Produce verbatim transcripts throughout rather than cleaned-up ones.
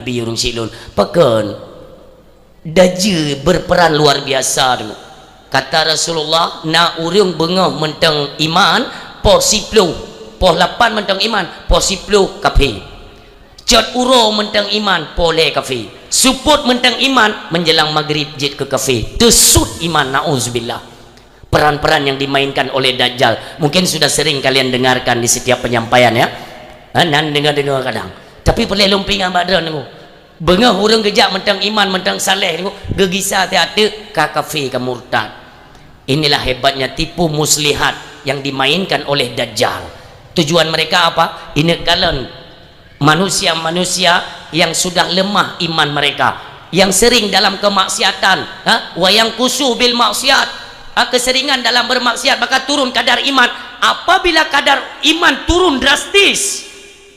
Nabi ureuëng syiek lôn. Pakon? Dajjal berperan luar biasa tu. Kata Rasulullah, na ureuëng beungoh mantong iman, poh siploh, poh lapan mantong iman, poh siploh kafé. Cot uroe mantong iman, poh lhée kafé. Seupôt mantong iman, menjelang maghrib jeuet keu kafé. Teusut iman, na'udzubillah. Peran-peran yang dimainkan oleh Dajjal. Mungkin sudah sering kalian dengarkan di setiap penyampaian, ya. Ha, nan deungoe-deungoe kadang. Tapi peureulée lôn peuingat bak droeneuh. Beungoh ureuëng geujak mantong iman, mantong saleh, geugisa teuh ateueh, ka kafé, ka murtad. Inilah hebatnya tipu muslihat yang dimainkan oleh Dajjal. Tujuan mereka apa? Ineuk kalon manusia-manusia yang sudah lemah iman mereka, yang sering dalam kemaksiatan, ha? Wa yanqusu bil maksiat, ha? Keseringan dalam bermaksiat, maka turun kadar iman. Apabila kadar iman turun drastis,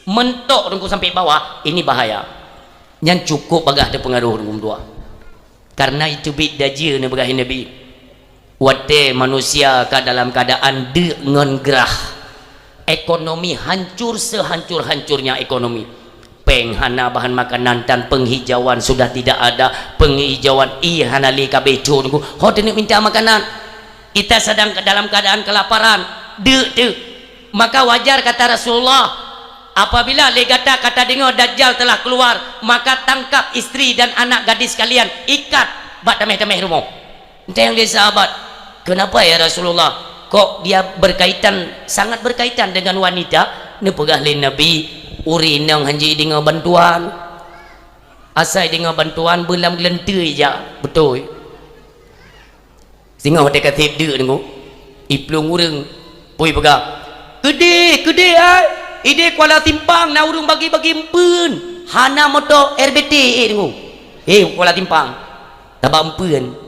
mentok teungku sampai bawah, ini bahaya. Nyan cukup bagah teupeungaruh teungku meutuah. Karena iteubiet dajjal neupeugah Nabi. Watée manusia ka dalam keuadaan deuk ngon grah, ekonomi hancur sehancur-hancurnya ekonomi. Péng hana, bahan makanan dan penghijauan sudah tidak ada. Penghijauan ie hana lé, ka bécok teungku. Ho teuneuk minta makanan. Kita sedang dalam keadaan kelaparan, deuk teuh. Maka wajar kata Rasulullah, apabila lé gata ka tadeungoe Dajjal telah keluar, maka tangkap istri dan anak gadis kalian, ikat bak tameh-tameh rumoh. Ditanyong lé sahabat, "Kenapa ya Rasulullah? Kok dia berkaitan, sangat berkaitan dengan wanita?" Neupeugah lé Nabi, "Ureuëng inong hanjeuet deungoe bantuan. Asai deungoe bantuan, beulam geuleunteue jak, beutôi." Singoh watée ka seb deuk teungku, iplueng ureuëng, peue ipeugah, "Keudeh, keudeh ai! Ideh Kuala Simpang na ureuëng bagi-bagi eumpeuen, hana moto R B T eh teungku. Hei Kuala Simpang, tabak eumpeuen."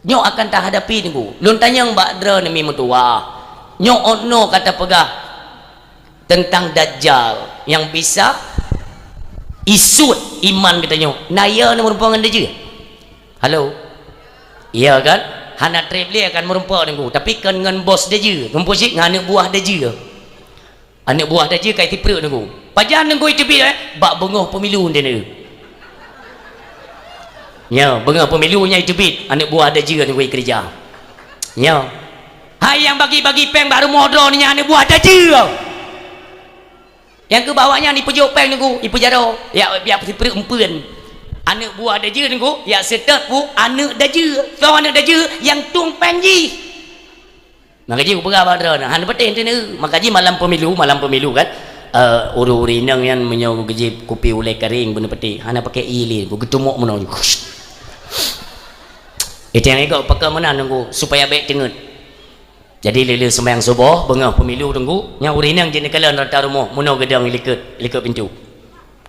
Nyoe akan tahadapi teungku. Lôn tanyong bak droeneuh mi meutuwah. Nyoe ôh noe ka tapeugah teuntang Dajjal nyang bisa isut iman geutanyoe. Na ya na meureumpok ngon Dajjal? Halo? Iya kan? Hana treb lé akan meureumpok teungku, tapi kon ngon bos Dajjal, meureumpok cit ngon aneuk buah Dajjal. Aneuk buah Dajjal ka sipreuk teungku. Pajan teungku iteubiet, eh? Bak beungoh pemilu teungku. Nyo, beungoh pemilu nyan iteubiet, aneuk buah Dajjal teungku ikeureuja. Nyo. Hai nyang bagi-bagi péng bak rumoh droeneuh nyan aneuk buah Dajjal. Nyang keu bak awaknyan ipeujok péng teungku, ipeujaroe, yak, yak sipreuk eumpeuen. Aneuk buah Dajjal teungku, yak seutôt pu aneuk Dajjal. Soe aneuk Dajjal? Nyang tueng péng jih. Maka jih kupeugah bak droeneuh, hana patéh teuneu. Maka jih malam pemilu, malam pemilu kan, eh, ureuëng-ureuëng inong nyan meunyoe geujép kupi ulée karéng beuneupatéh, hana pakai ie lé, geutumok meunoe. Itu nyang igok pakai meunan teungku, supaya bék teungeut. Jadi lé-lé seumayang suboh, beungoh pemilu teungku, nyang ureuëng inong jeuet neukalon rata rumoh, meunoe geudong likot, likot pintoe.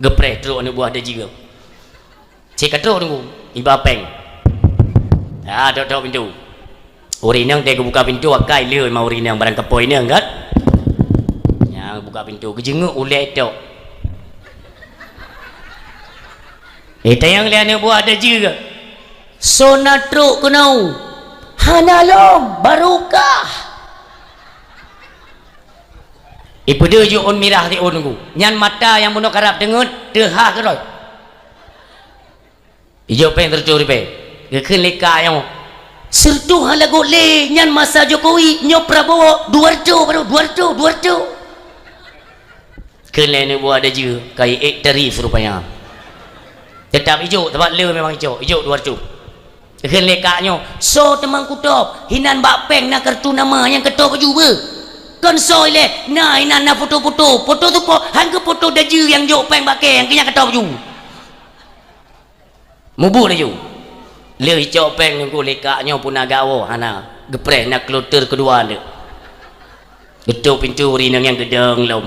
Geupreh trok aneuk buah Dajjal. Cit ka trok teungku, iba péng. Ya, tok-tok pintoe. Ureuëng inong teuh geubuka pintoe, akai lé ma ureuëng inong barang kapoe inong kan. Nyang buka pintoe, geujeungeuk ulée tok. Eh, tanyong lé aneuk buah Dajjal. Soe na trok keunoe? Hana lom, barokah. Ipeudeuh jih ôn mirah siôn teungku. Nyan mata nyang bunoe karab teungeut, teuhah keudroe. Ijok péng sireutoh ribée. Geukheun lé kak nyoe, "Sireutoh hana göt lé, nyan masa Jokowi, nyoe Prabowo, dua reutôh baru, dua reutôh, dua reutôh." Kheun lé aneuk buah Dajjal, ka iék tarif rupanya. Teutap ijok, sabab le memang ijok, ijok dua reutôh. Kheun lé kak nyoe, "Soe teuma kutôb? Hinan bak péng na kartu nama nyang katôb baju beuh. Kon soe ilée, na hinan na foto-foto, foto tu po, han keu foto Dajjal nyang jok péng bak kée, nyang keu nyan katôb baju." Mubuet laju. Lheueh icok péng teungku lé kak nyoe puna gawoe hana. Geupreh na kloter keudua neuk. Geutôp pintoe ureuëng inong nyan geudong lom.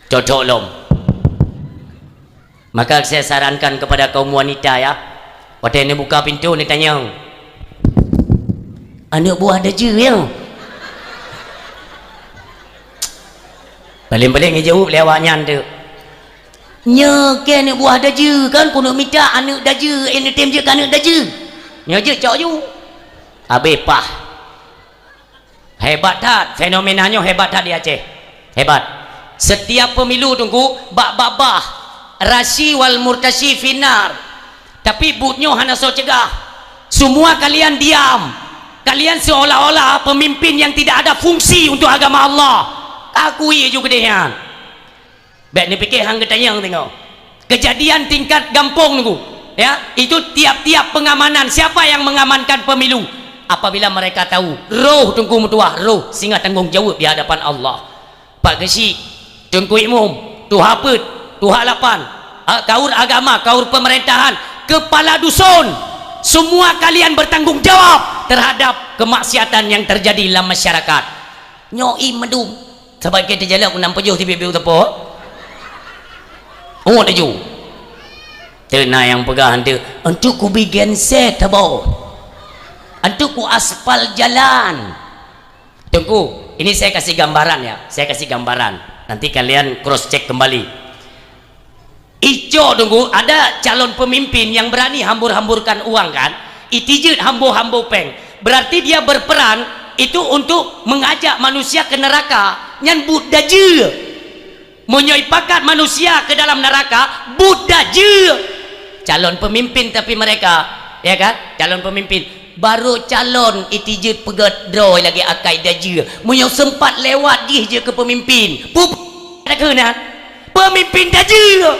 Cocok lom. Maka saya sarankan kepada kaum wanita ya, watée neubuka pintoe neutanyong, "Aneuk buah Dajjal ya?" Paléng-paléng geujaweueb lé awaknyan teuk, "Nyoe keuh aneuk buah Dajjal kan, keuneuk mita aneuk Dajjal, eh, neutem jeuet keu aneuk Dajjal." Nyoe jeuet cok ju. Habéh paih. Hebat that, fenomena nyoe hebat that di Aceh. Hebat. Setiap pemilu teungku, bak babah Rasyi wal murtasyi finnar. Tapi buet nyoe hana soe cegah. Semua kalian diam. Kalian seolah-olah pemimpin yang tidak ada fungsi untuk agama Allah. Akui ju keudeh nyan. Bèk neupike han geutanyong teungoh. Kejadian tingkat gampông Teungku. Ya, itu tiap-tiap pengamanan. Siapa yang mengamankan pemilu? Apabila mereka tahu, roh Teungku meutuah, roh singoh tanggong jaweueb di hadapan Allah. Pak Geuchik, Teungku Imum, Tuha Peuet, Tuha Lapan, ha, kaur agama, kaur pemerintahan, kepala dusun, semua kalian bertanggung jawab terhadap kemaksiatan yang terjadi lam masyarakat. Nyoe ie meudum. Sabab keu teujalak u nam peujoh tibi-tibi u teupot. Ungut laju. Teuna nyang peugah hantu, "Untuk kubi genset haba. Untuk ku aspal jalan." Teungku, ini saya kasih gambaran ya, saya kasih gambaran. Nanti kalian cross check kembali. Icok Teungku, ada calon pemimpin yang berani hambur-hamburkan uang kan? Itijeuet hambo-hambo péng. Berarti dia berperan itu untuk mengajak manusia ke neraka. Nyan buet dajeue. Meunyoe ipakat manusia ke dalam neraka, buet dajeue. Calon pemimpin tapi mereka, ya kan? Calon pemimpin. Barô calon itijeuet peugét droe lagèe akai dajeue. Meunyoe seumpat lewat jih jeuet keu peumimpin. Pu-, pu-, takheun nyan. Peumimpin dajeue.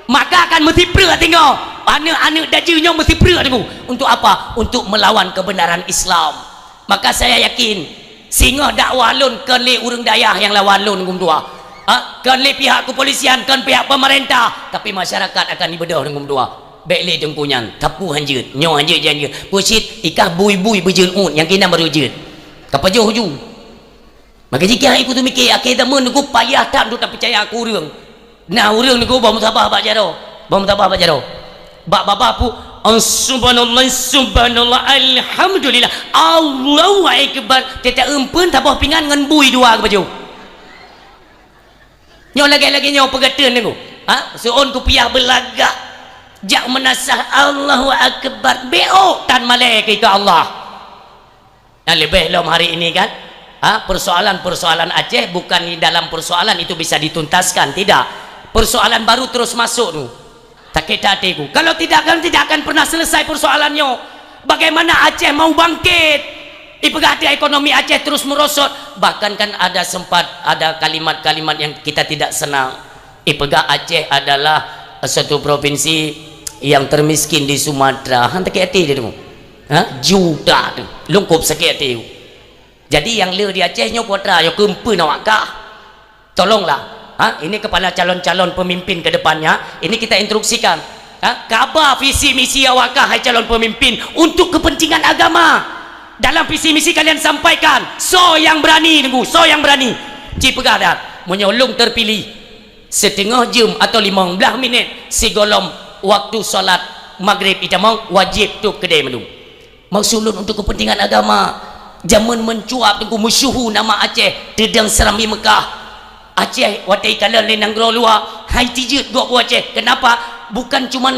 Maka akan meusipreuk teungoh. Aneuk-aneuk dajeue nyoe meusipreuk teungoh. Untuk apa? Untuk melawan kebenaran Islam. Maka saya yakin, singoh dakwah lôn kon lé ureueng dayah nyang lawan lôn Teungku meutuah. Ha? Kon lé pihak kepolisian, kon pihak pemerintah, tapi masyarakat akan dibeudôh Teungku meutuah. Bèk lé Teungku nyan, tapu hanjeuet, nyoe hanjeuet, jih hanjeuet. Peue cit, i kah bui-bui beujeuet uet, nyang keunan barô jeuet. Ka pajoh ju. Maka jih keuh hai ku teumike, akhé zaman Teungku payah that untuk tapeucaya keu ureueng. Na ureueng Teungku bak meusaboh bak jaroe, bak meusaboh bak jaroe. Bak babah pu, "Oh, subhanallah, subhanallah, alhamdulillah, Allahu akbar." Teuta eumpeuen saboh pingan ngon bui dua geupajoh. Nyoe lagèe-lagèe nyoe peugah teun Teungku. Ha? Seuôn kupiah beulagak. Jak meunasah Allahu akbar. Beuôt tan malèe keu Allah. Nah, leubeh lom hari ini kan, ha, persoalan-persoalan Aceh bukan di dalam persoalan itu bisa dituntaskan, tidak. Persoalan baru terus masuk tu. Sakét até ku. Kalau tidak, kan tidak akan pernah selesai persoalan nyoe. Bagaimana Aceh mau bangkit? Ipeugah até ekonomi Aceh terus merosot. Bahkan kan ada sempat ada kalimat-kalimat yang kita tidak senang. Ipeugah Aceh adalah suatu provinsi yang termiskin di Sumatera. Han sakét até dia tu. Ha? Juta tu. Lungkup sakét até. Jadi nyang le di Aceh nyoe putra nyoe keumpeu awak kah. Tolonglah. Ha? Ini kepada calon-calon pemimpin ke depannya, ini kita instruksikan. Ha? Kaba visi misi awak kah, hai calon pemimpin, untuk kepentingan agama. Dalam visi misi kalian sampaikan, soe nyang berani Teungku, soe nyang berani. Ci peugah that, meunyoe lôn terpilih, siteungoh jeuem atau limong blaih minit sigohlom waktu salat magrib itamong, wajéb tôb keudè mandum. Maksud lôn untuk kepentingan agama. Jameun meucuap Teungku meusyeuhu nama Aceh, teudong Serambi Meukah. Aceh watèe ikalon lé nanggroe luwa, hai tijeuet gob u Aceh. Kenapa? Bukan cuman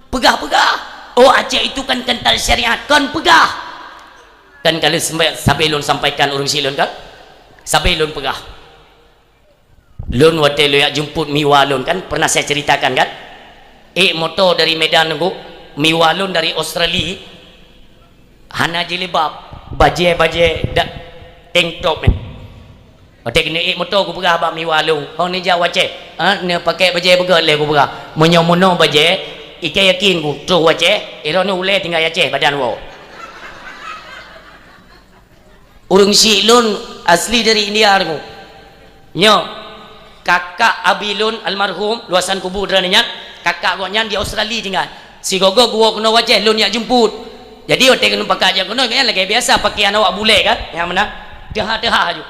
peugah-peugah. Oh, Aceh itu kan kental syariat. Kon peugah. Kan ka lheueh sampai, sabe lôn sampaikan ureueng syiek lôn kan? Sabe lôn peugah. Lôn watèe lôn jak jemput miwa lôn kan, pernah saya ceritakan kan? Ék moto dari Medan Teungku, miwa lôn dari Australia, hana jilbab, bajèe-bajèe dak tank top nyan. Watèe keuneuk ék moto kupeugah bak miwa lôn, "Ho neujak u Aceh?" "Ha, neupakèk bajèe beugöt lé," kupeugah. "Meunyoe meunoe bajèe, i kah yakin ku, troh u Aceh, droeneuh ulèe tinggai Aceh badan woe." Ureueng syiek lôn asli dari India Teungku. Nyoe, kakak abi lôn almarhum, luwasan kubu droeneuh nyan, kakak gobnyan di Australia tinggai. Sigoe-goe geuwoe keunoe u Aceh, lôn jak jemput. Jadi watèe keunoe pakat jak keunoe, gobnyan lagèe biasa pakaian awak bulèe kan, nyang meunan. Teuha-teuha aju.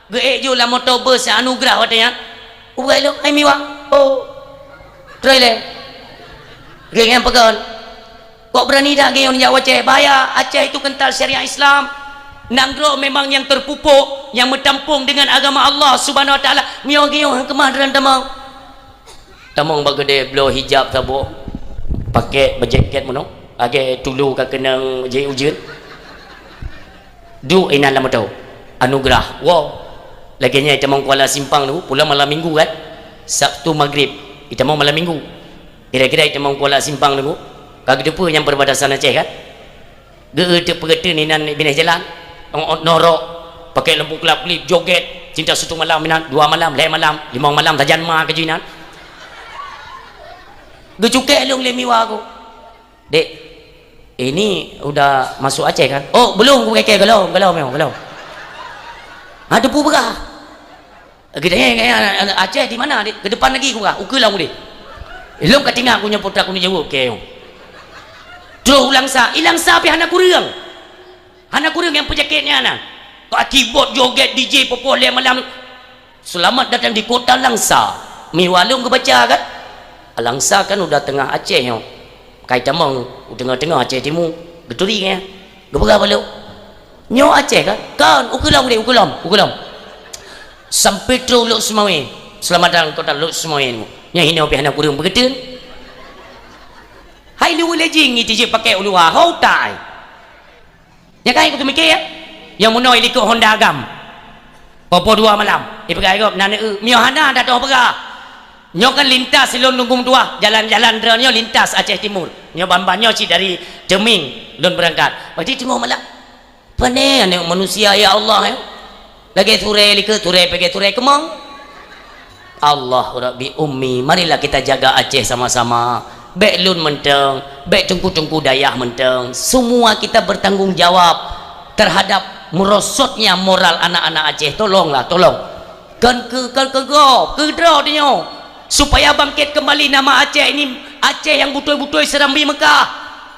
Geuék ju lam moto bus Anugerah watèe nyan. Ubat lôn, "Hai miwa." "Oh." "Troh ilèe." Geuék nyan peugah, "Kok beurani that geuh jak u Aceh?" "Bahaya, Aceh itu kental syariat Islam. Nanggroe memang nyang terpupuk, nyang meutampong dengan agama Allah Subhanahu Wa Taala. Meunyoe geuh han keumah droeneuh tamong." Tamong bak keudè bloe hijab saboh, pakèk bajèket meunoe, lagèe tulu ka keunong jeuet ujeuen. Duek inan lam moto. Anugerah. Woe. Lagèe nyan tamong Kuala Simpang tu, pulang malam minggu kan. Sabtu magrib. Itamong malam minggu. Kira-kira itamong kuala simpang tu, ka geuteupeue nyang perbatasan Aceh kan? Geu-, teupeue teuh inan binéh jalan, ôt-ôt norok, pakai lampu kelap-kelip, joget, cinta satu malam inan, dua malam, lhèe malam, limong malam sajan ma keujeuh inan. Geucukèe lôn lé Miwa ku. "Dek, ini udah masuk Aceh kan?" "Oh, belum," ku kheun, "belum, belum, belum, belum." "Ha, teupeue peugah?" "Geutanyong, Aceh di mana, Dek?" "Ke depan lagi," ku peugah, "ukeue lom udeh." Lôn ka teuingat ku nyoe peue teuk ku neujaweueb keu nyoe. Troh u Langsa, i Langsa pih hana kureueng. Hana kureueng nyang peujakét nyan na. Ka kibot joget D J popo lhèe malam. Selamat datang di kota Langsa. Miwa lôn geubaca kan? Langsa kan udah teungoh Aceh nyoe. Ka itamong u teungoh-teungoh Aceh Timu. Geuturi nyan. Geupeugah bak lôn, "Nyoe Aceh kan?" "Kan, ukeue lom deh, ukeue lom, ukeue lom." Sampai troh Lhokseumawe. Selamat datang kota Lhokseumawe. Nyan hinoe pih hana kureueng peugeuteun. Hai leuweue lé jih ngi tijeuet pakai u luwa, ho utai. Nyan kan, ku teumiké ya? Nyang meunoe likot Honda agam. Popo dua malam. Ipeugah gob, na neu-eu. Miyuh hana, dak toh peugah. Nyoe kan lintas lôn Teungku meutuah. Jalan-jalan droeneuh nyoe lintas Aceh Timur. Nyoe ban-ban nyoe cit dari Ceuming lôn beurangkat. Berarti teungoh malam. Pane aneuk manusia, ya Allah, ya. Lagèe surée likot, surée pegée, surée keumong. Allah Rabbi Ummi, marilah kita jaga Aceh sama-sama. Bèk lôn mantong, bèk teungku-teungku dayah mantong. Semua kita bertanggung jawab terhadap merosotnya moral anak-anak Aceh. Tolonglah, tolong. Kon keu, kon keu gob, keu droe tanyoe. Supaya bangkit kembali nama Aceh ini, Aceh yang beutôi-beutôi Serambi Mekah.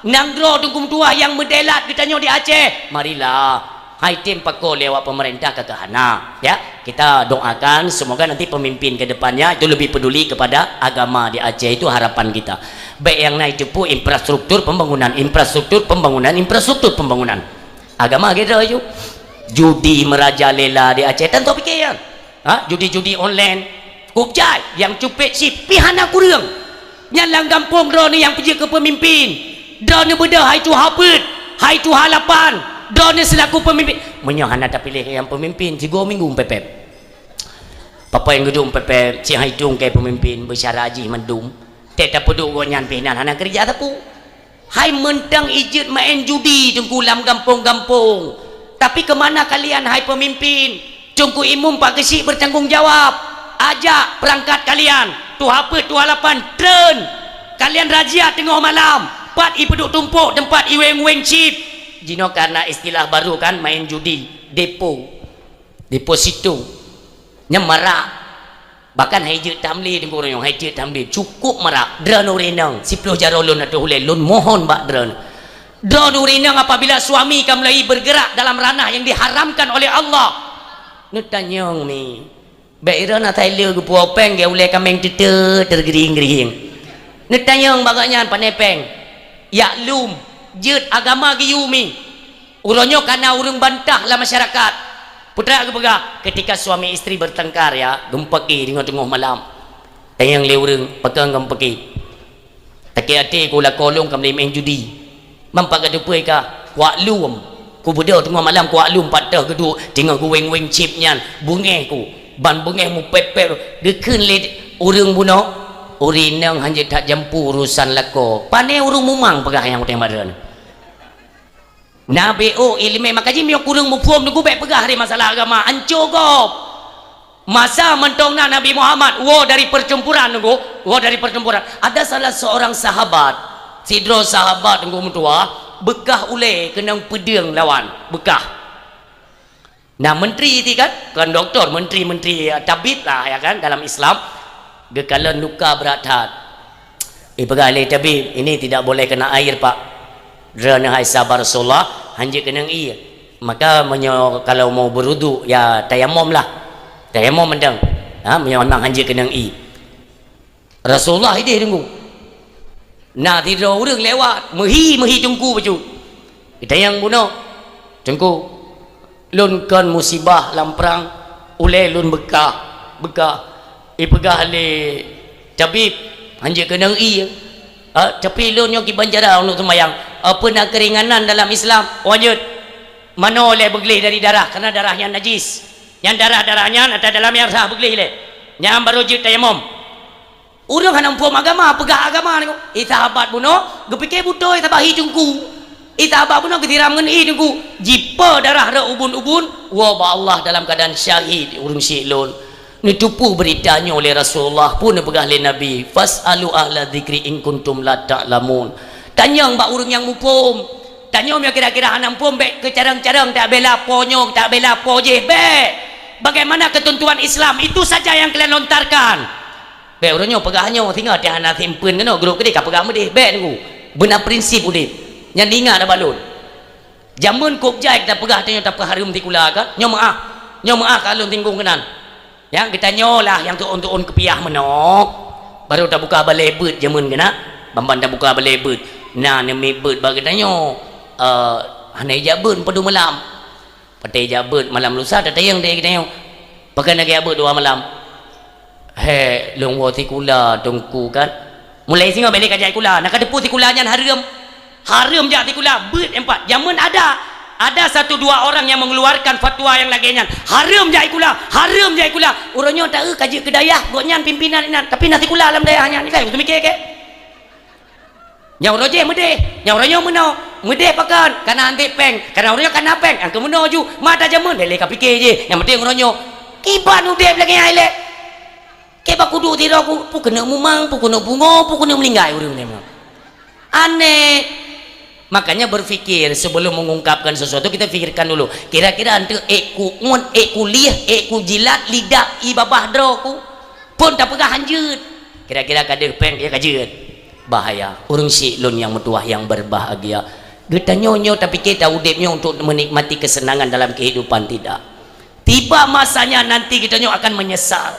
Nanggroe Teungku meutuah nyang meudelat geutanyoe di Aceh. Marilah. Hai tem pakoe lé awak pemerintah ka keuhana, ya. Kita doakan semoga nanti pemimpin ke depannya itu lebih peduli kepada agama di Aceh, itu harapan kita. Bèk nyang na itu pun infrastruktur pembangunan, infrastruktur pembangunan, infrastruktur pembangunan. Agama kita itu judi merajalela di Aceh, tan tau pikiran. Ha, judi-judi online. Kup jai, nyang cupet chip pih hana kureueng. Nyan lam gampông droeneuh nyang peujeuet keu peumimpin. Droeneuh beudôh hai tuha peuet, hai tuha lapan. Droeneuh seulaku peumimpin. Meunyoe hana tapiléh nyang peumimpin, sigoe minggu meupepet. Peue nyang geuduek meupepet, si hai tueng keu peumimpin, beusyara jih mandum. Tét tapeuduek gobnyan pih nan hana keureuja sapeue. Hai mantong ijeuet maén judi Teungku lam gampông-gampông. Tapi keumana kalian hai peumimpin? Teungku Imum Pak Geuchik bertanggung jawab. Ajak peurangkat kalian, tuha peuet, tuha lapan, treun. Kalian razia teungoh malam, pat ipeuduek tumpôk teumpat iweng-weng chip. Jinoe karena istilah baru kan, maén judi, depo. Deposito. Nyan marak. Bahkan hai jeuet tamlé Teungku, hai jeuet tamlé. Cukup marak. Droeneuh ureueng inong, siploh jaroe lôn ateueh ulèe, lôn mohon bak droeneuh. Droeneuh ureueng inong, apabila suami ka mulai bergerak dalam ranah yang diharamkan oleh Allah, neutanyong mi. Bèk droeneuh asai le geupuwoe péng, geuh ulèe kaméng teute teugeuring-geuring. Neutanyong bak gobnyan pane péng. Jak lom, jeuet agama geuyue mi. Uroe nyoe ka na ureueng bantah lam masyarakat. Peue teuk geupeugah, ketika suami istri bertengkar, ya, geumeupaké deungon teungoh malam. Tanyong lé ureueng, pakon geumeupaké. Sakét até ku lakoe lôn ka mulai maén judi. Mam pat ka teupeue ka, kuak lom. Kubeudôh teungoh malam kuak lom pat teuh geuduek, teungoh geuweng-weng chip nyan, beungéh ku. Ban beungéh meupép-pép, geukheun lé ureueng bunoe, ureueng inong hanjeuet that jampu urosan lakoe. Pane ureueng mumang peugah nyang utang bak droeneuh. Na B O ileumèe, maka jih meunyoe kureueng muphom Teungku bèk peugah lé masalah agama, anco gob. Masa mantong na Nabi Muhammad woe dari percampuran Teungku, woe dari percampuran. Ada salah seorang sahabat, sidroe sahabat Teungku meutuah, beukah ulèe keunong peudeueng lawan, beukah. Nah, menteri ti kan, bukan doktor, menteri-menteri, ya, tabib lah, ya kan, dalam Islam. Geukalon luka brat that. Ipeugah lé tabib, "Ini tidak boleh kena air, Pak." Droeneuh hai sahabat Rasulullah, hanjeuet keunong ié. Maka meunyoe kalau mau berwudu, ya tayamum lah. Tayamum mantong. Ha, meunyoe memang hanjeuet keunong ié. Rasulullah idéh Teungku. Na sidroe ureueng lewat, meuhi-meuhi Teungku bacut. Geutanyong bunoe, "Teungku, lôn kon musibah lam prang, ulèe lôn beukah, beukah." Ipeugah lé tabib, "Hanjeuet keunong ié. Ah, tapi lôn nyoe kiban cara lôn seumayang. Apeue na keuringanan dalam Islam?" "Oh, hanjeuet. Manoe lé beugleh dari darah, karena darah nyan najis. Nyan darah-darah nyan ata dalam nyang sah beugleh lé. Nyan barô jeuet tayamum." Ureuëng hana muphom agama, peugah agama nyoe. Ih sahabat bunoe, geupike butôi sabahi teungku. Ih sahabat bunoe geutiram ngon ié teungku. Jipe darah rot ubun-ubun, woe bak Allah dalam keuadaan syahid ureuëng syiek lôn. Neuteupeue beurita nyoe lé Rasulullah, peue neupeugah lé Nabi, "Fas'alu ahla dzikri in kuntum la ta'lamun." Tanyong bak ureuëng nyang muphom. Tanyong meunyoe kira-kira hana muphom, bék keucarong-carong tabela po nyoe, tabela po jéh, bék. Bagaimana ketentuan Islam, itu saja yang kalian lontarkan. Bék uroe nyoe peugah nyoe, singoh teuh hana simpeuen keunoe grup keudeh ka peugah meudeh, bék teungku. Beuna prinsip udeb. Nyan ingat bak lôn. Jameun kôb jai tapeugah tanyoe tapeuhareuem sikula kan? Nyoe meuáh. Nyoe meuáh ka lôn singgung keunan. Nyang geutanyoe lah nyang tuon-tuon keupiah meunoe. Barô tabuka balée beuet jameun keunan. Ban-ban tabuka balée beuet. Na neumiet beuet bak geutanyoe. Eh, hana ijak beuet padum malam. Patéh jak beuet malam lusa tatayong deh geutanyoe. Pakon lagée jak beuet dua malam. Hék, lôn woe sikula teungku kan. Mulai singoh bék lé ka jak sikula. Na kateupeue sikula nyan hareuem. Hareuem jak sikula, beuet empat. Jameun ada. Ada satu dua orang yang mengeluarkan fatwa yang lagée nyan. Hareuem jak sikula, hareuem jak sikula. Uroe nyoe taeu ka jeuet keu dayah, gobnyan pimpinan inan. Tapi na sikula lam dayah nyan, ilai, useumiké keu. Nyang uroe jéh meudeh, nyang uroe nyoe meunoe. Meudeh pakon, kana anték péng, kana uroe nyoe kana péng, nyang keu meunoe ju, mata jameun, lé-lé ka pike jéh, nyang penting uroe nyoe. Kiban udeb lagée nyan ilée. Keu bak kudu sidroe ku, peue keuneuk mumang, peue keuneuk pungo, peue keuneuk meuninggai ureuëng nyan. Aneh. Makanya berpikir sebelum mengungkapkan sesuatu, kita pikirkan dulu. Kira-kira anteuk ék ku ngon, ék ku lieh, ék ku jilat, lidak, ié babah droe ku. Phon tapeugah hanjeuet. Kira-kira ka deuh péng, ya ka jeuet. Bahaya. Ureuëng syiek lôn nyang meutuwah nyang berbahagia. Geutanyoe nyoe tapike taudeb nyoe untuk menikmati kesenangan dalam kehidupan, tidak. Tiba masanya nanti geutanyoe akan menyesal.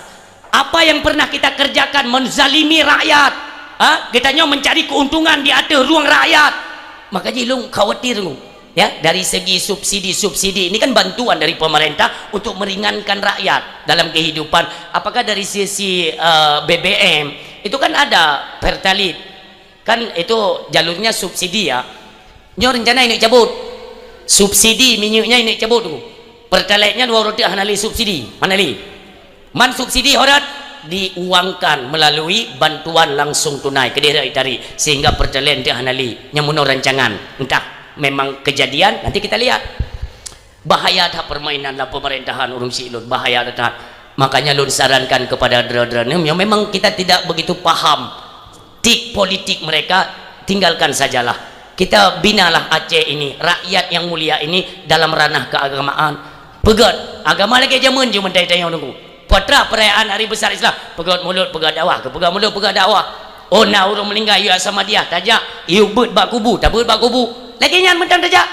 Apa yang pernah kita kerjakan menzalimi rakyat. Ha? Geutanyoe mencari keuntungan di ateueh rueng rakyat. Maka jih lôn khawatir lôn. Ya, dari segi subsidi-subsidi, ini kan bantuan dari pemerintah untuk meringankan rakyat dalam kehidupan. Apakah dari sisi, eh, B B M, itu kan ada Pertalite. Kan itu jalurnya subsidi ya. Nyoe rencana ini cabut. Subsidi minyaknya ini cabut tu. Pertalite-nya dua roti hana lé subsidi, hana lé. Man subsidi ho rot diuangkan melalui bantuan langsung tunai keudeh itarik, sehingga Pertalite hana lé. Nyang meunoe rancangan, entah memang kejadian, nanti kita lihat. Bahaya that permainan lam pemerintahan ureuëng syiek lôn, bahaya that. Makanya lôn sarankan kepada droe-droe nyoe, memang kita tidak begitu paham tik politik mereka, tinggalkan sajalah. Kita binalah Aceh ini, rakyat yang mulia ini dalam ranah keagamaan. Peugét agama lagée jameun ju meutai-tai nyang nunggu. Putra perayaan hari besar Islam, peugét mulut, peugét dakwah, peugét mulut, peugét dakwah. Oh, na ureuëng meuninggai, yue Ahmadiyah, tajak, yue beuet bak kubu, tabeuet bak kubu. Lagée nyan mantong tajak.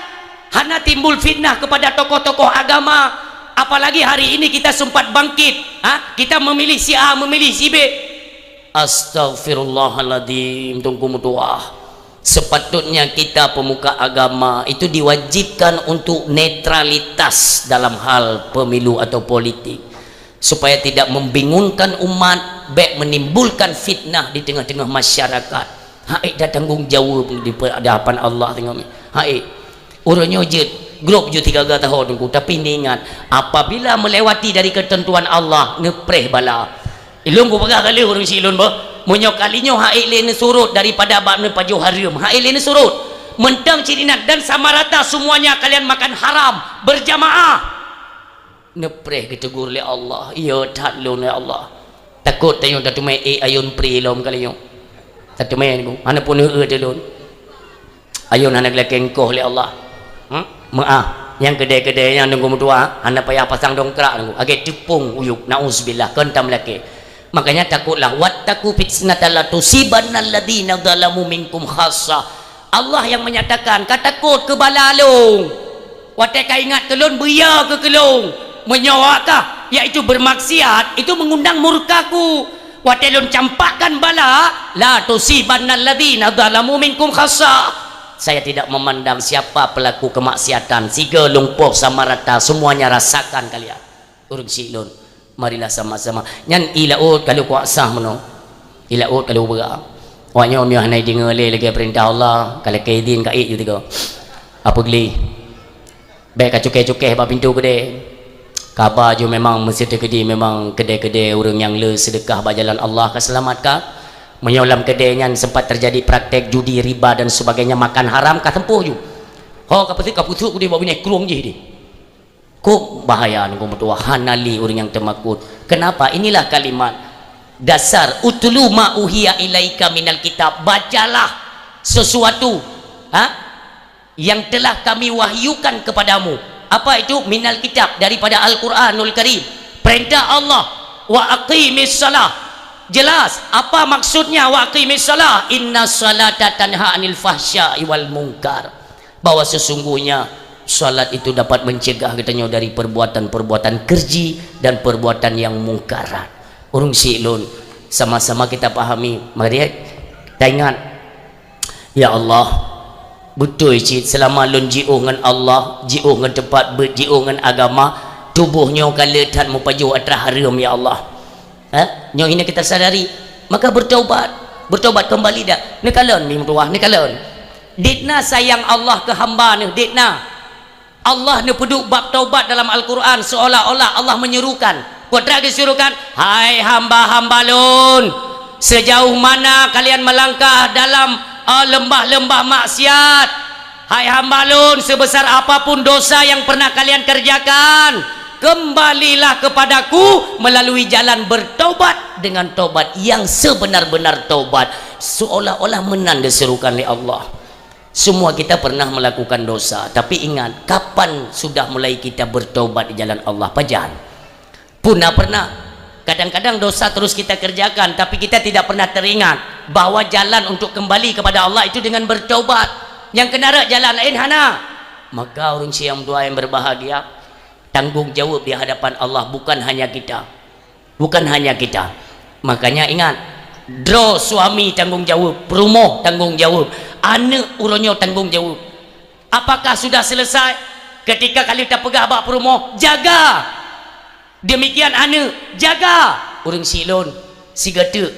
Hana timbul fitnah kepada tokoh-tokoh agama, apalagi hari ini kita sempat bangkit, ha? Kita memilih si A, memilih si B. Astaghfirullahaladzim, teungku meutuwah. Sepatutnya kita pemuka agama itu diwajibkan untuk netralitas dalam hal pemilu atau politik, supaya tidak membingungkan umat, bék menimbulkan fitnah di tengah-tengah masyarakat. Hai, ada tanggung jawab di hadapan Allah tengok. Hai, ureuëng nyoe jeuet, grob jeuet tiga tahun teungku, tapi ingat, apabila melewati dari ketentuan Allah, neupreh bala. Ilôn kupeugah kali ureuëng syiek lôn beuh, meunyoe kali nyoe hai lé neusurot daripada bak neupajoh hareuem, hai lé neusurot. Mantong cit ingat dan sama rata semuanya kalian makan haram berjamaah. Neupreh geutegur lé Allah. Iya that lôn ya Allah. Takot tanyoe tateumé ék ayôn pri lom kali nyoe. Tateumé niku, hana pun eu teu lôn. Ayôn hana geulakée engkoh lé Allah. Hmm? Meuáh, nyang keudée-keudée nyang nunggu meutuwah, hana payah pasang dongkrak nunggu. Agée teupông uyueb, nauzubillah, kon tam lakée. Makanya takotlah, wattaqu fitnatan la tusibanna alladziina zalamu minkum khassah. Allah yang menyatakan, ka takot keu bala lôn. Watée ka ingat keu lôn, beuya keu keu lôn. Meunyoe kah, yaitu bermaksiat, itu mengundang murka-Ku. Watée lôn campakkan bala, la tusibanna alladziina zalamu minkum khassah. Saya tidak memandang siapa pelaku kemaksiatan, siga lumpoh sama rata, semuanya rasakan kalian. Ureuëng syiek lôn. Marilah sama-sama. Nyan ié laôt ka lheueh kuasa meunoe. Ié laôt ka lheueh beurah. Awak nyoe meunyoe hana ideungoe lé lagée peurintah Allah, ka lakée idin ka ék ju tiga. Apa geuleh? Bék ka cukée-cukée bak pintoe keudée. Kaba ju memang meusti teukeudi memang keudée-keudée ureuëng nyang le seudeukah bak jalan Allah ka seulamat ka. Meunyoe lam keudè nyan sempat terjadi praktek judi, riba dan sebagainya, makan haram, ka teumpoh ju. Ho, ka peusut, ka peusut ku di bak binéh krueng jih di. Kok bahaya nunggu meutuah, hana lé ureuëng nyang teumakot. Kenapa? Inilah kalimat dasar, "Utlu ma uhiya ilaika minal kitab." Bacalah sesuatu, ha? Yang telah Kami wahyukan kepadamu. Apa itu? Minal kitab, daripada Al-Quranul Karim. Perintah Allah, "Wa aqimis salah." Jelas, apa maksudnya, "Wa aqimis salah"? "Inna salata tanha anil fahsya'i wal munkar." Bahwa sesungguhnya salat itu dapat mencegah geutanyoe dari perbuatan-perbuatan keji dan perbuatan yang mungkarat. Ureuëng syiek lôn, sama-sama kita pahami, mari taingat, ya Allah, beutôi cit selama lôn jiôh ngon Allah, jiôh ngon teumpat beuet, jiôh ngon agama, tuboh nyoe ka le that meupajoh atra hareuem, ya Allah. Eh? Nyoe hina kita sadari, maka bertaubat, bertaubat kembali dah. Neukalon mi meutuah, neukalon. Ditna sayang Allah keu hamba neuh, ditna. Allah neupeuduek bab taubat dalam Al-Quran, seolah-olah Allah menyerukan. Kutra geuseurukan, "Hai hamba-hamba lôn, sejauh mana kalian melangkah dalam, eh, lembah-lembah maksiat? Hai hamba lôn, sebesar apapun dosa yang pernah kalian kerjakan, kembalilah kepadaku melalui jalan bertaubat dengan taubat yang sebenar-benar taubat." Seolah-olah meunan geuseurukan lé Allah. Semua kita pernah melakukan dosa, tapi ingat, kapan sudah mulai kita bertaubat di jalan Allah? Pajan? Puna pernah. Kadang-kadang dosa terus kita kerjakan, tapi kita tidak pernah teringat bahwa jalan untuk kembali kepada Allah itu dengan bertaubat. Nyang keunarak jalan lain hana. Maka ureuëng syiek nyang berbahagia, tanggung jawab di hadapan Allah bukan hanya kita. Bukan hanya kita. Makanya ingat, droe suami tanggung jawab, peurumoh tanggung jawab, aneuëk uroe nyoe tanggung jawab. Apakah sudah selesai? Ketika kali tapeugah bak peurumoh, "Jaga!" Demikian aneuëk, "Jaga!" Ureuëng syiek lôn, sigoe teuk.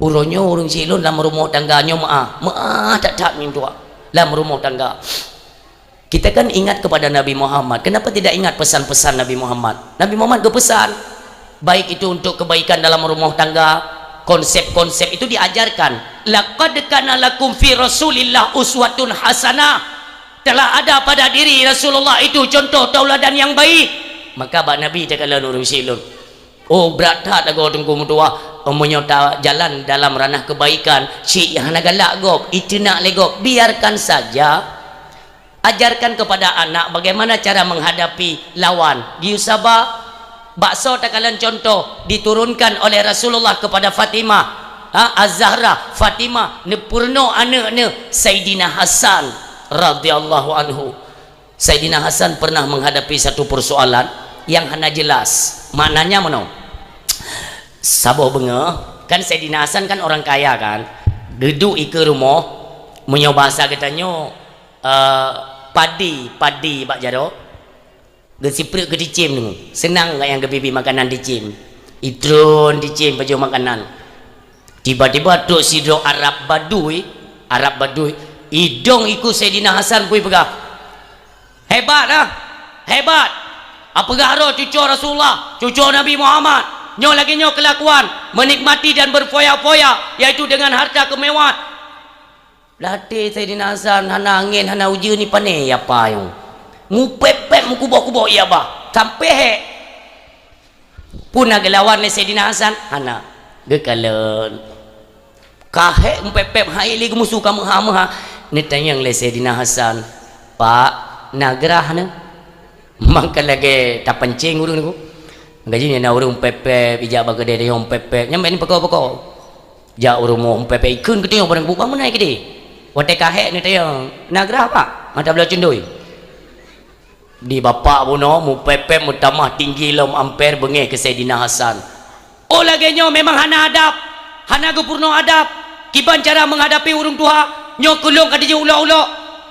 Uroe nyoe ureuëng syiek lôn lam rumoh tangga nyoe meu'ah, meu'ah that-that mintuak lam rumoh tangga. Kita kan ingat kepada Nabi Muhammad. Kenapa tidak ingat pesan-pesan Nabi Muhammad? Nabi Muhammad geupesan, baik itu untuk kebaikan dalam rumah tangga, konsep-konsep itu diajarkan. "Laqad kana lakum fi Rasulillah uswatun hasanah." Telah ada pada diri Rasulullah itu contoh tauladan yang baik. Maka bak Nabi takalon ureuëng syiek lôn. Oh, brat that lagoe teungku meutuah. Meunyoe ta jalan dalam ranah kebaikan, cit hana galak gob, iteunak lé gob, biarkan saja. Ajarkan kepada anak bagaimana cara menghadapi lawan. Geuyue saba, baksoe takalon contoh diturunkan oleh Rasulullah kepada Fatimah. Ha, Az-Zahra, Fatimah, neupeurunoe aneuëk neuh, Saidina Hasan radhiyallahu anhu. Saidina Hasan pernah menghadapi satu persoalan yang hana jelas. Maknanya meunoe. Saboh beungoh, kan Saidina Hasan kan orang kaya kan. Geuduek ikeue rumoh, meunyoe bahasa geutanyoe, eh, padi, padi bak jaroe. Geusipreuk keu dicém deungoe. Seunang gak nyang geubri-bri makanan dicém. Itron dicém pajoh makanan. Tiba-tiba trok sidroe Arab Badui, Arab Badui, idong ikeue Saidina Hasan kui peugah, "Hebat ah! Hebat! Apeugah droe cucoe Rasulullah, cucoe Nabi Muhammad. Nyoe lagée nyoe keulakuan, menikmati dan berfoya-foya, yaitu dengan harta kemewahan." Lam até Saidina Hasan hana angén, hana ujeuen, ni pané ya apa nyoe. Mupép-pép, meukuboh-kuboh ya bah. Sampai hék. Puna geulawan lé Saidina Hasan? Hana. Geukalon. Ka hék mupép-pép, hai lé geumusu ka meuha-meuha. Neutanyong lé Saidina Hasan, "Pak, na grah neuh?" Maka lagée tapancing ureuëng nyoe. Gaji nyan na ureuëng mupép-pép, ijak bak keudè tanyong mupép-pép. Nyan bak ni peko-peko. Jak u rumoh mupép-pép, ikheun geutanyoe barang buet bang meunai keudeh. Watée ka hék neutanyong, "Na grah, Pak?" Mata beulah cundoi. Di bapak bunoe mupép-pép meutamah tinggi lom amper beungéh keu Saidina Hasan. Oh lagée nyoe memang hana adab, hana geupeurunoe adab. Kiban cara menghadapi ureuëng tuha, nyoe keu lôn ka dijeuet ulok-ulok.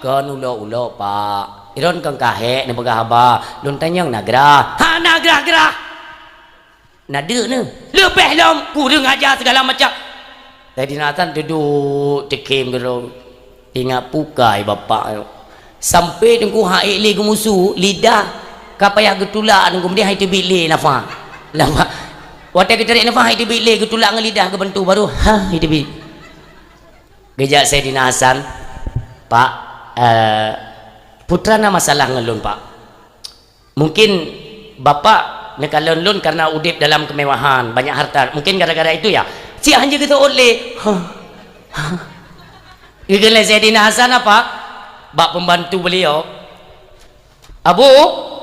Kon ulok-ulok, Pak. Droen kon ka hék neupeugah haba, lôn tanyong na grah. Hana grah-grah. Na deuk neuh. Leubeh lom kureueng aja segala macam. Saidina Hasan duduek teukhém keudroe. Ingat pukai bapak nyoe. Sampai teungku hana ék lé geumusu, lidah ka payah geutulak teungku, meudeh hai teubiet lé nafah. Nafah. Watée geutarék nafah, iteubiet lé, geutulak ngon lidah, geubantu, baru, ha, iteubiet. Geujak Saidina Hasan, "Pak, eh, peue teuma na masalah ngon lôn, Pak? Mungkin Bapak neukalon lôn karena udeb dalam kemewahan, banyak harta. Mungkin gara-gara itu, ya?" Siat han jeuet geuseuôt lé. Ha. Ha. Geukheun lé Saidina Hasan apa? Bak pembantu beliau, "Abu,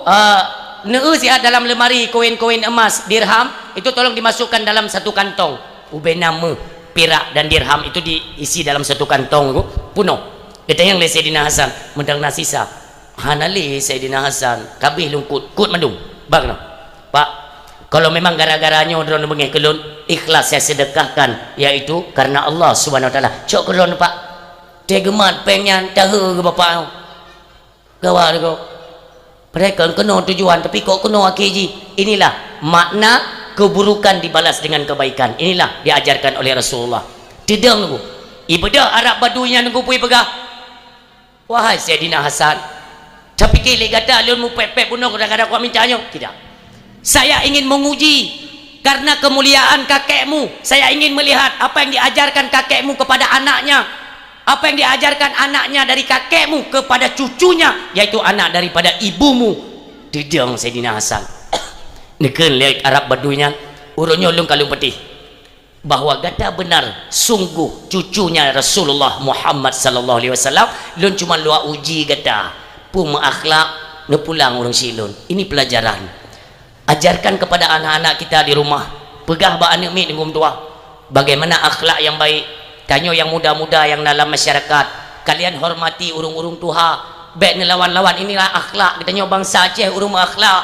eh, neueu siat dalam lemari koin-koin emas, dirham, itu tolong dimasukkan dalam satu kantong." Ubena meuh, pirak dan dirham itu diisi dalam satu kantong, peunoh. Geutanyong lé Saidina Hasan, "Meuteumé na sisa?" "Hana lé, Saidina Hasan, ka abéh lôn kut, kut mandum." Bak noh. "Pak, kalau memang gara-gara nyoe droeneuh beungéh keu lôn, ikhlas saya sedekahkan, yaitu karena Allah Subhanahu wa Taala. Cok keu lôn, Pak." Teuh geumat péng nyan, tahe keu bapak nyoe. Gawat kok. Padahai kon keunoe tujuan, tapi kok keunoe akhé jih. Inilah makna keburukan dibalas dengan kebaikan. Inilah diajarkan oleh Rasulullah. Teudong, Teungku. Ibadah Arab Badui nyan, Teungku, peue peugah? "Wahai Saidina Hasan, tapike lé gata lôn mupék-pék bunoe gara-gara kujak minta nyoe?" "Tidak. Saya ingin menguji karena kemuliaan kakekmu. Saya ingin melihat apa yang diajarkan kakekmu kepada anaknya. Apa yang diajarkan anaknya dari kakekmu kepada cucunya, yaitu anak daripada ibumu." Teudong Saidina Hasan. Neukheun lé Arab Badui nyan, "Uroe nyoe lôn ka lôn patéh bahwa gata benar sungguh cucunya Rasulullah Muhammad sallallahu alaihi wasallam, lôn cuma lôn uji gata. Peue meuakhlak, neupulang ureuëng syiek lôn." Ini pelajaran. Ajarkan kepada anak-anak kita di rumah. Peugah bak aneuk miet, Teungku meutuah, bagaimana akhlak yang baik. Tanyoe nyang muda-muda nyang na lam masyarakat, kalian hormati ureuëng-ureuëng tuha. Bék neulawan-lawan. Inilah akhlak geutanyoe bansa Aceh, ureuëng meuakhlak.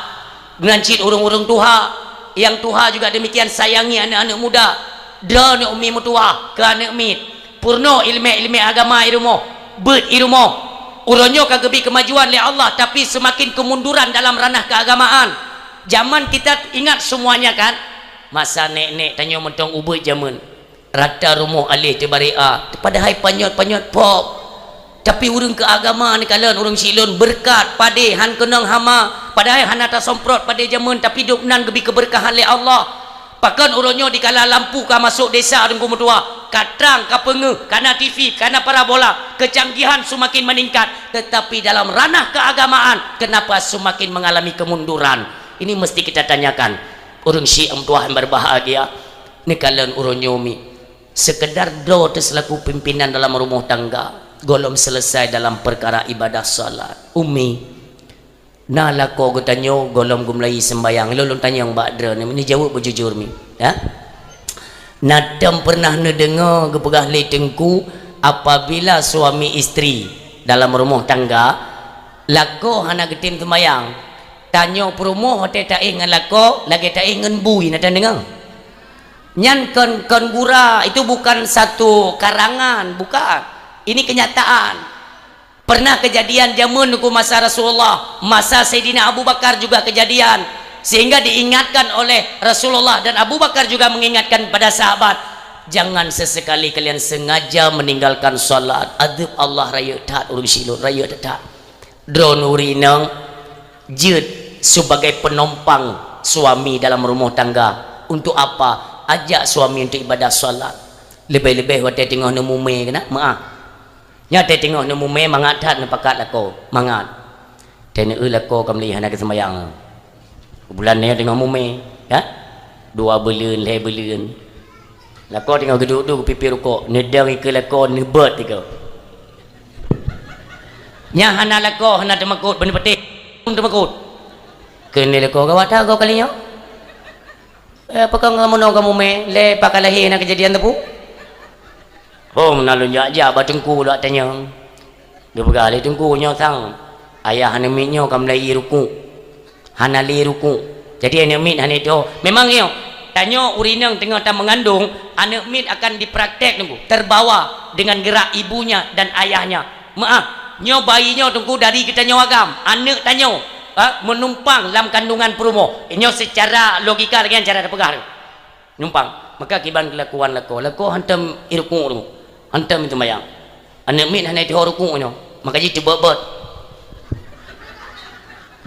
Meunan cit ureuëng-ureuëng tuha. Nyang tuha juga demikian, sayangi aneuk-aneuk muda. Droeneuh umi meutuah keu aneuk miet. Peurunoe iéleumé-iéleumé agama i rumoh. Beuet i rumoh. Uroe nyoe ka geubri keumajuan lé Allah, tapi seumaken keumunduran dalam ranah keuagamaan. Jameun kita ingat semuanya, kan? Masa nék-nék tanyoe mantong ubeuet jameun. Rata rumoh aléh teubarek a, padahai panyöt-panyöt pop. Tapi ureuëng keu agama neukalon ureuëng syiek lôn, beureukat, padé, han keunong hama, padahai hana tasomprot padé jameun, tapi dum nan geubri keubeureukahan lé Allah. Pakon uroe nyoe dikala lampu ka masôk desa, Teungku meutuah, ka trang, ka peungeuh, ka na T V, ka na parabola, keucanggihan seumaken meuningkat, teutapi dalam ranah keuagamaan, keunapa seumaken meungalami keumunduran? Ini meusti kita tanyakan. Ureuëng syiek meutuah nyang beubahgia, neukalon uroe nyoe mi. Seukeudar droe teuh seulaku pimpinan dalam rumoh tangga, gohlom seuleusai dalam peukara ibadah salat. Umi, na lakoe geutanyoe gohlom geumeulayeue seumbahyang, lôn lôn tanyong bak droeneuh, neujaweueb beujujur mi, ya? Na tom peureunah neudeungoe geupeugah lé Teungku, apabila suami isteri dalam rumoh tangga, lakoe hana geutem seumbahyang, tanyoe peurumoh watée taéh ngon lakoe lagée taéh ngon bui, na tom deungoe? Nyan kon, kon gura, itu bukan satu karangan, bukan. Ini kenyataan. Pernah kejadian jameun Teungku masa Rasulullah, masa Saidina Abu Bakar juga kejadian. Sehingga diingatkan oleh Rasulullah dan Abu Bakar juga mengingatkan pada sahabat, "Jangan sesekali kalian sengaja meninggalkan salat. Azab Allah rayeuk that, ureuëng syiek lôn, rayeuk that." Droeneuh ureuëng inong jeuet sebagai penumpang suami dalam rumoh tangga. Untuk apa? Ajak suami untuk ibadah salat. Leubeh-leubeh watée teungoh neumumé keunan, meuáh. Nyan watée teungoh neumumé, mangat that neupakat lakoe, mangat. Teuneuk lakoe ka meulihana keu seumbahyang. Bulan nyoe teungoh mumé, ya? Dua buleuen, lhée buleuen. Lakoe teungoh geuduek-duek pipie rukok, neudong ikeue lakoe, neubeuet ikeue. Nyan hana lakoe, hana teumakot, beuneupeutéh teumakot. Keuneuk lakoe gawat that goe kali nyoe. Eh, pakon kamoe nyoe ka mumé, lé pakon lahé na keujadian teupeu? Hom na lôn jak-jak bak teungku lôn tanyong. Geupeugah lé teungku nyoe sang, ayah aneuk miet nyoe ka meulayeue rukuk. Hana lé rukuk. Jadi aneuk miet hana itoe. Memang nyoe, tanyoe ureuëng inong teungoh tameungandong, aneuk miet akan dipraktek teungku, terbawa dengan gerak ibunya dan ayahnya. Meuáh, nyoe bayi nyoe teungku dari geutanyoe agam, aneuk tanyoe, ha, meunumpang lam kandungan peurumoh. Nyoe seucara logika lagée nyan cara tapeugah. Numpang. Maka kiban keulakuan lakoe. Lakoe hantom irukuk teungku. Hantom teumbayang. Aneuk miet hana itoe rukuk nyoe. Maka jiteubeut-beut.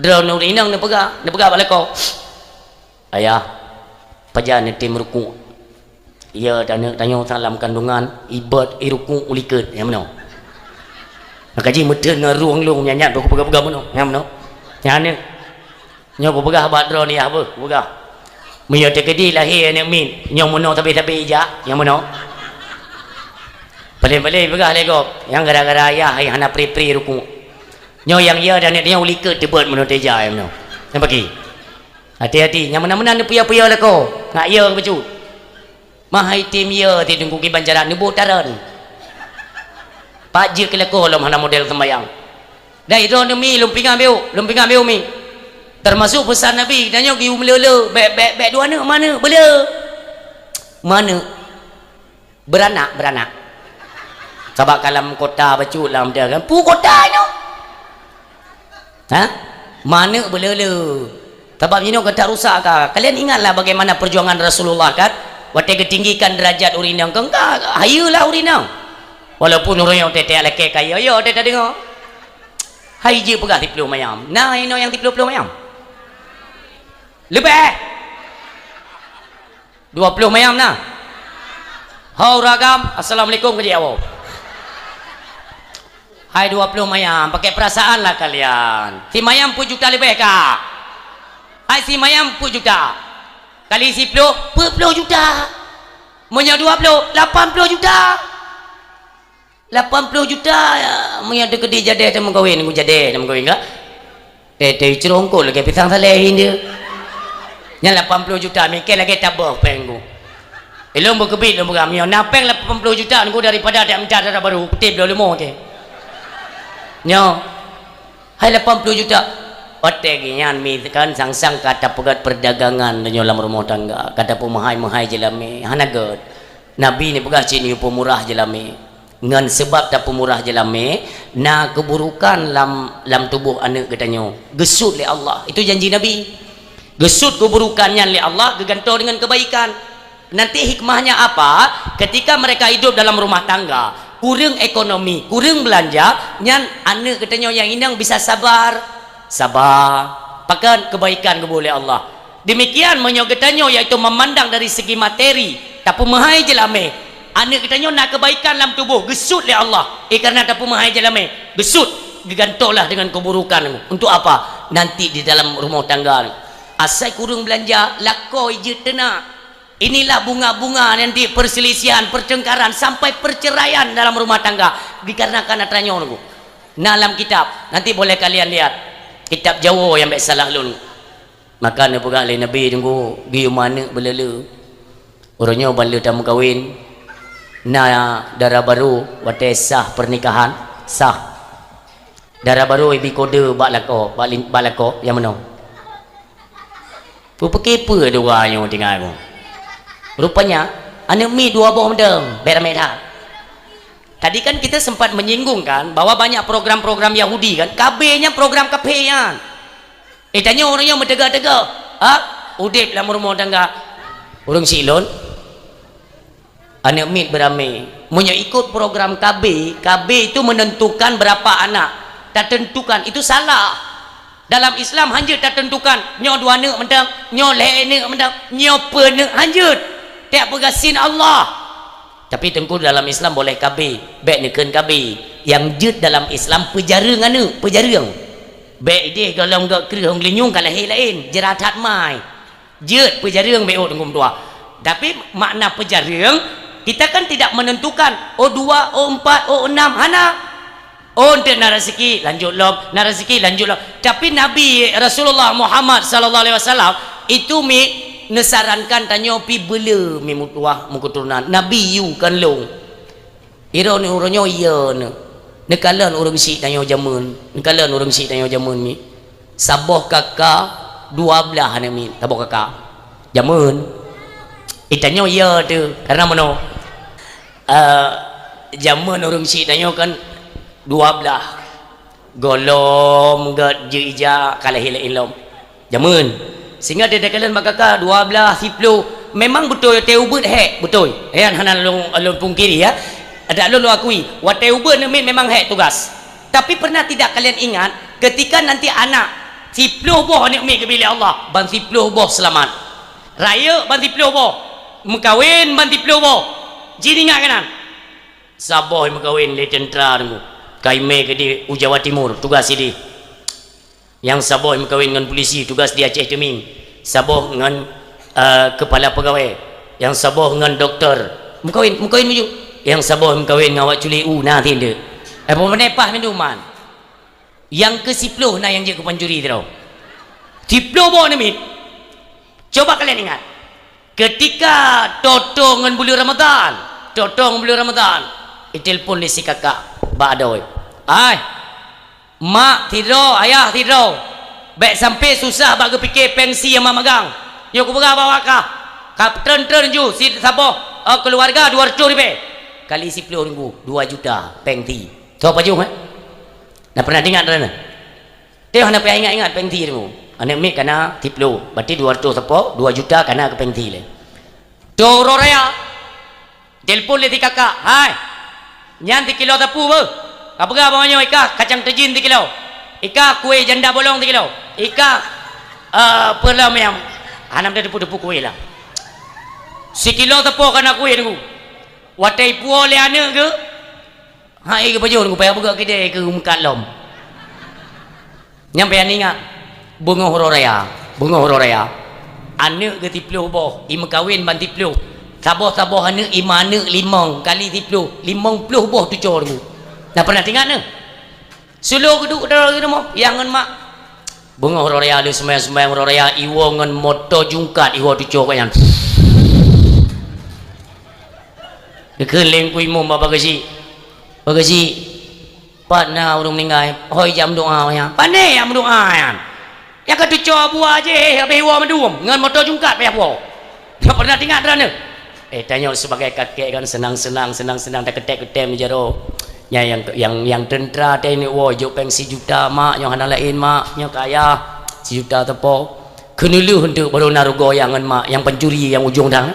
Droeneuh ureuëng inong neupeugah, neupeugah bak lakoe, "Ayah, Pajan neutem rukuk. Ya, dan aneuk tanyoe salam kandungan, ibot, irukuk, ulikot, nyang meunoe. Maka jih meuteun ngon rueng lôn, nyan, nyan, peugah-peugah meunoe, nyang meunoe. Nyan aneuk. Nyoe kupeugah bak droeneuh, yah beuh, kupeugah. Meunyoe teukeudi lahé aneuk miet, nyoe meunoe sabe-sabe ijak, nyang meunoe. Paléng-paléng peugah lé gob, nyang gara-gara ayah hai hana pri-pri rukuk. Nyoe nyang ya dan aneuk nyoe ulikot teubot meunoe teujak, nyang meunoe. Nyang paki. Hati-hati, nyang meunan-meunan neupeue-peue lakoe, ngat ya bacut. Mah hai tem ya, ti teungku kiban cara neuboh taran. Pat jeuet keu lakoe lom hana model sembayang. Dai droeneuh mi, lôn pingan beu, lôn pingan beu mi. Teumasuk peusan Nabi, tanyoe geuyue meuleu-leu, bèk, bèk, bèk dua aneuk, meuaneuk, beuleu. Meuaneuk. Beuranak, beuranak. Sabab ka lam kota bacut lam dia kan. Peue kota nyoe? Ha? Meuaneuk beuleu-leu. Sabab jinoe ka that rusak ka. Kalian ingatlah bagaimana perjuangan Rasulullah kan? Watèe geutinggikan derajat ureueng inong, kan ka hayeue lah ureueng inong. Walaupun ureueng nyang teuh-teuh lakèe kaya, ya, teuh tadeungoe. Hai jeuet peugah siplôh mayam. Na inoe nyang siplôh-plôh mayam? Leubeh. Dua ploh mayam na? Ho ureueng agam, assalamualaikum, kajak awak. Hai dua ploh mayam, pakai perasaan lah kalian. Si mayam peuet juta leubeh ka? Hai si mayam peuet juta. Kali siplôh, peuet ploh juta. Meunyoe dua ploh, lapan ploh juta. Lapan ploh juta, ya, meunyoe teukeudi jadeh tameukawen, ku jadeh tameukawen ka? Teuh-teuh icrongkot lagèe pisang saleh indeuh. Nyan lapan ploh juta, mikir lagèe taboh péng ku. Eh, lôn beukeubiet lôn peugah, meunyoe na péng lapan ploh juta ku daripada dak mita dara barô, kutem lôn leumo teuh. Nyoe. Hai lapan ploh juta. Watèe geuh nyan mi kan sang-sang ka tapeugöt perdagangan tanyoe lam rumoh tangga, ka tapeumeuhai-meuhai jeulamé, hana göt. Nabi neupeugah cit neuyue peumurah jeulamé. Ngon seubab tapeumurah jeulamé, na keuburukan lam, lam tuboh aneuk geutanyoe. Geusut lé Allah. Itu janji Nabi. Geusut keuburukan nyan lé Allah, geugantoe deungon keubaikan. Nanti hikmahnya apa? Ketika mereka hidup dalam rumah tangga, kureueng ekonomi, kureueng beulanja, nyan aneuk geutanyoe nyang inong bisa sabar. Sabar. Pakon keubaikan geuboh lé Allah. Demikian meunyoe geutanyoe, yaitu memandang dari segi materi, tapeumeuhai jeulamé, aneuk geutanyoe na keubaikan lam tuboh, geusut lé Allah. Eh, kareuna tapeumeuhai jeulamé, geusut, geugantoe lah deungon keuburukan. Untuk apa? Nanti di dalam rumoh tangga. Asai kureueng beulanja, lakoe jeuet teunak. Inilah bunga-bunga nanti perselisihan, pertengkaran, sampai perceraian dalam rumah tangga. Dikarenakan atra nyoe, Teungku. Na lam kitab, nanti boleh kalian lihat. Kitab Jawoe nyang bèk salah lôn. Maka neupeugah lé Nabi, Teungku, geuyue meuaneuk beuleu-leu. Uroe nyoe ban lheueh tameukawen, na dara barô watèe sah pernikahan, sah. Dara barô ibi kode bak lakoe, bak lin-, bak lakoe, nyang meunoe. Peue-peue dua nyoe tinggai ku. Rupanya, aneuk miet dua boh mantong, bèk ramé that. Tadi kan kita sempat menyinggung kan, bahwa banyak program-program Yahudi kan, K B nyan program kafé nyan. Eh, tanyoe ureueng nyoe meuteuga-teuga, ha? Udép lam rumoh tangga. Ureueng syiek lôn, aneuk miet beuramé. Meunyoe ikot program K B, K B itu menentukan berapa anak. Tatentukan, itu salah. Dalam Islam hanjeuet tatentukan, nyoe dua neuk mantong, nyoe lhèe neuk mantong, nyoe peuet neuk, hanjeuet. Tiep peugasin Allah. Tapi Teungku, dalam Islam boleh K B, bèk neukheun K B. Nyang jeuet dalam Islam peujareueng aneuk, peujareueng. Bèk idéh gohlom göt kreueh ôn geulinyueng ka lahé laén, jeurat that mai. Jeuet peujareueng bèk ôt Teungku meutuah. Tapi makna peujareueng, kita kan tidak menentukan, oh dua, oh empat, oh enam, hana. Oh, eunteuk na raseuki, lanjut lom, na raseuki, lanjut lom. Tapi Nabi Rasulullah Muhammad sallallahu alaihi wasallam itu mi neusarankan tanyoe pi beuleu mi meutuah meuketurunan. Nabi yue kon lôn. Droeneuh uroe nyoe iya neuh. Neukalon ureueng syiek tanyoe jameun. Neukalon ureueng syiek tanyoe jameun mi. Saboh kaka dua blaih aneuk miet, saboh kaka. Jameun. Eh, tanyoe iya teuh. Karena meunoe. Eh, jameun ureueng syiek tanyoe kan dua blaih. Gohlom göt jeuet ija ka lahé laén lom. Jameun. Sehingga di takalon bak kaka dua blaih, siplôh. Memang beutôi watèe ubeut hék, beutôi. Nyan hana lôn, lôn pungkiri, ya. Adak lôn, lôn akui, watèe ubeut aneuk miet memang hék tugas. Tapi pernah tidak kalian ingat, ketika nanti anak, siplôh boh aneuk miet geubri lé Allah, ban siplôh boh seulamat. Rayeuk ban siploh boh, meukawen ban siploh boh. Jih ingat keunan. Saboh meukawen lé teuntra teungku. Kaimé keudeh u Jawa Timur, tugas sideh. Nyang saboh meukawen ngon polisi, tugas di Aceh Teumieng. Saboh ngon, eh, keupala peugawée. Nyang saboh ngon doktor. Meukawen, meukawen maju. Nyang saboh meukawen ngon awak culi u na tinde. Eh, peue pah minduman. Nyang keusiploh na nyang jeuet keu pancuri sidroe. Siploh boh namiet. Coba kalian ingat. Keutika toe-toe ngon buleuen Ramadhan, toe-toe ngon buleuen Ramadhan, itelepon lé si kakak bak adoe. "Ai, mak sidroe, ayah sidroe, bék sampai susah bak geupike péng sie nyang mak magang. Nyoe kupeugah bak awak kah, ka treun-treun ju si saboh, eh, keuluwarga dua reutôh ribée. Kali siploh ribu, dua juta péng sie." Soe pajoh, eh? Na pernah teuingat droeneuh? Teuh hana payah ingat-ingat péng sie teungku. Aneuk miet kana siploh, berarti dua reutôh sapo, dua juta kana keu péng sie lé. Toe uroe raya, telepon lé si kakak, "Hai, nyan sikilo sapeue beuh? Kapeugah bak nyoe ikah kacang teujin sikilo. Ikah kueh janda bolong sikilo. Ikah, eh, peue lom nyang hana meuteupeu-teupeu kueh lah. Sikilo sapo kana kueh teungku." Watée ipuwoe lé aneuk geuh, hai geupajoh teungku, payah beugok keudè keu meukat lom. Nyan payah ingat, beungoh uroe raya, beungoh uroe raya. Aneuk geuh siploh boh, imeukawen ban siploh. Saboh-saboh aneuk, imeuaneuk limong kali siploh, limong ploh boh tucoe teungku. Na pernah teuingat neuh? Seulo geuduek droe rumoh, yah ngon mak. Beungoh uroe raya lheueh seumayang-seumayang uroe raya, iwoe ngon moto jungkat, iwoe tucoe keu nyan. Geukheun lé Teungku Imum bak Pak Geuchik, "Pak Geuchik, pat na ureuëng meuninggai?" "Hôi, jak meudoá nyan." "Pane jak meudoá nyan?" "Nyang ka tucoe buah jih, habéh iwoe mandum, ngon moto jungkat payah puwoe." Nyoe pernah teuingat droeneuh? Eh, tanyoe sibagai kakek kan seunang-seunang, seunang-seunang takeutem-keutem jaroe. Nyan nyang, nyang, nyang teuntra teuh neuk woe jok péng sijuta, "Mak, nyoe hana laén, Mak, nyoe keu ayah, sijuta teupok." Keuneulheueh eunteuk barô na rugoe nyang ngon mak, nyang pancuri nyang ujong dang.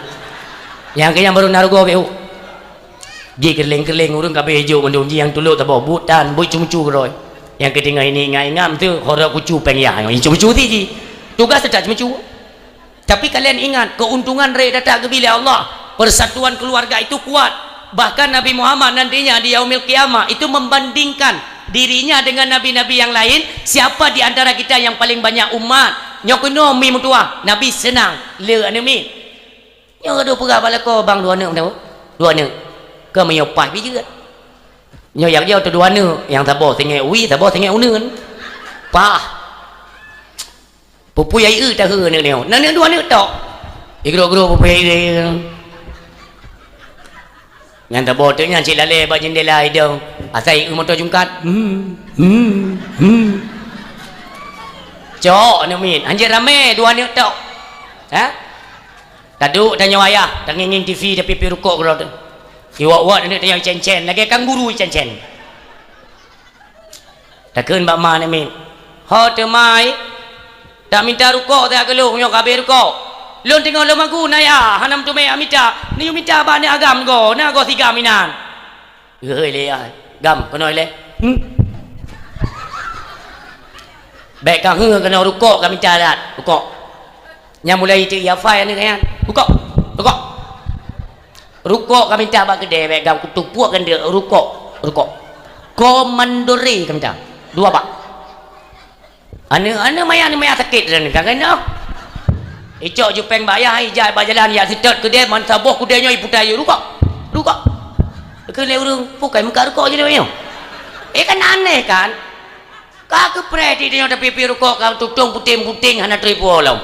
Nyang keu nyan barô na rugoe beu. Jih keureuléng-keureuléng ureuëng ka abéh jok mandum, jih nyang tulok saboh buet tan, buet ceumeucue keudroe. Nyang keuteungoh ini ingat-ingat teuh, hora kucu péng yah, nyang ceumeucue ti jih. Tugaih teutap ceumeucue. Tapi kalian ingat, keuntungan rayeuk that geubri lé Allah. Persatuan keluarga itu kuat. Bahkan Nabi Muhammad nantinya di Yaumil Qiyamah itu membandingkan dirinya dengan nabi-nabi yang lain, siapa di antara kita yang paling banyak umat? Nyoe keunoe mi meutuwah, Nabi seunang, le aneuk miet. Nyoe ka dua peugah bak lakoe, bang, dua aneuk meunan, dua aneuk. Ka meunyoe paih pih jeuet. Nyoe nyang jauh tu dua aneuk, nyang saboh teungoh wie, saboh teungoh uneun. Pah. Pupui ai eu tahe aneuk nyoe. Na aneuk dua aneuk tok. Igrok-grok pupui ai eu. Nyang teuboh teuk nyan cit lalée bak jeundela idong. Asai eu moto jungkat. Hmm, hmm, hmm. Cok aneuk miet. Hanjeuet ramé dua aneuk tok. Ha? Taduek tanyoe ayah, tangieng-ngieng T V tapi pi rukok keudroe teuh. Iwak-wak aneuk tanyoe icen-cen, lagée kanguru icen-cen. Takheun bak ma aneuk miet, "Ho teuma, tak minta rukok teuh keu lôn nyoe ka abéh rukok. Lôn teungoh lôn magun ayah, hana meuteumé mita. Neuyue mita bak aneuk agam go, na go sigam inan." Geuhôi lé ayah, "Gam, keunoe ilée." Hmm. Bék ka heu keunoe rukok ka mita that, rukok. Nyang mulai teuk ia fai aneuk nyan. Rukok, rukok. Rukok ka mita bak keudè, bék gam kutupuak keuneuk rukok, rukok. Komandore ka mita. Dua bak. Aneuk, aneuk maya, aneuk maya sakét dan ka keunoe. Icok jupeng bak yah, ijak bak jalan, yak seutôt keudè, man saboh keudè nyoe iputa yue, "Rukok, rukok." Keu lé ureuëng, "Bukai meukat rukok jih lé nyoe." Eh, kan aneh kan? Ka keupreh di tanyoe tapi pi rukok ka tutong puténg-puténg hana trép puwoe lom.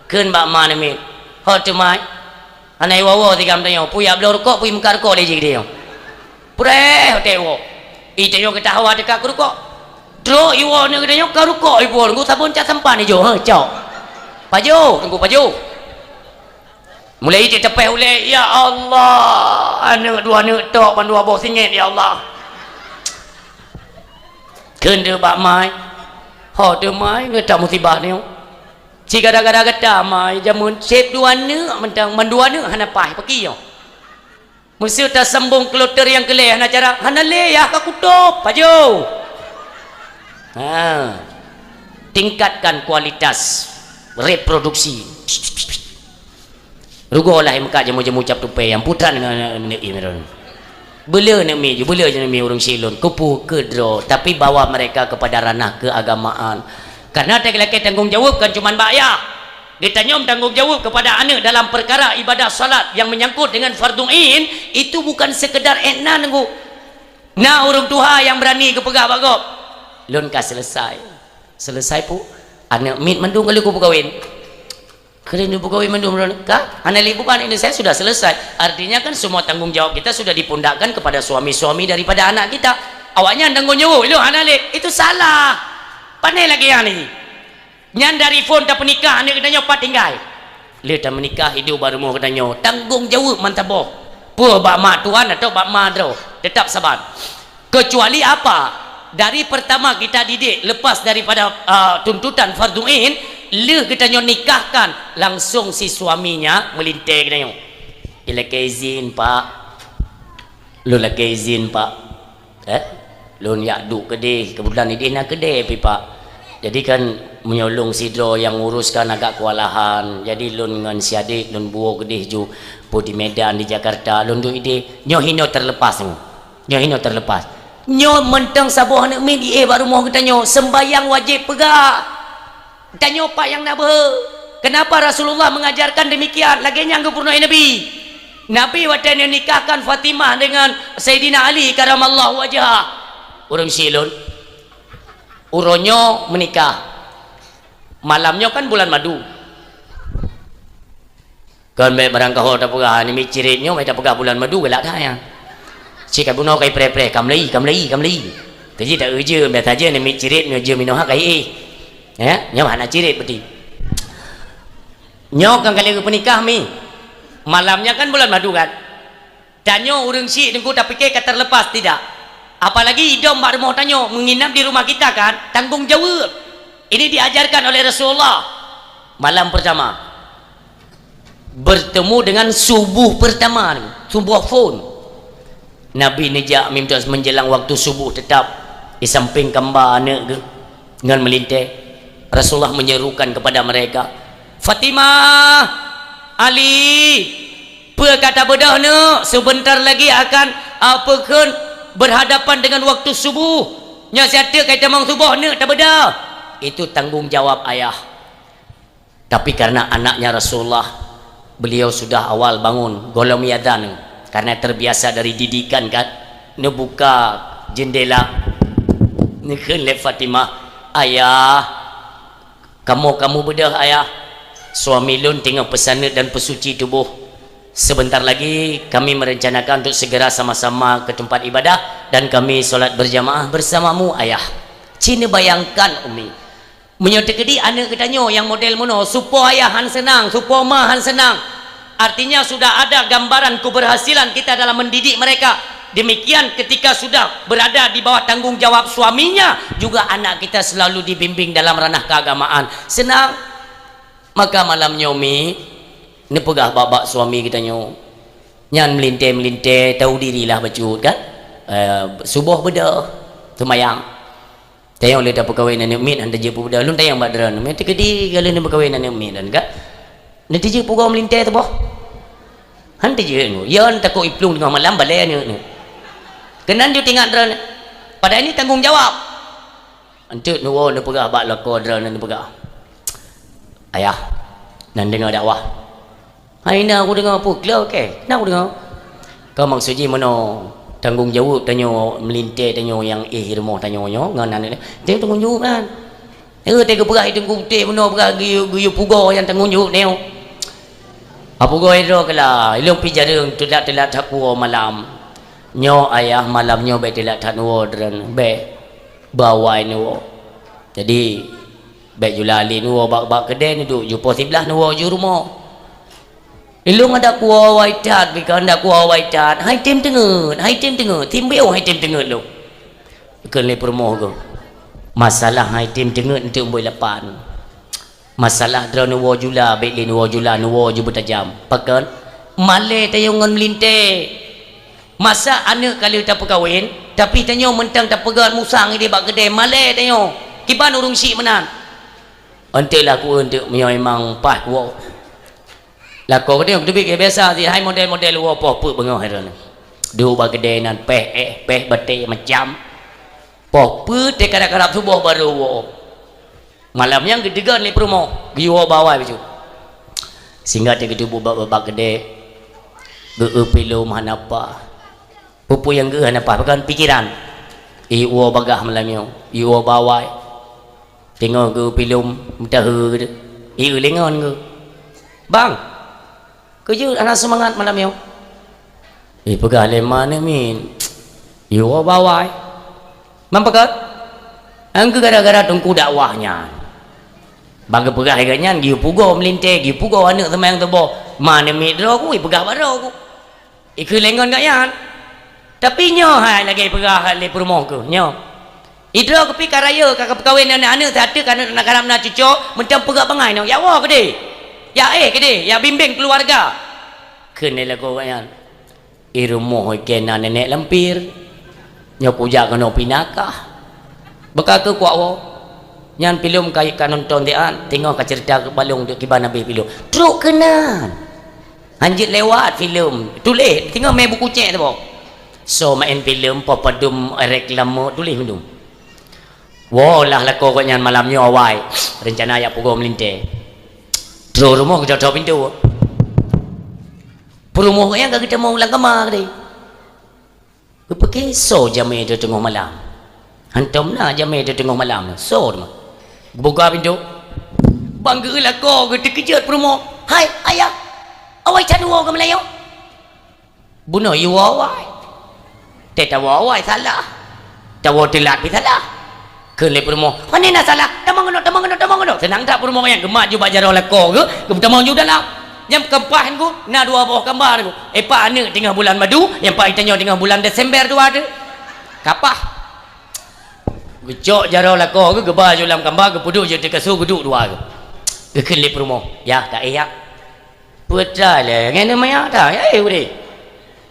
Kheun bak ma aneuk miet, "Ho teuma, hana iwoe-woe sigam tanyoe, peue yak bloe rukok, peue meukat rukok lé jih tanyoe." Preh watée iwoe. I tanyoe geutah hawa teuka keu rukok. Trok iwoe aneuk geutanyoe ka rukok ipuwoe, teungku sabon cat sampan ijo, ha, cok. Pajoh, teungku pajoh. Mulai ijak teupeh ulée, "Ya Allah, aneuk dua aneuk tok ban dua boh singét, ya Allah." Kheun deuh bak mai, "Ho deuh mai, ngeutah musibah nyoe. Cit gara-gara gata mai, jameun seb dua aneuk mantong, ban dua aneuk hana paih, pakri nyoe. Meuseu tasambong kloter nyang keu lhée hana cara, hana lé yah ka kutôb, pajoh." Ha. Tingkatkan kualitas reproduksi. Rugoe lah meukat jamu-jamu cap tupai nyang putran ngon aneuk miet droe. Beu le aneuk miet ju, beu le aneuk miet ureueng syik lôn. Keupeue? Keudroe, tapi bawa mereka kepada ranah keagamaan. Karena ta lakée tanggong jaweueb kan cuman bak ayah. Geutanyoe tanggong jaweueb kepada aneuk dalam perkara ibadah salat yang menyangkut dengan fardhu ain, itu bukan sekedar ék na nunggu. Na ureueng tuha nyang beurani geupeugah bak gob, "Lôn ka selesai." Selesai pu? Aneuk miet mandum ka lheueh kupeukawen. Keuneuk peukawen mandum lôn ka? Hana lé bukan, ini saya sudah selesai. Artinya kan semua tanggung jawab kita sudah dipundakkan kepada suami-suami daripada anak kita. Awaknyan tanggung jawab, ilôn hana lé. Itu salah. Pane lagée nyan ni. Nyan dari phon tapeunikah aneuk geutanyoe pat tinggai. Lé tameunikah hidup bak rumoh geutanyoe, tanggung jawab mantap boh. Peue bak mak tuan atau bak ma droe, tetap saban. Kecuali apa? Dari pertama kita didik lepas daripada, ah, tuntutan fardhu ain, lheueh geutanyoe nikahkan, langsung si suaminya meulintée geutanyoe. Ilakée izin, Pak. Lôn lakée izin, Pak. Eh? Lôn jak duek keudeh, keubeutulan ideh na keudeh pih, Pak. Jadi kan meunyoe lôn sidroe nyang ngurus kan agak kewalahan. Jadi lôn ngon si adek lôn buok keudeh ju, peue di Medan, di Jakarta, lôn duek ideh. Nyoe hinoe terlepas nyoe. Nyoe hinoe terlepas. Nyoe mantong saboh aneuk miet jiéh bak rumoh geutanyoe, sembahyang wajéb peugah. Tanyoe pat nyang na beuhe. Kenapa Rasulullah mengajarkan demikian? Lagée nyan geupeurunoe Nabi. Nabi watée neunikahkan Fatimah dengan Saidina Ali karamallahu wajhah. Ureueng syik lôn. Uroe nyoe meunikah. Malam nyoe kan bulan madu. Kon bék barangkaho tapeugah, "Nyoe miet cirit nyoe, bék tapeugah bulan madu galak that nyan." Cit ka bunoe ka ipreh-preh, "Ka meulai, ka meulai, ka meulai." Teujih tak ujeuen, biasa je nyoe miet cirit, nyoe jeuem inoe ha ka iéh. Ya, nyoe hana cirit berarti. Nyoe kan kali geupeunikah mi. Malamnya kan bulan madu kan. Tanyoe ureueng syik teungku tapike ka terlepas tidak? Apalagi idong bak rumoh tanyoe, menginap di rumah kita kan, tanggung jawab. Ini diajarkan oleh Rasulullah. Malam pertama, bertemu dengan subuh pertama, suboh phon. Nabi neujak mimita menjelang waktu subuh tetap di samping kamba aneuk geuh ngon meulintée. Rasulullah menyerukan kepada mereka, "Fatimah, Ali, peue ka tabeudôh neuk? Sebentar lagi akan, a, peue kheun berhadapan dengan waktu subuh. Nyoe siat teuk ka tamong suboh neuk tabeudôh." Itu tanggung jawab ayah. Tapi karena anaknya Rasulullah, beliau sudah awal bangun, gohlom iazan, karena terbiasa dari didikan kan, neubuka jendela, neukheun lé Fatimah, "Ayah, kamoe ka mubeudôh, Ayah. Suami lôn teungoh peusaneut dan peusuci tuboh. Sebentar lagi kami merencanakan untuk segera sama-sama ke tempat ibadah dan kami sholat berjamaah bersamamu, Ayah." Ci neubayangkan, Umi. Meunyoe teukeudi aneuk geutanyoe nyang model meunoe, supo ayah han seunang, supo ma han seunang. Artinya sudah ada gambaran keberhasilan kita dalam mendidik mereka. Demikian ketika sudah berada di bawah tanggung jawab suaminya, juga anak kita selalu dibimbing dalam ranah keagamaan. Seunang. Maka malam nyoe mi, neupeugah bak-bak suami geutanyoe. Nyan meulintée-meulintée, tahu dirilah bacut kan? Eh, suboh beudôh, seumayang. Tayong lé tapeukawen aneuk miet, han tajeuet peubeudôh. Lôn tayong bak droeneuh, meuteukedi ka lheueh neupeukawen aneuk miet droeneuh ka. Neutijeuet pugoe meulintée teuboh. Han tajeuet nyoe. Yon takot iplueng teungoh malam balée aneuk nyoe. Keunan ju tingat droeneuh. Padahai ini tanggung jawab. Enteuk neuwoe neupeugah bak lakoe droeneuh neupeugah, "Ayah, nan deungoe dakwah." Hai na kudeungoe peue klo keh? Na kudeungoe. Ka maksud jih meunoe, tanggong jaweueb tanyoe meulintée tanyoe nyang éh rumoh tanyoe nyoe ngon aneuk nyoe. Teuh tanggong jaweueb nyan. Eh, teuh geupeugah idong kutéh meunoe peugah geuyue, geuyue pugoe nyang tanggong jaweueb nyoe. Apugoe droe keulah, ilong pi jareueng teulat-teulat that puwoe malam. Nyoe ayah malam nyoe bék teulat that neuwoe droeneuh, bék. Bawai neuwoe. Jadi, bék jula lé neuwoe bak, bak keudée neuduek, ju poh siblaih neuwoe ju rumoh. Ilong adak kuwoe wai that, bika adak kuwoe wai that. Hai tem teungeut, hai tem teungeut, timbéo hai tem teungeut lôn. Kheun lé peurumoh geuh. Masalah hai tem teungeut enteuk boi lapan. Masalah droeneuh woe jula, bék lé neuwoe jula, neuwoe ju beutajam. Pakon? Malée tayong ngon meulintée. Masa aneuk ka lheueh tapeukawen, tapi tanyoe mantong tapeugét musang idéh bak keudée, malée tanyoe. Kiban ureuëng syiek meunan. Enteuk lah ku enteuk meunyoe memang paih kuwoe. Lakoe geutanyoe teubiet keu biasa, si hai model-model woe poh peuet beungoh hai droeneuh. Duek bak keudè nan, péh éh, péh batèe macam. Poh peuet teukarab-karab suboh barô woe. Malam nyan geuteugon lé peurumoh, geuyue woe bak awai bacut. Singkat teuk geuteubiet bak, bak keudè, geu-eu pih lom hana paih. Peue-peue nyang geu-eu hana paih, pakon pikeran. Ih, woe bagah malam nyoe, ih, woe bak awai. Teungoh geu-eu pih lom, meutaheu geuh. Ih, eu lé ngon geuh. "Bang, keu jeuet hana seumangat malam nyoe?" Ih, peugah lé ma neumin. Ih, woe bak awai. "Man pakon?" "Nyan keuh gara-gara teungku dakwah nyan. Bak geupeugah lé gobnyan, geuyue pugoe meulintèe, geuyue pugoe aneuk seumayang suboh. Ma neumiet droe ku, ipeugah bak droe ku. Ikheun lé ngon gobnyan. Tapi nyoe hai lagèe peugah lé peurumoh keuh, nyoe. Idroe keuh pih ka rayeuk, ka, ka peukawen aneuk-aneuk, siat teuk aneuk na karab na cuco, mantong peugah bangai nyoe, 'Jak woe keudeh. Jak éh keudeh, jak bimbeng keuluwarga.'" Kheun lé lakoe gobnyan. "Ih, rumoh ikèe na nenek lampir. Nyoe kujak keunoe pih na kah. Beuka keuh kuwoe." Nyan pih lom ka, ka nonton siat, teungoh ka ceurita keu balong teuk kiban habéh pih lom. Trok keunan. Han jeuet lewat pih lom. Tuléh, teungoh mé buku cèk saboh. Soe maén pih lom, poh padum reklame tuléh mandum. Woe lah lakoe gobnyan malam nyoe awai. Reuncana jak pugoe meulintèe. Trok rumoh geutôp-tôp pintoe. Peurumoh gobnyan ka geutamong lam kama keudeh. Geupiké, "Soe jamé teungoh malam? Hantom na jamé teungoh malam. Soe teuma?" Geubuka pintoe. Ban geu-eu lakoe geuh teukeujot peurumoh. "Hai, ayah! Awai that woe keu malam nyoe?" "Bunoe yue woe awai. Teuh tawoe awai salah. Tawoe teulat pih salah." Kheun lé peurumoh, "Pane na salah? Tamong keunoe, tamong keunoe, tamong keunoe." Seunang that peurumoh nyan, geumat ju bak jaroe lakoe geuh, geupeutamong ju dalam. Nyan keumpah nyan ku, na dua boh kamba nyan ku. Éh pat aneuk teungoh bulan madu, nyang pat geutanyoe teungoh bulan Desember dua tu. Kapah. Geucok jaroe lakoe geuh, geuba ju lam kamba, geupeuduek ju ateueh kasô, geuduek dua geuh. Geukheun lé peurumoh, "Yah, taéh yah." "Peue teuma lé, ngon manyak that, ya éh udeh.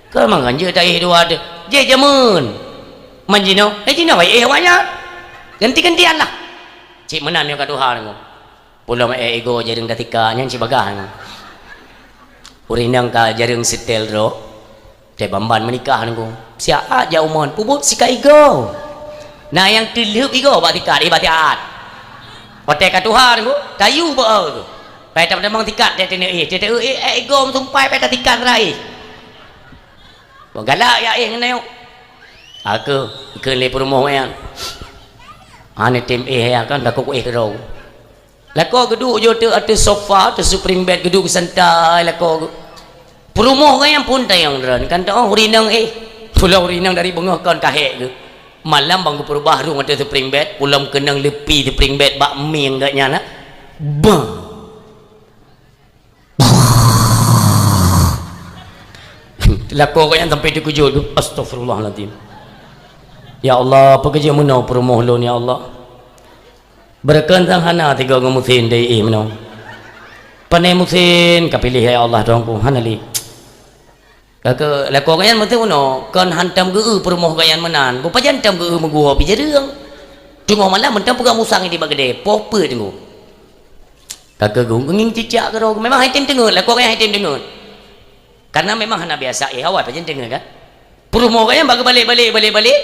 Keu mangat jeuet taéh dua teuh. Jeuet jameun. Man jinoe, eh, jinoe éh awaknyan. Ganti-gantian lah." Cit meunan nyoe ka tuha nyoe. Pulom éh igoe jareueng tatika, nyan cit bagah nyoe. Ureueng inong ka jareueng seutèl droe. Teuh ban-ban meunikah nyoe. Siat jak umon, peubuet sikat igoe. Na nyang teulheueb igoe bak sikat, eh, bak siat. Watèe ka tuha nyoe, tayue bak, eh, tu. Pai tamong sikat, teuh teuneuk éh, teuh teuh éh, éh, igoe meusumpai, pai tasikat raih. Boh galak jak éh ngon nyoe. Aku, keu lé peurumoh nyan. Hana tem éh ya kan, takot éh keudroe. Lakoe geuduek ju ateueh, ateueh sofa, ateueh spring bed, geuduek santai lakoe geuh. Peurumoh geuh nyang phôn tanyong droen, kan teuh ureueng inong éh. Pulom ureueng inong dari beungoh kon ka hék geuh. Malam ban geupeureubah rhueng ateueh spring bed, pulom keunong leupi spring bed bak mieng geuh nyan, ha. Bang! Lakoe geuh nyan sampai teukeujot geuh. Astagfirullahalazim. Ya Allah, peue keuh jeuet meunoe peurumoh lôn, ya Allah. Beureukan sang hana tiga ngon meusén dai éh meunoe. Pane meusén ka piléh, ya Allah, Tuhanku, hana lé. Ka keu lakoe geuh nyan meusén meunoe, kon hantom geu-eu peurumoh geuh nyan meunan. Boh pajan tom geu-eu meuguwoe pih jareueng. Teungoh malam mantong peugah musang di bak keudè, poh peuet teungku. Ka keu geuh ngieng cicak keudroe, memang han tem teungeut, lakoe geuh nyan han tem teungeut. Karena memang hana biasa éh awai, pajan teungeut kan. Peurumoh geuh nyan bak geubalek-balek, balek-balek.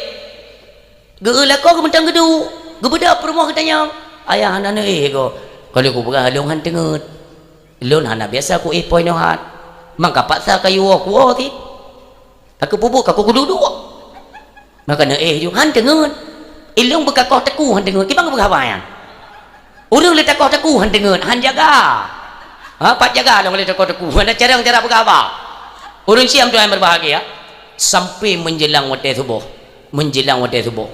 Geu-eu lakoe geuh mantong geuduek, geubeudôh peurumoh geutanyong, "Ayah, hana neuéh goe?" "Ka lheueh kupeugah lôn han teungeut. Lôn hana biasa kuéh poh inoe hat. Maka paksa kayue woe kuwoe cit. Ka keu peubuet ka kuduek-duek. Maka neuéh ju han teungeut. Ilôn beukakoh teku han teungeut." Kiban geupeugah haba nyan. Ureueng lé takoh teku han teungeut, han jaga. Ha, pat jaga lôn lé takoh teku. Hana carông cara peugah haba. Ureueng siam Tuhan berbahagia. Sampai menjelang watèe suboh. Menjelang watèe suboh.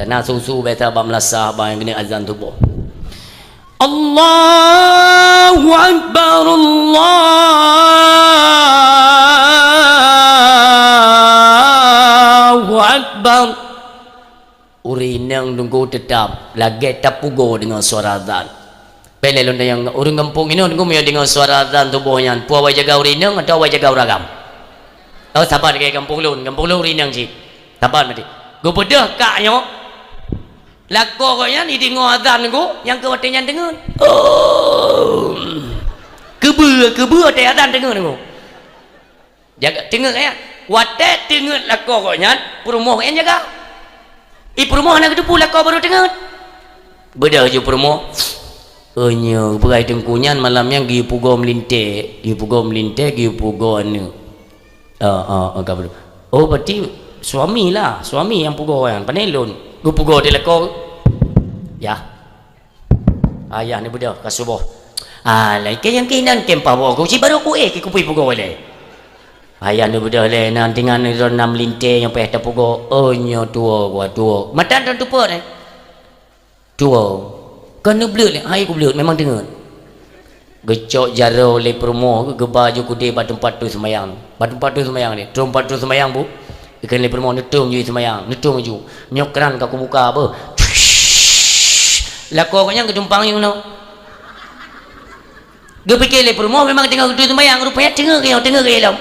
Karena su-su biasa bak meulasah, bak nyang keuneuk azan suboh. Allahu Akbar, Allahu Akbar. Ureueng inong teungku teutap lagèe tapugoe deungon suara azan. Bèk lé lôn tanyong, ureueng gampông inoe teungku meunyoe deungon suara azan suboh nyan, peue awai jaga ureueng inong atawa awai jaga ureueng agam? Oh, saban lagèe gampông lôn, gampông lôn ureueng inong cit. Saban maté. Geubeudôh kak nyoe. Lakoe geuh nyan ideungoe azan teungku, nyang keu watèe nyan deungon. Oh. Keubeue, keubeue watèe azan teungeut nyoe. Jaga teungeut, ya. Watèe teungeut lakoe gobnyan, peurumoh gobnyan jaga. I peurumoh hana geuteupeue lakoe barô teungeut. Beudôh ju peurumoh. Oh, nyoe, beurai teungku nyan malam nyan geuyue pugoe meulintèe, geuyue pugoe meulintèe, geuyue pugoe aneuk. Ah, ah, ah, ka beudôh. Oh, berarti suami lah, suami nyang pugoe nyan. Pane lôn geupugoe di lakoe. Yah. Ayah neubeudôh ka suboh. Ah, lakèe nyang keunan keu paboh ku, ci barô ku éh keu kupi pugoe lé. Ayah neubeudôh lé, nan tingan droeneuh na meulintèe nyang payah tapugoe. Oh, nyoe tuwoe, gua tuwoe. Mata droeneuh teupeue, eh? Tuwoe. Kon neubleuet lé, hai kubleuet, memang teungeut. Geucok jaroe lé peurumoh, geuba ju keudéh bak teumpat tu seumayang. Bak teumpat tu seumayang deh. Teumpat tu seumayang, Bu. Ikheun lé peurumoh, "Neutueng ju seumayang, neutueng ju. Nyoe kran ka kubuka, beuh." Lakoe gobnyan geutumpang nyang na. Geupike lé peurumoh memang teungoh geutueng seumayang, rupanya teungeut geuh, teungeut geuh lom.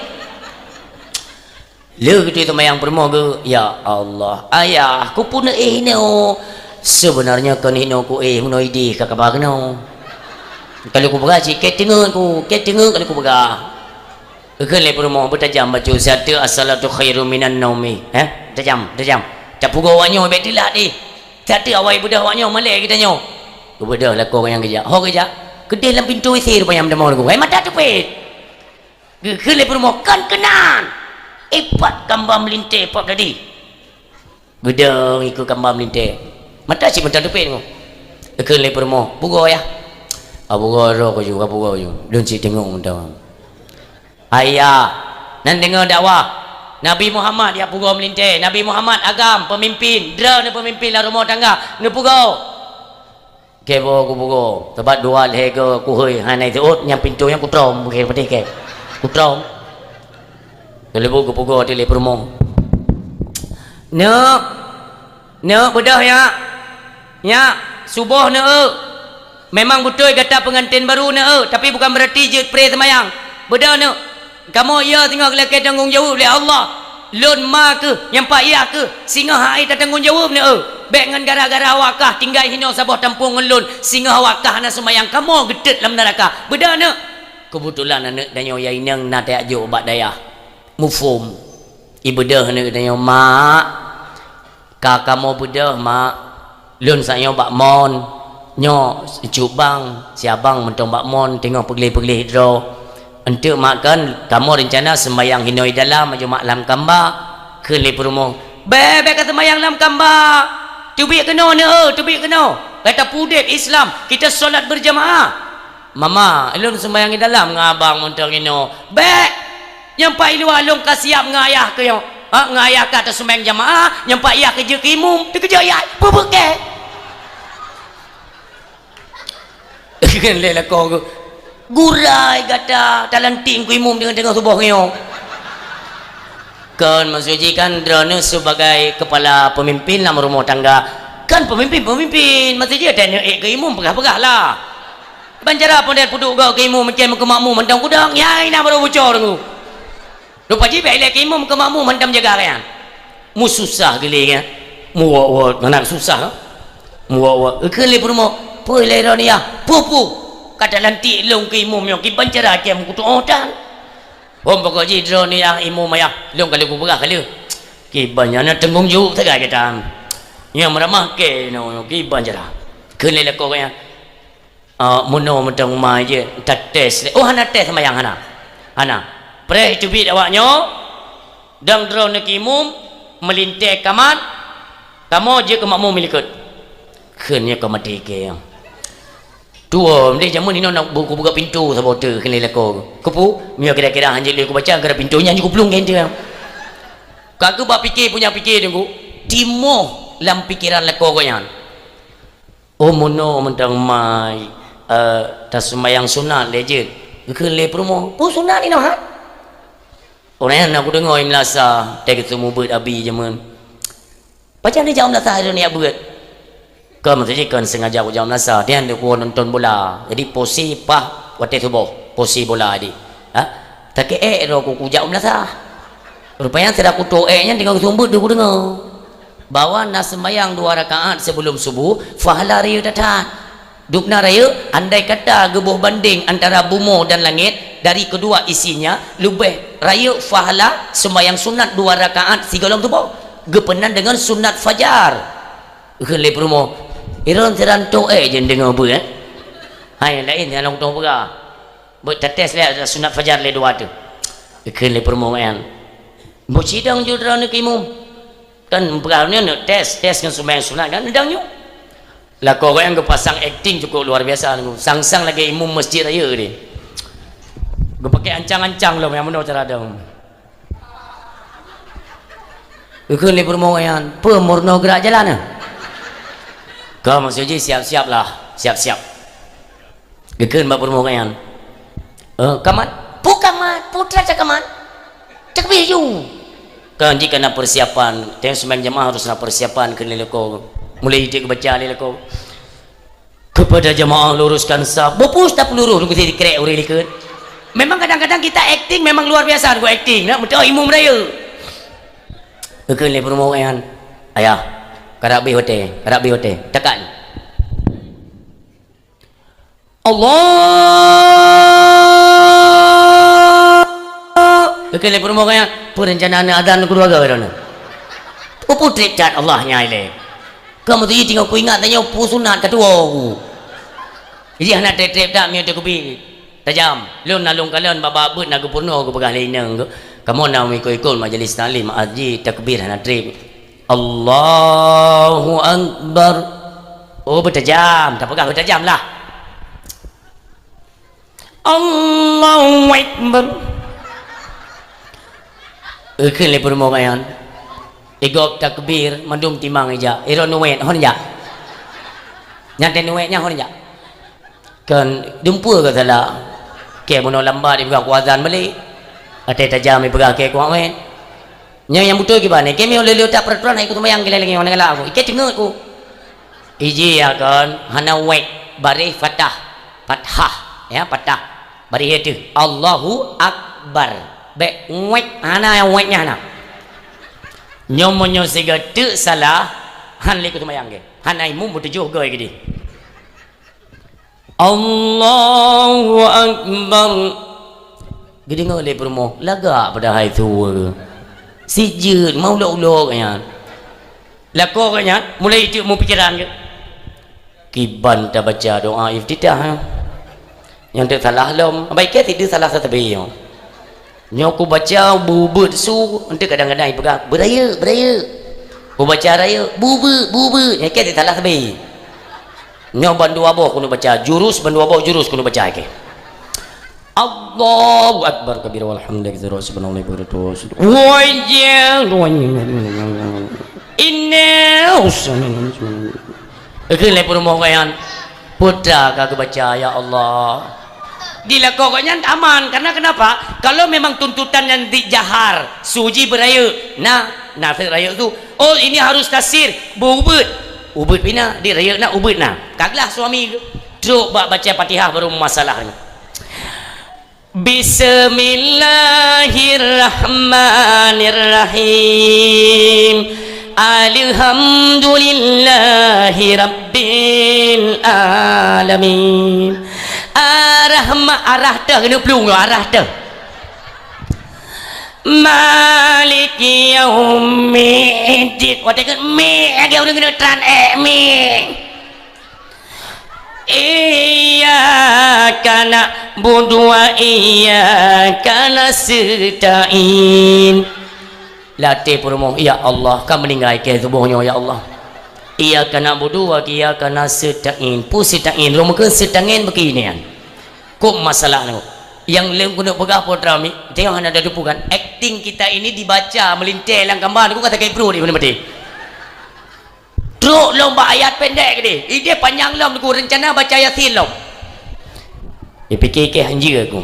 Lheueh geutueng seumayang peurumoh geuh, "Ya Allah, Ayah, kupeue neuéh nyoe? Sebenarnya kon nyoe kuéh, meunoe idéh ka kaba keunoe. Kalau kupeugah cit, keu teungeut ku, keu teungeut kalau kupeugah." Geukheun lé peurumoh, beutajam bacut, siat teuk as-salatu khairum minan naumi. Eh, tajam, tajam. Tapugoe awak nyoe bèk teulat deh. Siat teuk awai beudôh awak nyoe malèe geutanyoe. Geubeudôh lakoe nyang geujak. Ho geujak, keudeh lam pintoe W C rupanya meutamong lakoe. Hai mata teupet. Geukheun lé peurumoh, "Kon keunan! Ipat kamba meulintèe pap tadi." Geudong ikot kamba meulintèe. Mata cit meutan teupet nyoe. Geukheun lé peurumoh, "Pugoe, Yah." "Ah, pugoe droe ku ju, ka pugoe ju. Lôn cit teungoh mantong." Ayah, nan deungoe dakwah. Nabi Muhammad jak pugoe meulintèe. Nabi Muhammad agam, peumimpin. Droeneuh peumimpin lam rumoh tangga. Neupugoe. Keu boh kupugoe, sabab dua lhèe goe kuhôi hana jiseuôt, nyang pintoe nyan kutrom, bukée patéh kée. Kutrom. Keuleubuk geupugoe teuk lé peurumoh. Neuk, neuk beudôh nyak. Nyak, suboh neuk eu. Memang beutôi gata peunganten baru neuk eu, tapi bukan beurati jeuet pré seumayang. Beudôh neuk. Kamoe yö singoh geulakée tanggong jaweueb lé Allah. Lôn ma kheueh, nyang pat yah kheueh, singoh hai tatanggong jaweueb neuk eu. Bèk ngon gara-gara awak kah tinggai hinoe saboh tampông ngon lôn, singoh awak kah hana seumayang kamoe geutot lam neuraka. Beudôh neuk. Keubeutulan aneuk tanyoe nyang inong na tajak jok ubak dayah. Muphom. Ibeudôh aneuk tanyoe, "Mak, ka kamoe beudôh, Mak." Lôn sa'at nyoe bak mon. Nyoe, si cut bang, si abang mantong bak mon, teungoh peugleh-peugleh droe. Eunteuk mak kon, kamoe reuncana seumayang hinoe dalam, aju mak lam kamba. Kheun lé peurumoh, "Bèk, bèk ka seumayang lam kamba. Teubiet keunoe neuk eu, teubiet keunoe. Gata peudeb Islam, kita sholat berjamaah." "Mama, lôn seumayang di dalam ngon abang mantong inoe." "Bèk! Nyang pat i luwa lôn ka siab ngon ayah keuh nyoe. Ha, ngon ayah ka taseumayang jamaah, nyang pat yah keuh jeuet keu imum, teukeujot yah, peubuet kée." Kheun lé lakoe geuh, "Gurai gata, talantik keu imum deungon teungoh suboh nyoe." Kon maksud jih kan droeneuh sebagai kepala pemimpin lam rumah tangga. Kan pemimpin-pemimpin, maksud jih tanyoe ék keu imum peugah-peugah lah. Ban cara pondét peuduek goe keu imum, macam keu makmum mantong kudong, nyang na baru bucor tu. Rupa jih bèk ilèe keu imum keu makmum mantong jaga nyan. Meususah geuh lé nyan. Muwot-wot, meunan susah. Muwot-wot. Kheun lé peurumoh, "Peue lé droeneuh yah? Peue-peue? Ka talantik lôn keu imum nyoe, kiban cara cam kutu'oh tan." "Hom pokok jih droeneuh yah imum ayah, lôn ka lheueh kupeugah ka lheueh." Kiban nyan na tanggong jaweueb sagai gata. Nyang meuramah kée nyoe, kiban cara. Kheun lé lakoe nyan. Ah, meunoe mantong ma jeuet, tates lé. Oh, hana tes seumayang, hana. Hana. Preh teubiet awak nyoe, dong droeneuh keu imum, meulintèe kamat, kamoe jeuet keu makmum likot. Kheun nyoe ka maté kée. Tuwoe, meunan jameun inoe na bu-, kubuka pintoe saboh teuk kheun lé lakoe. Keupeue? Meunyoe kira-kira hanjeuet lé kubaca, gara pintoe nyan jih kuplueng kée teuh. Ka geuba pike punya pike teungku, timoh lam pikeran lakoe gobnyan. Oh, meunoe mantong ma, eh, taseumayang sunat lé jeuet. Geukheun lé peurumoh, "Peue sunat inoe, ha?" Ureueng nyan na kudeungoe i meulasah, teuh geuseumeubeuet abi jameun. "Pajan neujak u meulasah droeneuh jak beuet?" Kon, maksud jih kon sengaja kujak u meulasah, nyan lé kuwoe nonton bola. Jadi posisi paih watèe suboh, posisi bola jih. Ha? Takeuh ék droe ku kujak u meulasah. Rupanya sira kuto ék nyan teungoh geuseumeubeuet deuh kudeungoe. Bahwa na seumayang dua rakaat sebelum subuh, pahala rayeuk that-that. Dubna rayeuk, andai kata geuboh bandeng antara bumoe dan langét, dari kedua isinya, leubeh rayeuk pahala seumbahyang sunat dua rakaat sigohlom tuboh, geupeunan deungon sunat fajar. Kheun lé peurumoh, "Iron siran tok eh jen deungoe beuet, eh? Hai laén nyang lôn tueng peugah. Beuet tates lé sunat fajar lé dua teuh." Kheun lé peurumoh nyan, "Beusidang ju droeneuh keu imum." Kan peugah nyoe neuk tes, tes ngon sumbayang sunat kan, neudang nyoe. Lakoe gobnyan geupasang akting cukup luar biasa, sang-sang lagèe imum masjid raya deh. Geupakè ancang-ancang lom nyang meunoe cara dong. Geukheun lé peurumoh nyan, "Peue meurunoe geurak jalan, eh?" Ka maksud jih siap-siap lah, siap-siap. Geukheun bak peurumoh gobnyan, "Eh, kamat." "Peue kamat? Peue teuma kamat? Takbir ju." Kan jih ka na persiapan, teuh seumayang jamaah harus na persiapan keu lé lakoe. Mulai jih geubaca lé lakoe, "Kepada jamaah luruskan saf." Bupus tapeulurus, nunggu sikrek ureueng likot. Memang kadang-kadang kita akting memang luar biasa, nunggu akting. Nak meutuah imum raya. Geukheun lé peurumoh gobnyan, "Ayah, karab bih watèe, karab bih watèe. Tekan." Allah. Geukheun lé peurumoh gobnyan, "Peue rencana aneuk azan keudua goe droeneuh? Peue trép that Allah nyan ilèe? Kamoe tu jih teungoh kuingat tanyoe peue sunat ka tuwoe ku." Jih hana trép-trép that meunyoe takbir tajam. Lôn na lôn kalon bak-bak beuet na geupeurunoe geupeugah lé inong, "Kamoe na meuikot-ikot majelis taklim, aji takbir hana trép." Allahu Akbar. Oh, beutajam. Tapeugah beutajam lah. Allahu Akbar. Geukheun lé peurumoh gobnyan, "Igob takbir, mandum timang ijak. Iron nuwet, hon jak. Nyan teuh nuwet nyan, hon jak." Kan dumpeue ka salah. Kèe bunoe lambat dipeugah ku azan balek. Watèe tajam dipeugah kèe ku awet. Nyan nyang beutôi kiban nyan. Kèe meunyoe lé-lé that peraturan hai ku seumayang keu lagèe nyoe, hana galak ku. Ikèe teungeut ku. Iji ya kan, hana wet, baréh fathah. Fathah, ya, fathah. Baréh teuh. Allahu Akbar. Bèk wet, hana nyang wet nyan hana. Nyoe meunyoe sigoe teuk salah, han lé ku seumayang kèe. Hana imum beutujoh goe keudeh. Allahu Akbar. Geudeungoe lé peurumoh, lagak padahai tuwoe. Sijeuet, meuulok-ulok nyan. Lakoe gobnyan mulai teuk meupikiran geuh. Kiban tabaca doa iftitah, ha? Nyang teuk salah lom, abai kèe sideh salah sabe nyoe. Nyoe kubaca bubet su, enteuk kadang-kadang ipeugah, "Beurayeuk, beurayeuk." Kubaca rayeuk, "Bubet, bubet." Nyan kèe salah sabe. Nyoe ban dua boh keuneuk baca, jurus ban dua boh jurus keuneuk baca kèe. Allahu Akbar kabira walhamdulillahi katsira, subhanallahi bukratan wa asila. Wajah. Inna. Geukheun lé peurumoh gobnyan, "Peue teuma ka geubaca, ya Allah?" Di lakoe gobnyan aman, karena kenapa? Kalau memang tuntutan nyan di jahar, su jih beurayeuk, na, na rayeuk su. Oh, ini harus tasir, beubeuet. Ubeuet pih na, di rayeuk na, ubeuet na. Ka glah suami geuh. Trok bak baca Fatihah baru masalah nyoe. Bismillahirrahmanirrahim. Alhamdulillahi rabbil alamin. Arah ma-, arah teuh keuneuk plueng, arah teuh. Maliki yaumiddin. Watèe keuneuk mi, lagèe ureueng keuneuk tran, eh, mi. Iyyaka na'budu wa iyyaka nasta'in. Lam até peurumoh, "Ya Allah, ka meuninggai kèe tuboh nyoe, ya Allah. Iyyaka na'budu wa iyyaka nasta'in." Peue sita'in? Lôn meukeuen sita'in bukon nyan. Kok masalah nyoe? Nyang lôn keuneuk peugah putra mi, tengok hana ada debu kan? Akting kita ini dibaca meulintèe lam gambar, kok ka sakét pruet di mana mati. Trok lom bak ayat pendek keudeh. Idéh panyang lom, Teungku, rencana baca Yasin lom. Ipike kèe hanjeuet aku.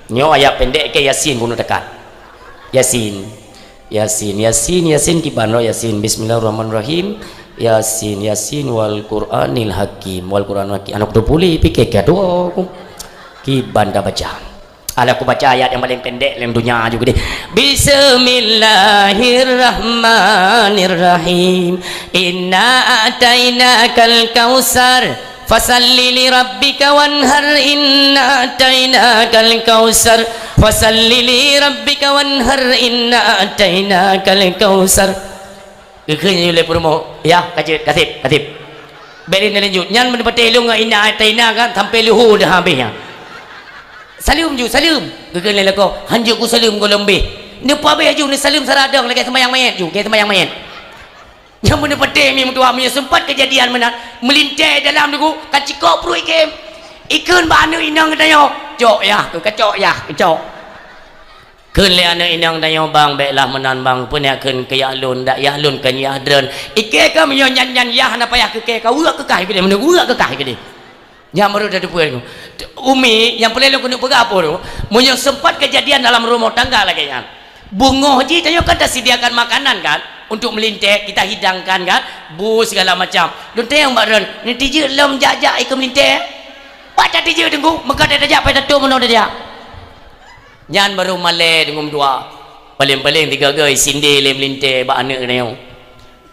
Nyoe ayat pendek kèe Yasin bunoe takat. Yasin. Yasin, Yasin, Yasin kiban rot Yasin. Bismillahirrahmanirrahim. Yasin, Yasin wal Qur'anil Hakim. Wal Qur'anil Hakim. Aneuk tu pulih pike kèe dua aku. Kiban ka baca. Alah, kubaca ayat nyang paleng pendek lam donya ju keudeh. Bismillahirrahmanirrahim. Inna a'tainakal kautsar. Fasalli li rabbika wanhar, inna a'tainakal kautsar. Fasalli li rabbika wanhar, inna a'tainakal kautsar. Geukheun lé peurumoh, "Yah, ka jeuet, ka seb, ka seb." Bèk lé neulanjut. Nyan meupatéh lôn ngon inna a'taina kan, sampoe luhô dah habéh nyan. "Saleuem ju, saleuem." Geukheun lé lakoe, "Hanjeuet kusaleuem goh lom beh." Neupeuabéh ju, neusaleuem saradong lagèe seumayang manyèt ju, lagèe seumayang manyèt. Nyang meuneupeuté mi meutuah, meunyoe seumpat keujadian meunan, meulintèe dalam teungku, ka cikok pruet ikém. Ikheun bak aneuk inong geutanyoe, "Cok yah, keu ka cok yah, keu cok." Kheun lé aneuk inong tanyoe, "Bang, bèklah meunan, Bang. Peue neukheun keu yah lôn, dak yah lôn kon yah droen." Ikém ka meunyoe nyan, nyan yah hana payah keu kèe, ka weuek keu kah keudéh, meuneuk weuek keu kah keudéh. Nyan baru tateupeue. Umi, nyang peureulèe lôn keuneuk peugah peue tu, meunyoe seumpat keujadian dalam rumoh tangga lagèe nyan, beungoh jih tanyoe kan tasediakan makanan kan, untuk meulintèe, kita hidangkan kan, bu segala macam. Lôn tanyong bak droen, "Neutijeuet lom jak-jak ikeu meulintèe?" "Pat tatijeuet teungku, meukat tajak, pat tatôp meunoe tajak." Nyan baru malèe teungku meutuah. Paleng-paleng tiga goe sindé lé meulintèe bak aneuk tanyoe.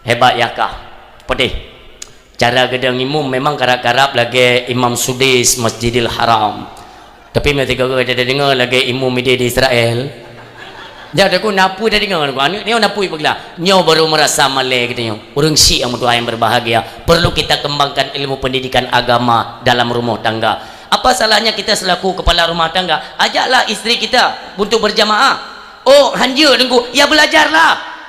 Hebat yah kah. Peudeh. Cara geudong imum memang karab-karab lagèe Imam Sudais Masjidil Haram. Tapi meunyoe sigoe-goe tadeungoe lagèe imum idéh di Israel, jak teungku na peue tadeungoe, teungku. Aneuk nyoe na peue peugah. Nyoe baru meurasa malèe geutanyoe. Ureueng syiek nyang meutuah nyang berbahagia, perlu kita kembangkan ilmu pendidikan agama dalam rumah tangga. Apa salahnya kita selaku kepala rumah tangga, ajaklah istri kita untuk berjamaah. Oh, hanjeuet teungku, ya belajarlah.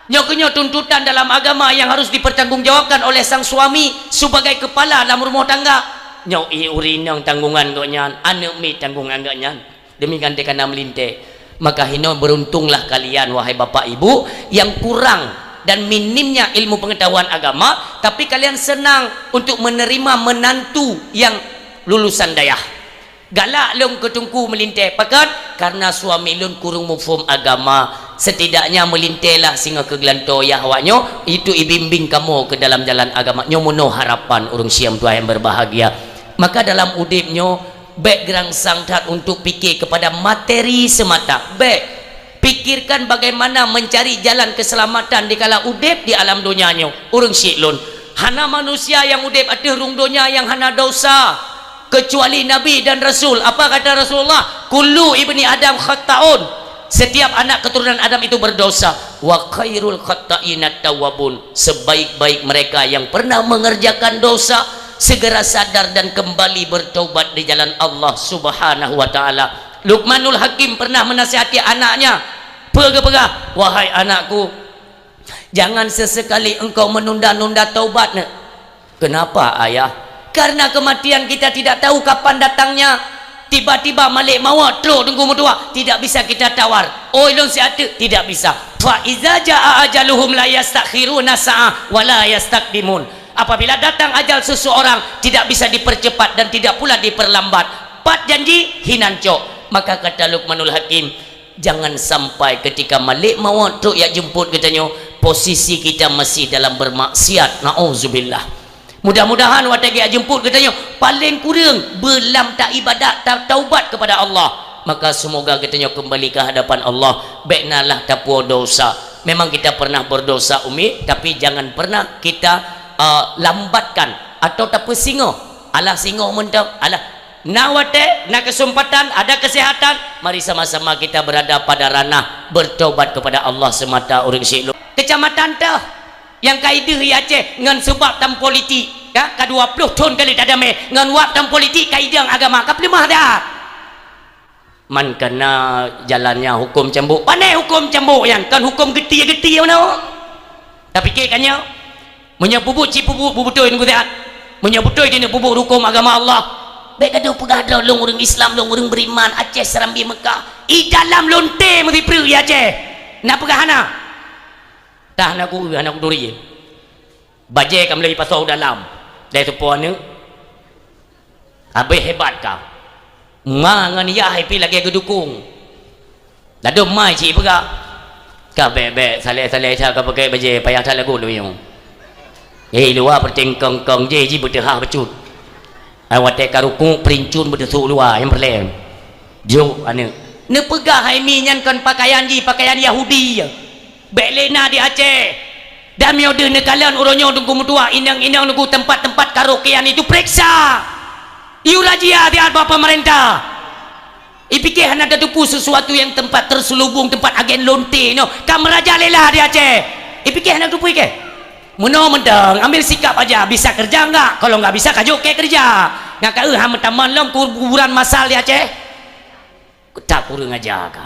Nyoe keuh nyoe tuntutan dalam agama nyang harus dipertanggungjawabkan oleh sang suami sebagai kepala dalam rumoh tangga. Nyoe i ureueng inong tanggungan gobnyan, aneuk miet tanggungan gobnyan. Demikian dikana meulintèe. Maka hinoe beruntunglah kalian, wahai bapak ibu, yang kurang dan minimnya ilmu pengetahuan agama, tapi kalian senang untuk menerima menantu yang lulusan dayah. Galak lôn keu teungku meulintèe. Pakon? Karena suami lôn kureueng muphom agama. Setidaknya meulintèe lah singoh keu geulantoe yah awak nyoe, itu ibimbing kamoe keu dalam jalan agama. Nyoe meunoe harapan ureueng syiek meutuah nyang berbahagia. Maka dalam udép nyoe, bèk geurangsang that untuk pikir kepada materi semata. Bèk. Pikirkan bagaimana mencari jalan keselamatan dikala udép di alam donya nyoe. Ureueng syiek lôn, hana manusia nyang udép ateueh rhueng donya nyang hana desya. Kecuali nabi dan rasul. Apa kata Rasulullah? "Kullu ibni Adam khatta'un." Setiap anak keturunan Adam itu berdosa. "Wa khairul khatta'ina tawwabun." Sebaik-baik mereka yang pernah mengerjakan dosa, segera sadar dan kembali bertaubat di jalan Allah Subhanahu wa taala. Luqmanul Hakim pernah menasihati anaknya, peugah-peugah, "Wahai anakku, jangan sesekali engkau menunda-nunda taubat, nak." "Kenapa, Ayah?" "Karena kematian kita tidak tahu kapan datangnya. Tiba-tiba malèk mawöt trok teungku meutuah, tidak bisa kita tawar. 'Oi, lôn siat teuk,' tidak bisa. Fa iza jaa ajaluhum la yastakhiruna sa'ah wa la yastaqdimun." Apabila datang ajal seseorang, tidak bisa dipercepat dan tidak pula diperlambat. Pat janji, hinan cok. Maka kata Luqmanul Hakim, jangan sampai ketika malèk mawöt trok jak jemput geutanyoe, posisi kita masih dalam bermaksiat. Nauzubillah. Mudah-mudahan watèe geujak jemput geutanyoe, paleng kureueng beulam taibadat, ta-, taubat kepada Allah. Maka semoga geutanyoe kembali ke hadapan Allah, bèk na lah tapuwoe dosa. Memang kita pernah berdosa, Umi, tapi jangan pernah kita, eh, lambatkan atau tapeusingoh. Alah singoh mantong, alah Na watèe, na keuseumpatan, ada keuseuhatan, mari sama-sama kita berada pada ranah bertobat kepada Allah semata ureueng syiek lôn. Keucamatan teuh nyang ka ideuh i Aceh ngon seubab tam politik, ka, ka dua ploh thon ka lheueh tadamé ngon wab tam politik ka idong agama, ka peuleumah that. Man kana jalannya huköm cambuk. Pané huköm cambuk nyan, kon huköm geutie-geutie meunan. Tapike ka nyoe, meunyoe peubuet cit peubuet beubeutôi nunggu siat. Meunyoe beutôi keuneuk peubuet huköm agama Allah, bèk gadoh peugah droe lôn ureueng Islam, lôn ureueng beriman, Aceh, Serambi, Mekah. I dalam lonte meusipreuk i Aceh. Na peugah hana? Tah na ku, hana kuturi. Bajèe ka meuleueh pasoe u dalam. Lé teupo aneuk. Habéh hebat ka. Ma ngon yah pih lagèe geudukong. Ladôm mai cit peugah. Ka bèk-bèk, saleh-saleh that ka pakai bajèe payah that lagu lôn nyoe. Eh, luwa peuting kong-kong jih, jih beuteuhah bacut. Ai watèe ka rukuk, peurincut beuteusuek luwa nyang peureulèe. Jok aneuk. Neupeugah hai mi nyan kon pakaian jih, pakaian Yahudi. Bèk lé na di Aceh. Dan meunyoe deuh neukalon uroe nyoe Teungku meutuah, inong-inong Teungku, tempat-tempat karaokean itu periksa. Yue razia siat bak pemerintah. Ipike hana tateupeue sesuatu nyang tempat terselubung, tempat agen lonte nyoe. Ka meuraja lelah di Aceh. Ipike hana tateupeue ke? Meunoe mantong, ambil sikap aja. Bisa kerja enggak? Kalau enggak bisa, kajok ke kerja. Nggak ka eu ha meutamong lom kuburan masal di Aceh. Keutak kureueng aja ka.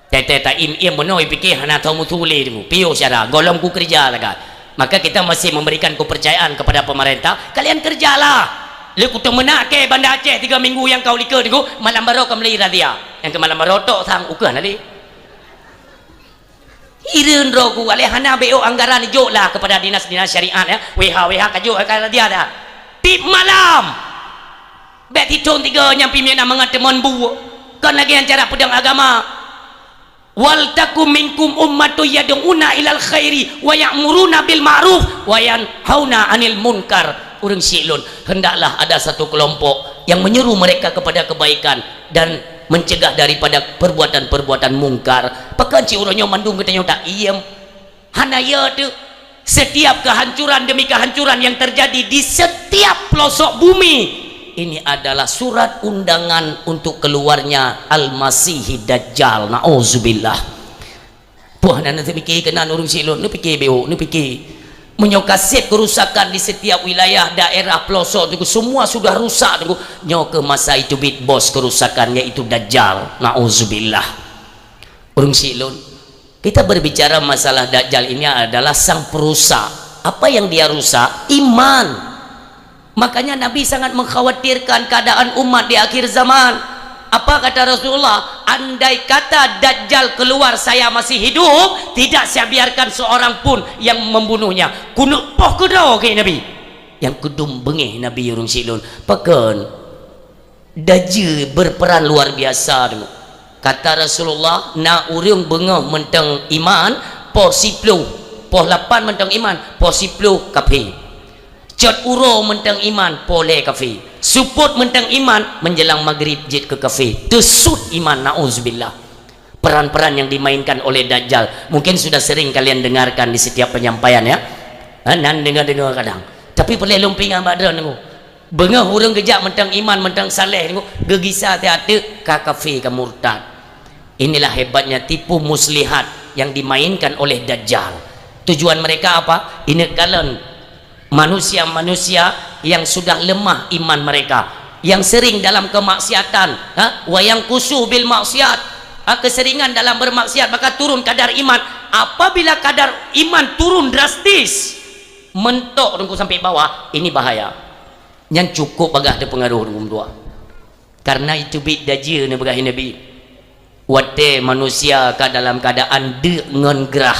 Tete ta im-im meunoe ipike hana tho meusu lé Teungku. Piôh syara, gohlom ku kerja sagai. Maka kita masih memberikan kepercayaan kepada pemerintah, kalian kerjalah. Lé kuteumeunak ke Banda Aceh tiga minggu nyang ka u likot Teungku, malam baroe ka mulai razia. Nyang keu malam baroe tok sang ukeue na lé. Hireuen droe ku, alèh hana beu anggaran jok lah kepada dinas-dinas syariat ya. W H W H kajok ka razia dah. Tiep malam. Bèk sithôn tiga nyang pih meunan mangat teumon bu. Kon lagèe nyan cara peudong agama. "Wal takum minkum ummatun yad'una ilal khairi wa ya'muruna bil ma'ruf wa yanhauna 'anil munkar." Ureueng syik lôn, hendaklah ada satu kelompok yang menyeru mereka kepada kebaikan dan mencegah daripada perbuatan-perbuatan mungkar. Pakon cit uroe nyoe mandum geutanyoe ta iem? Hana ya teuh. Setiap kehancuran demi kehancuran yang terjadi di setiap pelosok bumi, ini adalah surat undangan untuk keluarnya Al-Masihid Dajjal. Nauzubillah. Puh, hana neupike keunan ureueng syik lôn, neupike beu, neupike. Meunyoe ka sép kerusakan di setiap wilayah, daerah, pelosok Teungku, semua sudah rusak Teungku, nyoe keuh masa iteubiet bos kerusakan, yaitu Dajjal. Nauzubillah. Ureueng syik lôn, kita berbicara masalah Dajjal ini adalah sang perusak. Apa yang dia rusak? Iman. Makanya Nabi sangat mengkhawatirkan keadaan umat di akhir zaman. Apa kata Rasulullah? "Andai kata Dajjal keluar, saya masih hidup, tidak saya biarkan seorang pun yang membunuhnya." Keuneuk poh keudroe keu Nabi. Nyang keudum beungéh Nabi ureueng syik lôn. Pakon? Dajjal berperan luar biasa dulu. Kata Rasulullah, na ureueng beungoh mantong iman, poh siploh, poh lapan mantong iman, poh siploh kafé. Cot uroe mantong iman, poh lhèe kafé. Seupôt mantong iman, menjelang maghrib jeuet keu kafé. Teusut iman, nauzubillah. Peran-peran yang dimainkan oleh Dajjal, mungkin sudah sering kalian dengarkan di setiap penyampaian, ya. Ha, nan deungoe-deungoe kadang. Tapi peureulèe lôn peuingat bak droeneuh. Beungoh ureueng geujak mantong iman, mantong saleh, geugisa teuh ateueh ka kafé, ka murtad. Inilah hebatnya tipu muslihat yang dimainkan oleh Dajjal. Tujuan mereka apa? Ineuk kalon manusia-manusia yang sudah lemah iman mereka, yang sering dalam kemaksiatan, ha? Wa yanqusu bil maksiat. Ha, keseringan dalam bermaksiat, maka turun kadar iman. Apabila kadar iman turun drastis, mentok Teungku sampai bawah, ini bahaya. Nyan cukup bagah teupeungaruh Teungku meutuah. Karena iteubiet dajjal neuh peugah Nabi. Watèe manusia ka dalam keadaan deuk ngon grah,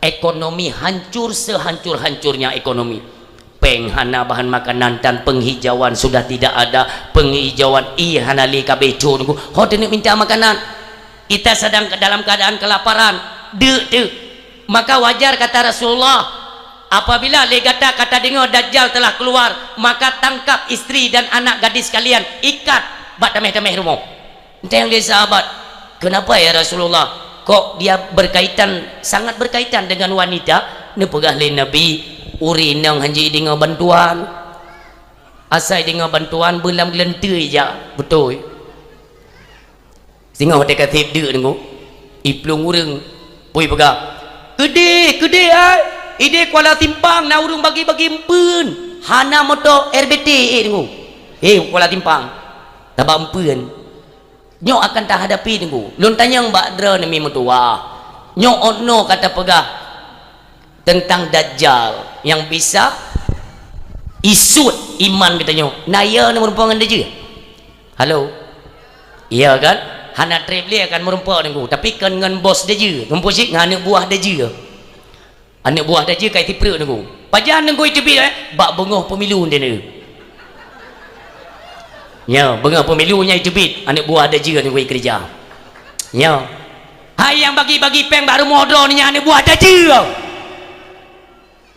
ekonomi hancur sehancur-hancurnya ekonomi. Péng hana, bahan makanan dan penghijauan sudah tidak ada. Penghijauan ie hana lé, ka beucok Teungku. Ho teuneuk minta makanan. Kita sedang dalam keadaan kelaparan, deuk teuh. Maka wajar kata Rasulullah, apabila lé gata ka tadeungoe Dajjal telah keluar, maka tangkap istri dan anak gadis kalian, ikat bak tameh-tameh rumoh. Entah nyang lé sahabat, "Kenapa ya Rasulullah? Kok dia berkaitan, sangat berkaitan dengan wanita?" Neupeugah lé Nabi, "Ureueng inong hanjeuet deungoe bantuan. Asai deungoe bantuan, beulam geuleunteue jak." Beutôi. Singoh watèe ka sép deuk Teungku, iplueng ureueng, pui peugah, "Keudéh, keudéh ai! Idéh Kuala Simpang na ureueng bagi-bagi eumpeuen, hana moto R B T, eh, Teungku. Hei, Kuala Simpang, tabak eumpeuen." Nyoe akan tahadapi Teungku. Lôn tanyong bak droeneuh mi meutuwah. Nyoe 'oh noe ka tapeugah teuntang Dajjal nyang bisa isut iman geutanyoe. Na ya neuh meureumpok ngon dajjal? Halo? Iya kan? Hana trép lé akan meureumpok Teungku, tapi kon ngon bos dajjal, meureumpok cit ngon aneuk buah dajjal. Aneuk buah dajjal ka iteuprek Teungku. Pajan Teungku iteubiet, eh? Bak beungoh pemilu nyan. Nya, beungoh pemilu nyan iteubiet, aneuk buah dajjal Teungku ikeureuja. Nya. Hai nyang bagi-bagi péng bak rumoh droeneuh nyan aneuk buah dajjal.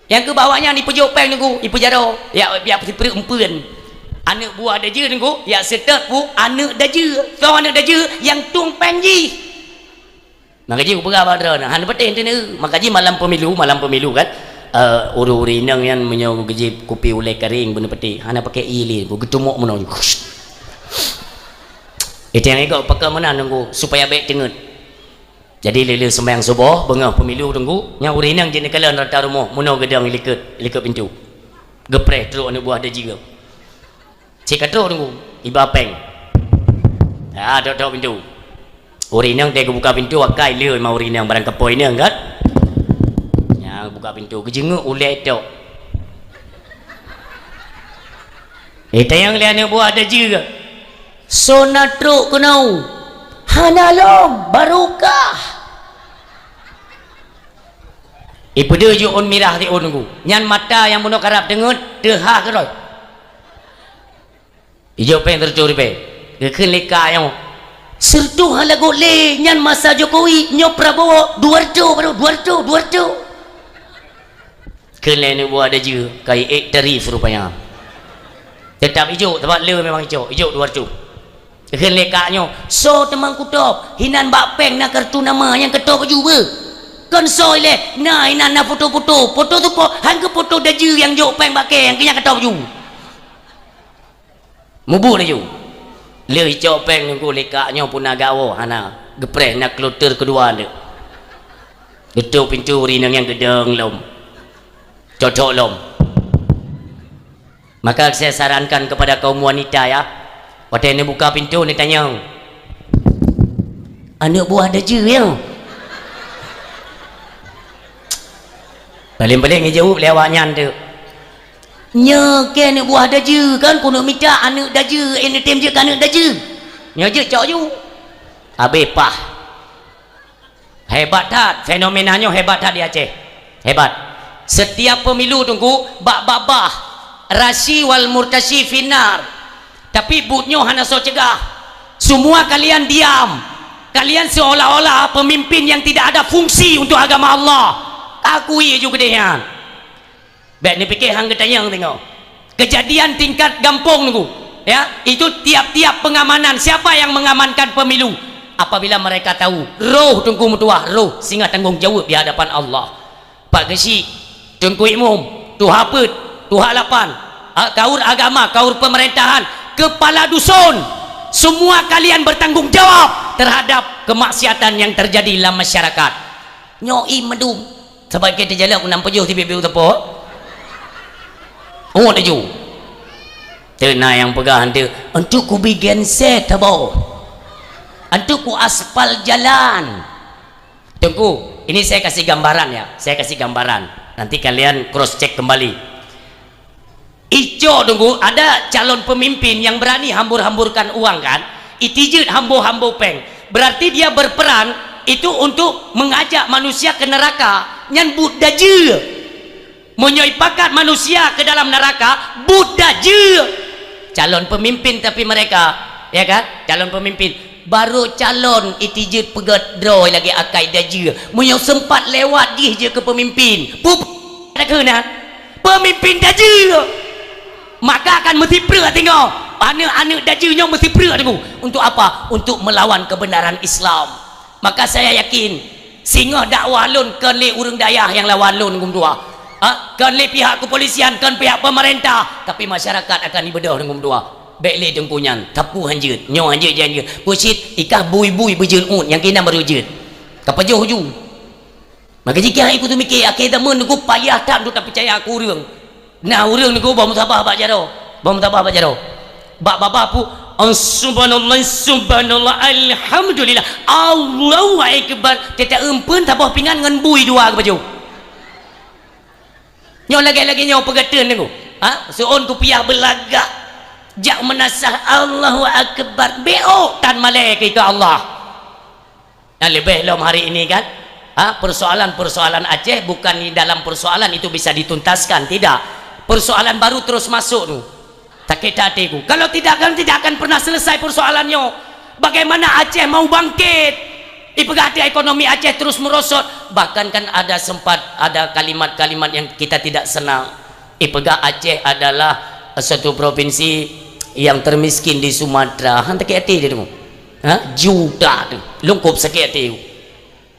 Nyang keu bak awaknyan ipeujok péng Teungku, ipeujaroe, ya, ya, ipeuprek eumpeuen. Aneuk buah dajjal Teungku, ya, seutôt pu aneuk dajjal. Soe aneuk dajjal? Nyang tueng péng jih. Maka jih kupeugah bak droeneuh, hana patéh teuneuk. Maka jih malam pemilu, malam pemilu kan, eh, ureuëng-ureuëng inong nyan meunyoe geujép kupi ulée karéng beuneupatéh, hana pakai ié lé, geutumok meunoe. Itu nyang igok pakon meunan Teungku, supaya bék teungeut. Jadi lé-lé seumayang suboh, beungoh pemilu Teungku, nyang ureuëng inong jeuet neukalon rata rumoh, meunoe geudong likot, likot pintoe. Geupreh trok aneuëk buah dajih. Cit ka trok Teungku, iba péng. Ha, tok-tok pintoe. Ureuëng inong teuh geubuka pintoe, akai lé ma ureuëng inong barang kapoe inong kan. Nyang buka pintoe, geujeungeuk ulée tok. Eh, tanyong lé aneuëk buah dajih. Soe na trok keunoe? Hana lom, barokah. Ipeudeuh ju ôn mirah di ôn Teungku. Nyan mata nyang bunoe karab teungeut, teuhah keudroe. Ijok péng sireutoh ribée. Geukheun lé kak nyoe, "Sireutoh hana lagot lé, nyan masa Jokowi, nyoe Prabowo, dua reutôh baru, dua reutôh, dua reutôh." Kheun lé aneuëk buah dajih, ka iék tarif rupanya. Teutap ijok, sabab le memang ijok, ijok dua reutôh. Kheun lé kak nyoe, "Soe teuma kutôb? Hinan bak péng na kartu nama nyang katôb baju beuh. Kon soe ilée, na hinan na foto-foto, foto tu po, han keu foto dajih nyang jok péng bak kée nyang keu nyan katôb baju." Mubuet laju. Lheueh icok péng Teungku lé kak nyoe puna gawoe hana. Geupreh na kloter keudua deuek. Geutok pintoe ureuëng inong nyan geudong lom. Cocok lom. Maka saya sarankan kepada kaum wanita ya, watée neubuka pintoe neutanyong, "Aneuëk buah dajih ya?" Paléng-paléng geujaweueb lé awaknyan teuk, "Nyoe kée aneuëk buah dajih, kan keuneuk mita aneuëk dajih, eh, neutem jeuet keu aneuëk dajih." Nyoe jeuet cok ju. Habéh pah. Hebat that, fenomena nyoe hebat that di Aceh. Hebat. Setiap pemilu Teungku, bak babah, rasyi wal murtasyi finnar. Tapi buet nyoe hana soe cegah. Semua kalian diam. Kalian seolah-olah pemimpin yang tidak ada fungsi untuk agama Allah. Akui ju keudeh nyan. Bék neupike han geutanyong teungoh. Kejadian tingkat gampông Teungku, ya, itu tiap-tiap pengamanan, siapa yang mengamankan pemilu? Apabila mereka tahu, roh Teungku meutuwah, roh singoh tanggong jaweueb di hadapan Allah. Pak Geuchik, Teungku Imum, Tuha Peuet, Tuha Lapan, a-, kaur agama, kaur pemerintahan, kepala dusun, semua kalian bertanggung jawab terhadap kemaksiatan yang terjadi dalam masyarakat. Nyoe ie meudum. Sabab keu teujalak meunan pajoh sibeuet-beuet teupot. Oh, laju. Teuna nyang peugah hantu, "Untuk kubi genset haba. Untuk ku aspal jalan." Teungku, ini saya kasih gambaran ya, saya kasih gambaran. Nanti kalian cross check kembali. Icok Teungku, ada calon pemimpin yang berani hambur-hamburkan uang kan? Itijeuet hambo-hambo péng. Berarti dia berperan itu untuk mengajak manusia ke neraka. Nyan buet dajih. Meunyoe ipakat manusia ke dalam neraka, buet dajih. Calon pemimpin tapi mereka, ya kan? Calon pemimpin. Baru calon itijeuet peugét droe lagée akai dajih. Meunyoe sempat lewat jih jeuet keu pemimpin. Pu-, pu-, ada keunan. Pemimpin dajih. Maka akan meusipreuk teungoh. Aneuk-aneuk dajih nyoe meusipreuk teungku. Untuk apa? Untuk melawan kebenaran Islam. Maka saya yakin, singoh dakwah lôn kon lé ureuëng dayah nyang lawan lôn Teungku Meutuah. Ha? Kon lé pihak kepolisian, kon pihak pemerintah, tapi masyarakat akan ibeudôh Teungku Meutuah. Bék lé teungku nyan, tapu hanjeuet, nyoe hanjeuet, jih hanjeuet. Peue cit, ikah bui-bui beujeuet uet, nyang keunan baru jeuet. Ka pajoh ju. Maka jih keu hai ku teumiké, akhé zaman Teungku payah that untuk tapeucaya keu ureuëng. Nah, ureuëng Teungku bah meusaboh bak jaroe, bah meusaboh bak jaroe. Bak babah pu, "Oh, subhanallah, subhanallah, alhamdulillah, Allahu akbar." Teuta eumpeuen saboh pingan ngon bui dua geupajoh. Nyoe lagée-lagée nyoe peugeuteueng Teungku. Ha? Seuôn kupiah beulagak. Jak meunasah Allahu akbar. Bék tan malée keu Allah. Nah, leubeh lom hari ini kan, ha, persoalan-persoalan Aceh bukan di dalam persoalan itu bisa dituntaskan, tidak. Persoalan baru terus masuk tu. Sakét até ku. Kalau tidak, kan tidak akan pernah selesai persoalan nyoe. Bagaimana Aceh mau bangkit? Ipeugah até ekonomi Aceh terus merosot. Bahkan kan ada sempat ada kalimat-kalimat yang kita tidak senang. Ipeugah Aceh adalah satu provinsi yang termiskin di Sumatera. Han sakét até dia tu. Ha? Juta tu. Lungkup sakét até.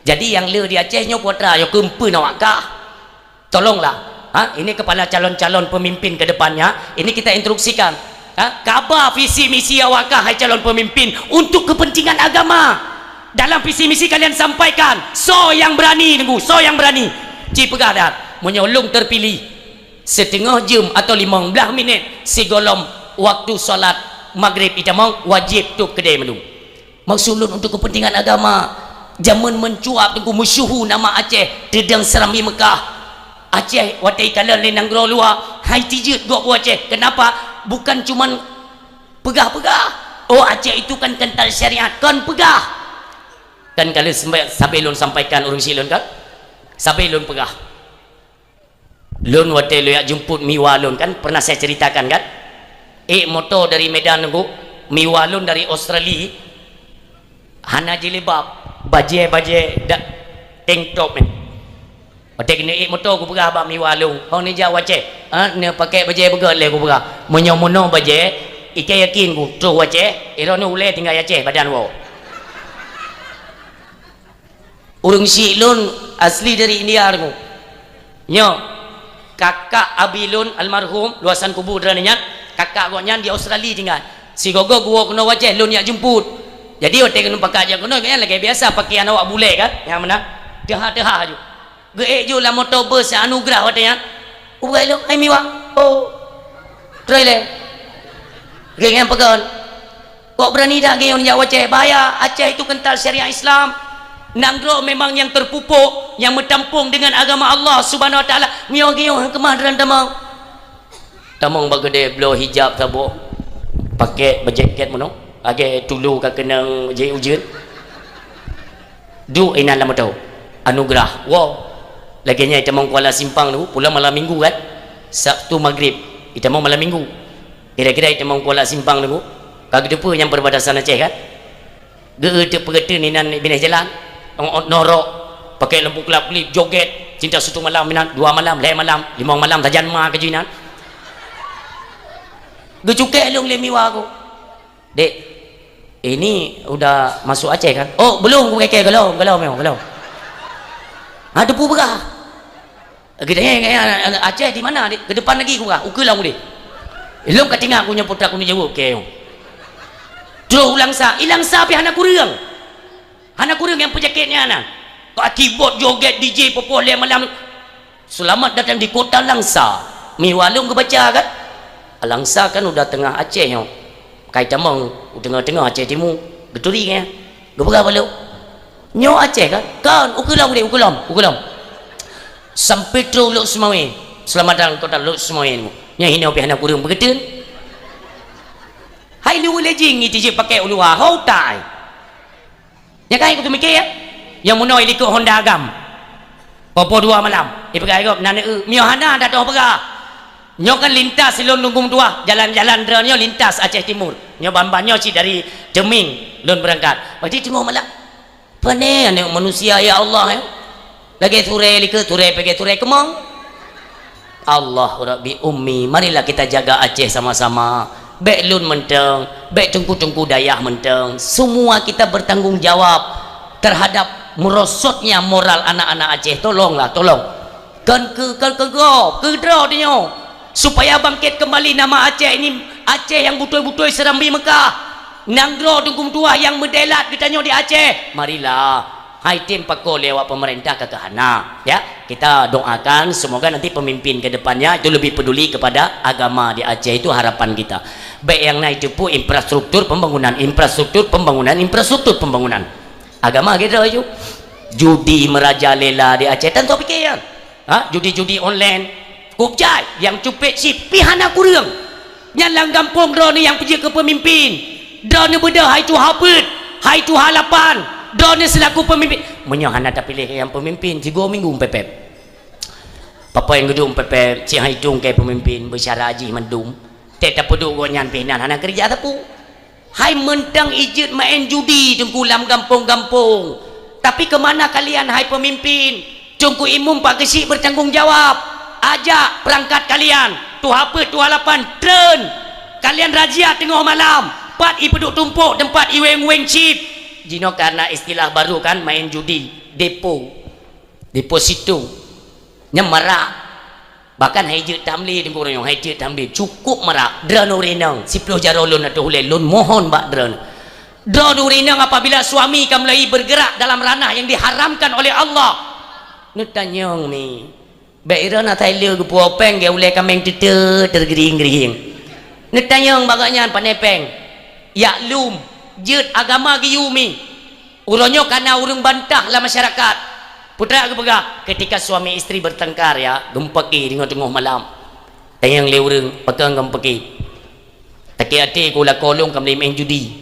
Jadi nyang le di Aceh nyoe putra, nyoe keupeue awak kah? Tolonglah. Ha, ini kepada calon-calon pemimpin ke depannya, ini kita instruksikan. Ha, kaba visi misi awak kah, hai calon pemimpin, untuk kepentingan agama. Dalam visi misi kalian sampaikan, soe nyang berani, Teungku, soe nyang berani. Ci peugah that, meunyoe lôn terpilih, siteungoh jeuem atau limong blaih minét sigohlom waktu salat magrib itamong, wajéb tôp keudè mandum. Maksud lôn untuk kepentingan agama. Jameun meuncuap Teungku, meusyeuhu nama Aceh, teudong serambi Mekah. Aceh watèe ikalon lé nanggroe luwa, hai tijeuet gob u Aceh. Kenapa? Bukan cuman peugah-peugah, "Oh, Aceh itu kan kental syariat." Kon peugah. Kan ka lheueh sampai, sabe lôn sampaikan ureueng syiek lôn kan? Sabe lôn peugah. Lôn watèe lôn jak jemput Miwa lôn kan, pernah saya ceritakan kan? Ék moto dari Medan Teungku, Miwa lôn dari Australia, hana jilbab, bajèe-bajèe dak tank top nyan. Watèe keuneuk ék moto kupeugah bak Miwa lôn, "Ho neujak u Aceh?" "Ah, neupakè bajèe beugöt lé," kupeugah. "Meunyoe meunoe bajèe, i ka yakin ku, troh u Aceh, i droeneuh ulèe tinggai Aceh badan woe." Ureueng syiek lôn asli dari India Teungku. Nyoe, kakak abi lôn almarhum, luasan kubu droeneuh nyan, kakak gobnyan di Australia tinggai. Sigoe-goe geuwoe keunoe u Aceh, lôn jak jemput. Jadi watèe keuneuk pakat jak keunoe, gobnyan lagèe biasa, pakaian awak bulèe kan, nyang meunan. Teuha-teuha aju. Geuék ju lam moto bus Anugerah watèe nyan. Ubat lôn, "Hai Miwa." "Oh." Troh ilèe. Geuék nyan peugah, "Kok beurani that geuh jak u Aceh?" "Bahaya, Aceh itu kental syariat Islam. Nanggroe memang nyang terpupuk, nyang meutampong dengan agama Allah Subhanahu Wa Taala. Meunyoe geuh han keumah droeneuh tamong." Tamong bak keudè, bloe hijab saboh, pakè bajèket meunoe, lagèe tulu ka keunong jih ujeuen. Duek inan lam moto. Anugerah. Woe. Lagèe nyan itamong Kuala Simpang Teungku, pulang malam minggu kan? Sabtu magrib. Itamong malam minggu. Kira-kira itamong Kuala Simpang Teungku, ka geuteupeue nyang perbatasan Aceh kan? Geu-, teuk peugeuteueng inan binéh jalan. Ôt-ôt norok, pakè lampu kelap-kelip, jogét, cinta satu malam inan, dua malam, lhèe malam, limong malam, sajan ma keujeuh inan. Geucukèe lôn lé Miwa ku. "Dek, ini udah masuk Aceh kan?" "Oh, belum," kukèe-kèe, "Golom, golom, nyoe, golom." Ha, teupeue peugah. Geutanyong, "Aceh di mana, Dek?" "Ke depan lagi," kupeugah, "ukeue lom udeh." Lôn ka teuingat ku nyoe putra ku neujaweueb kèe nyoe. Troh u Langsa, i Langsa pih hana kureueng. Hana kureueng nyang peujakét nyan na. Ka kibot jogét D J poh-poh lhèe malam. Selamat datang di kota Langsa. Miwa lôn geubaca kan? Langsa kan udah tengah Aceh nyoe. Ka itamong u teungoh-teungoh Aceh Timu. Geuturi nyan. Geupeugah bak lôn, "Nyoe Aceh kan?" "Kan, ukeue lom deh, ukeue lom, ukeue lom." Sampai troh Lhokseumawe. Selamat datang kota Lhokseumawe. Nyan hinoe pih hana kureueng peugeuteueng. Hai leuweue lé jih ngi tijeuet pakè u luwa, ho utai. Nyan kan, ikôt miké, ya? Nyang meunoe ilikôt Honda agam. Poh-poh dua malam. Ipeugah gob, "Na neu-eu." Miyuh hana, dak toh peugah. Nyoe kan lintas lôn Teungku meutuah. Jalan-jalan droeneuh nyoe lintas Aceh Timur. Nyoe ban-ban nyoe cit dari Ceuming lôn beurangkat. Berarti teungoh malam. Pane aneuk manusia, ya Allah, ya. Lagèe surèe likôt, surèe peuget, surèe keumong. Allah Rabbi Ummi, marilah kita jaga Aceh sama-sama. Bèk lôn mantong, bèk teungku-teungku dayah mantong. Semua kita bertanggung jawab terhadap merosotnya moral anak-anak Aceh. Tolonglah, tolong. Kon keu, kon keu gob, keu droe tanyoe. Supaya bangkit kembali nama Aceh ini, Aceh yang beutôi-beutôi serambi Mekah. Nanggroe Teungku meutuah nyang meudèelat geutanyoe di Aceh. Marilah. Hai tem pakon lé awak pemerintah ka keuhana, ya. Kita doakan semoga nanti pemimpin ke depannya itu lebih peduli kepada agama di Aceh, itu harapan kita. Bèk nyang na itu pun infrastruktur pembangunan, infrastruktur pembangunan, infrastruktur pembangunan. Agama gitu aja. Judi merajalela di Aceh, tan pikiran. Ha, judi-judi online. Kujai nyang cupet chip pih hana kureueng. Nyan lam gampông droeneuh nyang peujeuet keu peumimpin. Droeneuh beudôh hai tuha peuet, hai tuha lapan. Droeneuh seulaku peumimpin. Meunyoe hana tapiléh nyang peumimpin, sigoe minggu meupepet. Papa nyang geuduek meupepet, si hai tungkée peumimpin, beusyara jih mandum. Tét tapeuduek gobnyan pih nan hana keureuja sapeue. Hai mantong ijeuet maén judi Teungku lam gampông-gampông. Tapi keumana kalian hai peumimpin? Teungku Imum Pak Geuchik bertanggung jawab. Ajak peurangkat kalian, tuha peuet, tuha lapan, treun. Kalian razia teungoh malam, pat ipeuduek tumpôk teumpat iweng-weng chip. Jinoe karena istilah baru kan, maén judi. depo, deposito, nyan marak. Bahkan hai jeuet tamlé, Teungku, ureuëng nyoe hai jeuet tamlé, cukup marak. Droeneuh ureuëng inong, siploh jaroe lôn ateueh ulée, lôn mohon bak droeneuh. Droeneuh ureuëng inong, apabila suami ka mulai bergerak dalam ranah yang diharamkan oleh Allah, neutanyong mi. Bék droeneuh asai le geupuwoe péng, geu ulée kaméng teute teugrieng-grieng. Neutanyong bak gobnyan, pane péng. Jak lom, jeuet agama geuyue mi. Uroe nyoe ka na ureuëng bantah lam masyarakat. Peue teuma geupeugah, ketika suami istri bertengkar, ya, geumeupaké deungon teungoh malam. Tanyong lé ureuëng, pakon geumeupaké. Sakét até ku, lakoe lôn ka meulé main judi.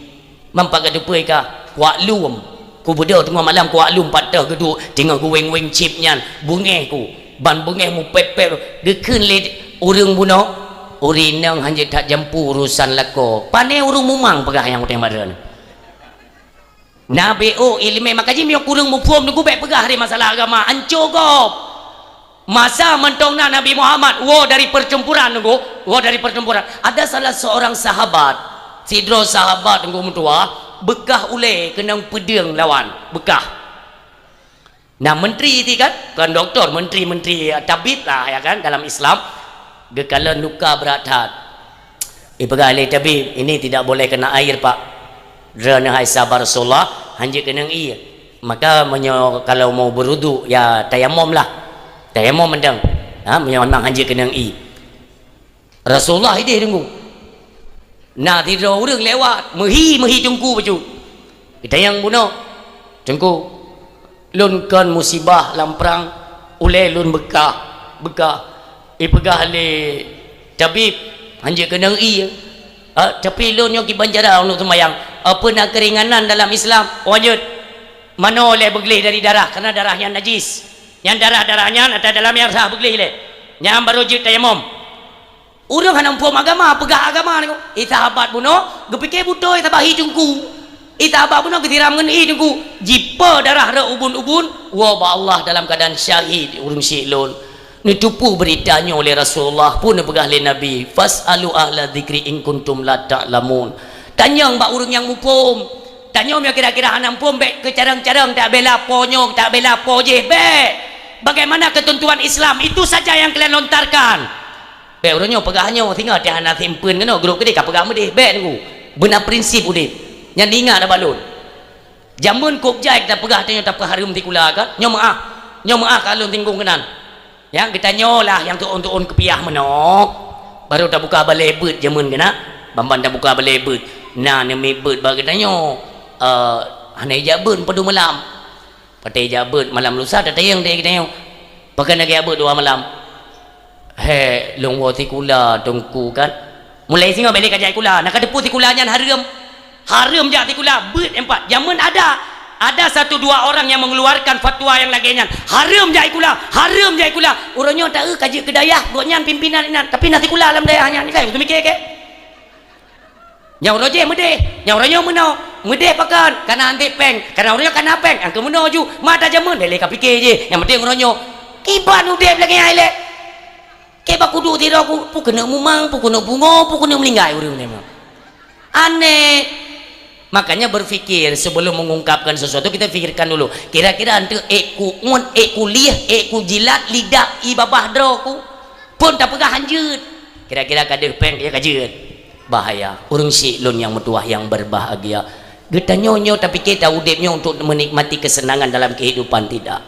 Mam pat ka teupeue ka, kuak lom. Ku beudôh teungoh malam kuak lom pat teuh geuduek, teungoh geuweng-weng chip nyan, beungéh ku. Ban beungéh mupép-pép, geukheun lé ureuëng bunoe, "Ureuëng inong hana jeuet that jampu urusan lakoe." Pane ureuëng mumang peugah nyang udeb bak droeneuh. Na B O iéleumé, maka jih meunyoe kureueng muphom, Teungku, bék peugah lé masalah agama, anco gob. Masa mantong na Nabi Muhammad, woe dari pertempuran, Teungku, woe dari pertempuran. Ada salah seorang sahabat, sidroe sahabat, Teungku, meutuwah, beukah ulée keunong peudeueng lawan, beukah. Nah, menteri ti kan, bukan doktor, menteri-menteri, ya, tabib lah, ya kan, dalam Islam. Geukalon luka brat that. Ipeugah lé tabib, "Ini tidak boleh kena air, Pak." Droeneuh hai sahabat Rasulullah, hana jeuet keunong ié. Maka meunyoe kalau mau berwudu, ya tayamom lah. Tayamom mantong. Ha, meunyoe memang hana jeuet keunong ié. Rasulullah ideh Teungku. Na sidroe ureuëng lewat, meuhi-meuhi Teungku bacut. Geutanyong bunoe, "Teungku, lôn kon musibah lam prang, ulée lôn beukah, beukah." Ipeugah lé tabib, "Hana jeuet keunong ié. Ah, tapi lôn nyoe kiban cara untuk seumayang. Apa na keringanan dalam Islam?" "Oh, jeuet. Manoe lé beugleh dari darah, karena darah nyan najis. Nyan darah-darah nyan ata dalam nyang sah beugleh lé. Nyan baru jeuet tayamom." Ureuëng hana muphom agama, peugah agama ni. Eh, sahabat bunoe, geupike beutôi sabahi Teungku. Eh, sahabat bunoe geutiram ngon ié Teungku. Jipe darah rot ubun-ubun, woe bak Allah dalam keuadaan syahid ureuëng syik lôn. Neuteupeue beurita nyoe lé Rasulullah, peue neupeugah lé Nabi, "Fas'alu ahla dzikri in kuntum la ta'lamun." Tanyong bak ureuëng nyang muphom. Tanyoe meunyoe kira-kira hana muphom, bék keucarong-carong tabela po nyoe, tabela po jéh, bék. Bagaimana ketentuan Islam, itu saja yang kalian lontarkan. Bék uroe nyoe peugah nyoe, singoh teuh hana simpeuen keunoe, grob keudeh ka peugah meudeh, bék Teungku. Beuna prinsip udeb. Nyan ingat bak lôn. Jameun kôb jai tapeugah tanyoe tapeuhareuem sikula kan? Nyoe meuáh. Nyoe meuáh ka lôn singgung keunan. Nyang geutanyoe lah nyang tuôn-tuôn keupiah meunoe. Baru tabuka balée beuet jameun keunan. Ban-ban tabuka balée beuet. Na neumiet beuet bak geutanyoe. Eh, hana ijak beuet padum malam. Watée jak beuet malam lusa tatanyong lé geutanyoe, "Pakon lagée jak beuet dua malam?" "Hék, lôn woe sikula Teungku kan." Mulai singoh bék lé ka jak sikula, na ka teupeue sikula nyan hareuem. Hareuem jak sikula, beuet empat. Jameun ada, ada satu dua orang yang mengeluarkan fatwa yang lagée nyan. Hareuem jak sikula, hareuem jak sikula. Uroe nyoe taeu ka jeuet keu dayah, gobnyan pimpinan inan, tapi na sikula lam dayah nyan, ni kan, teumiké keu? Nyang uroe jéh meudeh, nyang uroe nyoe meunoe. Meudeh pakon? Kana anték péng. Kana uroe nyoe kana péng, nyang keu meunoe ju. Mata jameun, lé-lé ka pike jih. Nyang penting uroe nyoe. Kiban udeb lagée nyan ilée. Keu bak kudu sidroe ku, peue keuneuk mumang, peue keuneuk pungo, peue keuneuk meuninggai ureuëng nyoe. Aneh. Makanya berpikir sebelum mengungkapkan sesuatu, kita pikirkan dulu. Kira-kira anteuk ék ku uet, ék ku lieh, ék ku jilat, lidah, ié babah droe ku. Phon tapeugah hanjeuet. Kira-kira ka deuh péng, ya ka jeuet. Bahaya. Ureuëng syik lôn nyang meutuwah nyang berbahagia. Geutanyoe nyoe tapike taudeb nyoe untuk menikmati kesenangan dalam kehidupan, tidak.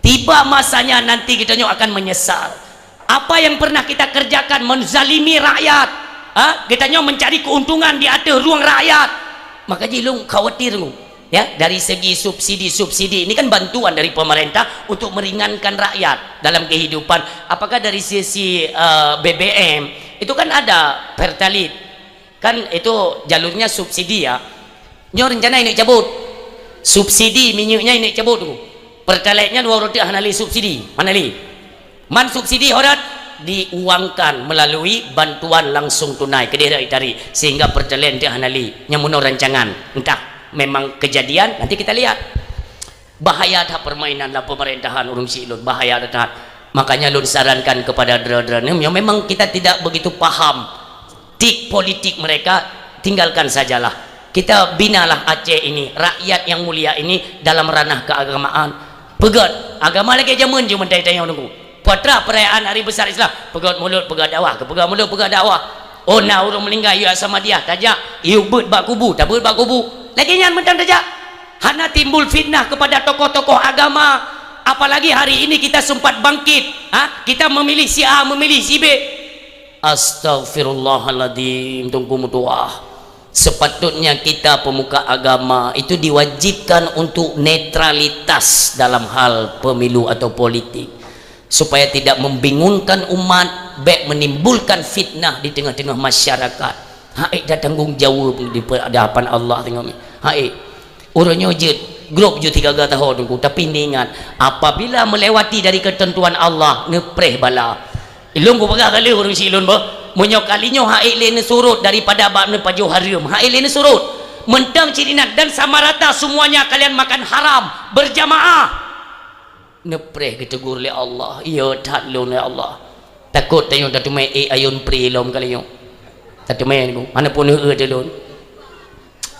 Tiba masanya nanti geutanyoe akan menyesal. Apa yang pernah kita kerjakan menzalimi rakyat, ha? Geutanyoe mencari keuntungan di ateueh rueng rakyat. Maka jih lôn khawatir nyoe. Ya, dari segi subsidi-subsidi, ini kan bantuan dari pemerintah untuk meringankan rakyat dalam kehidupan. Apakah dari sisi, eh, B B M, itu kan ada Pertalite. Kan itu jalurnya subsidi ya. Nyoe rencana ini cabut. Subsidi minyeuknya ini cabut tu. Pertalite-nya dua roti hana lé subsidi, hana lé. Man subsidi horat diuangkan melalui bantuan langsung tunai keudeh dari tadi, sehingga Pertalite teu hana lé. Nyang meunoe rancangan, entah memang kejadian, nanti kita lihat. Bahaya that permainan dalam pemerintahan ureuëng syik lôn, bahaya that. Makanya lôn sarankan kepada droe-droe neuh, yang memang kita tidak begitu paham tik politik mereka, tinggalkan sajalah. Kita binalah Aceh ini, rakyat yang mulia ini dalam ranah keagamaan. Peugét, agama lagée jameun jih meutai tanyoe nunggu. Patra perayaan hari besar Islam, peugét mulod, peugét dakwah, peugét mulod, peugét dakwah. Oh, na ureuëng meuninggai, yue Ahmadiyah, tajak, yue beuet bak kubu, tabeuet bak kubu. Lagée nyan mantong tajak. Hana timbul fitnah kepada tokoh-tokoh agama. Apalagi hari ini kita sempat bangkit. Ha? Kita memilih si A, memilih si B. Astaghfirullahaladzim, Teungku meutuah. Sepatutnya kita pemuka agama itu diwajibkan untuk netralitas dalam hal pemilu atau politik, supaya tidak membingungkan umat, bék menimbulkan fitnah di tengah-tengah masyarakat. Hai, dak tanggung jawab di hadapan Allah tengok ni. Hai, ureuëng nyoe jeuet, grob jeuet tiga-tiga tahun Teungku, tapi niingat, apabila melewati dari ketentuan Allah, neupreh bala. Ilôn kupeugah kali ureuëng si ilôn beuh, meunyoe kali nyoe hai lé neusurot daripada bak neupajoh hareuem, hai lé neusurot. Mantong cit inan dan sama rata semuanya kalian makan haram berjamaah. Neupreh geutegur lé Allah, iya that lôn lé Allah. Takot tanyoe tateumé ék ayôn pri lom kali nyoe. Tateumé Teungku, hana pun eu lôn.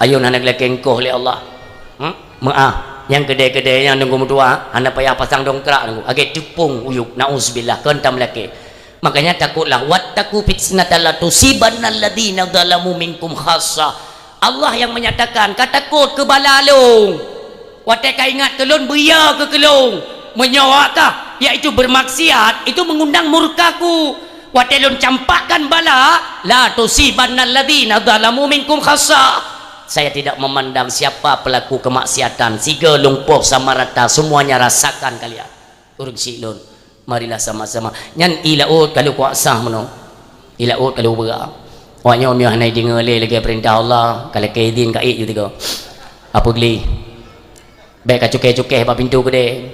Ayôn hana geulakée engkoh lé Allah. Hmm? Meuah, nyang keudée-keudée nyang Teungku meutuah, hana payah pasang dongkrak Teungku. Agée teupông uyuek, nauzubillah, kon tam lakée. Makanya takutlah, wattaqu fitnatan la tusibanna alladzina zalamu minkum khassah. Allah yang menyatakan, ka takot keu bala lôn. Watée ka ingat keu lôn, beuya keu keulôn. Meunyoe awak kah, yaitu bermaksiat, itu mengundang murkaku. Watée lôn campakkan bala, la tusibanna alladzina zalamu minkum khassah. Saya tidak memandang siapa pelaku kemaksiatan, sigoe lumpoh sama rata, semuanya rasakan kalian. Ureuëng si ilôn, marilah sama-sama. Nyan ie laôt ka lheueh kuasa meunoe. Ie laôt ka lheueh beura. Awak nyoe meunyoe hana ideungoe lé lagée peurintah Allah, ka lakée idin ka ék ju tiga. Apa geli? Bék ka cukée-cukée bak pintoe keudée.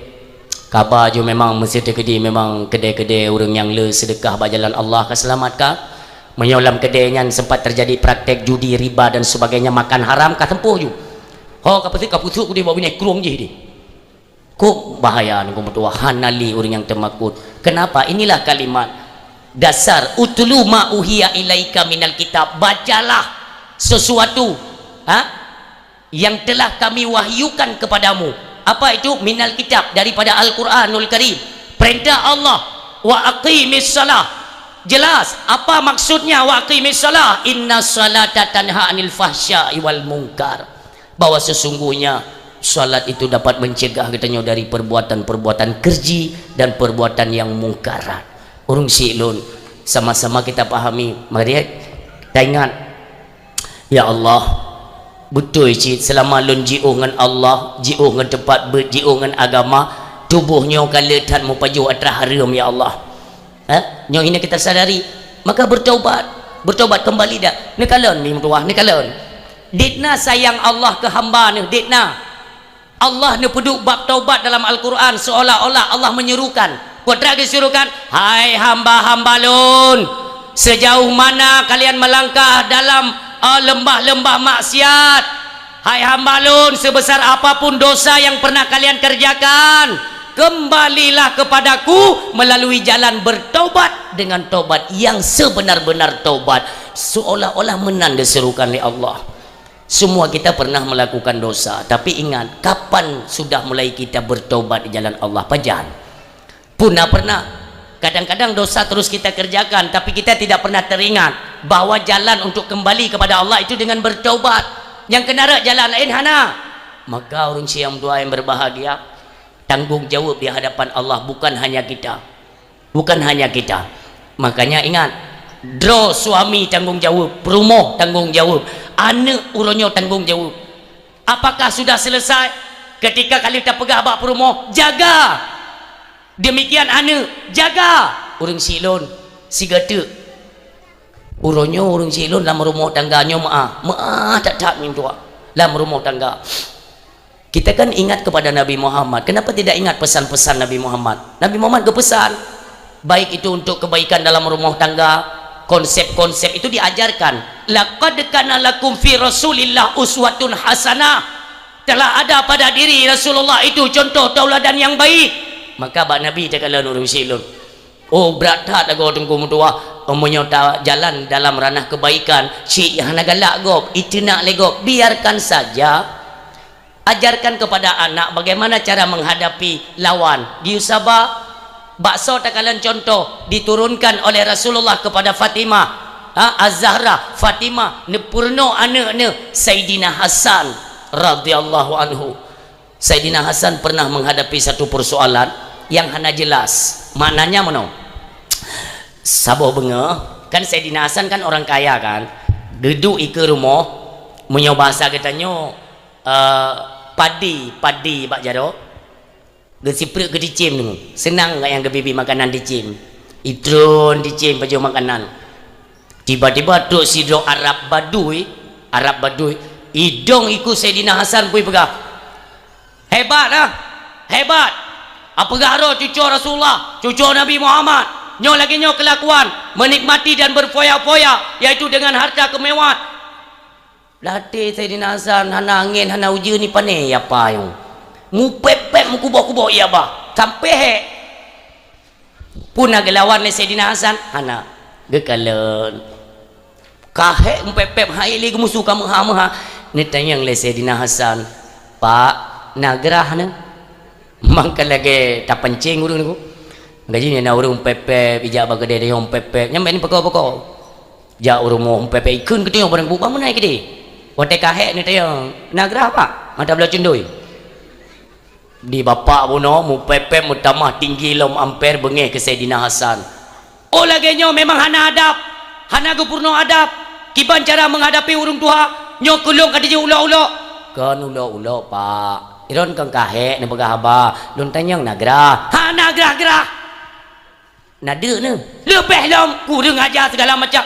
Kaba ju memang meuseuti keudeh memang keudée-keudée ureuëng nyang le seudeukah bak jalan Allah ka seulamat ka. Meunyoe lam keudée nyan sempat terjadi praktek judi, riba dan sebagainya, makan haram, ka teumpoh ju. Ho ka peuseuti ka peuseuti keudeh bak binéh krueng jih deh. Kok bahaya Teungku meutuah, hana lé ureuëng nyang teumakot. Kenapa? Inilah kalimat dasar, "Utlu ma uhiya ilaika minal kitab." Bacalah sesuatu, ha? Yang telah Kami wahyukan kepadamu. Apa itu? Minal kitab, daripada Al-Quranul Karim. Perintah Allah, "Wa aqimis salah." Jelas, apa maksudnya "Wa aqimis salah"? "Inna salata tanha anil fahsya'i wal munkar." Bahwa sesungguhnya salat itu dapat mencegah geutanyoe dari perbuatan-perbuatan keureuji dan perbuatan yang mungkarat. Ureuëng si ilôn, sama-sama kita pahami, mari taingat, Ya Allah, beutôi cit seulama lôn jiôh ngon Allah, jiôh ngon teumpat beuet, jiôh ngon agama, tuboh nyoe ka le that meupajoh atra hareuem, ya Allah. Eh? Nyoe hina kita sadari, maka bertaubat, bertaubat kembali dah. Neukalon, mi meutuah, neukalon. Dit na sayang Allah keu hamba neuh, dit na. Allah neupeuduek bab taubat dalam Al-Quran, seolah-olah Allah menyuruhkan. Peue teuma geusuruhkan, "Hai hamba-hamba Lôn, sejauh mana kalian melangkah dalam, eh, lembah-lembah maksiat? Hai hamba Lôn, sebesar apapun dosa yang pernah kalian kerjakan, kembalilah kepada-Ku melalui jalan bertaubat dengan taubat yang sebenar-benar taubat." Seolah-olah meunan geusuruhkan lé Allah. Semua kita pernah melakukan dosa, tapi ingat, kapan sudah mulai kita bertobat di jalan Allah? Pajan? Puna pernah. Kadang-kadang dosa terus kita kerjakan, tapi kita tidak pernah teringat bahwa jalan untuk kembali kepada Allah itu dengan bertobat. Nyang keunarak jalan lain hana. Maka ureuëng siang dua yang berbahagia, tanggung jawab di hadapan Allah bukan hanya kita. Bukan hanya kita. Makanya ingat, droe suami tanggung jawab, peurumoh tanggung jawab, aneuëk uroe nyoe tanggung jawab. Apakah sudah selesai? Ketika kali tapeugah bak peurumoh, "Jaga!" Demikian aneuëk, "Jaga!" Ureuëng si ilôn, sigoe teuk. Uroe nyoe ureuëng si ilôn lam rumoh tangga nyoe meuah, meuah that-that mintua lam rumoh tangga. Kita kan ingat kepada Nabi Muhammad. Kenapa tidak ingat pesan-pesan Nabi Muhammad? Nabi Muhammad geupesan, baik itu untuk kebaikan dalam rumah tangga, konsep-konsep itu diajarkan. "Laqad kana lakum fi Rasulillah uswatun hasanah." Telah ada pada diri Rasulullah itu contoh tauladan yang baik. Maka bak Nabi takalon ureuëng si ilôn. Oh, brat that lagoe teungku meutuah. Meunyoe tajalan dalam ranah kebaikan, cit hana galak gob, iteunak lé gob, biarkan saja. Ajarkan kepada anak bagaimana cara menghadapi lawan. Di Usaba, bakso takalon contoh diturunkan oleh Rasulullah kepada Fatimah, ha, Az-Zahra, Fatimah, neupeurunoe aneuk neuh, Saidina Hasan radhiyallahu anhu. Saidina Hasan pernah menghadapi satu persoalan yang hana jelas. Maknanya meunoe. Saboh beungoh, kan Saidina Hasan kan orang kaya kan. Duduek ikeue rumoh, meunyoe bahasa geutanyoe, eh, padi, padi bak jaroe. Geusipreuk geuticém deungoe. Seunang gak nyang geubi-bi makanan ticém. Itron ticém pajoh makanan. Tiba-tiba trok sidroe Arab Badui, Arab Badui, idong ikeue Saidina Hasan pui peugah, "Hebat ah! Hebat! Apeugah droe cucoe Rasulullah, cucoe Nabi Muhammad. Nyoe lagée nyoe keulakuan, menikmati dan berfoya-foya, yaitu dengan harta kemewahan." Lam até Saidina Hasan hana angén, hana ujeuen, ni pané ya apa nyoe. Mupép-pép, meukuboh-kuboh ya bah. Sampai hék. Peue na geulawan lé Saidina Hasan? Hana. Geukalon. Ka hék mupép-pép, hai lé geumusu ka meuha-meuha. Neutanyong lé Saidina Hasan, "Pak, na grah neuh?" Mangka lagée tapancéng ureuëng nyoe. Gaji nyan na ureuëng mupép-pép, ijak bak keudè tanyong mupép-pép. Nyan bèk ni peko-peko. Jak u rumoh mupép-pép, ikheun geutanyoe barang buet, "Bah meunan keudéh?" Watée ka hék neutanyong, "Na grah, Pak?" Mata bloe cundoi. Di bapak bunoe mupép-pép meutamah tinggi lom amper beungéh keu Saidina Hasan. Oh lagée nyoe memang hana adab, hana geupeurunoe adab. Kiban cara menghadapi ureuëng tuha, nyoe keu lôn ka teujeuet ulok-ulok. Kon ulok-ulok, Pak. Droen kon ka hék neupeugah haba, lôn tanyong na grah. Hana grah-grah. Na deuk neuh. Leubeh lom, kureueng aja segala macam.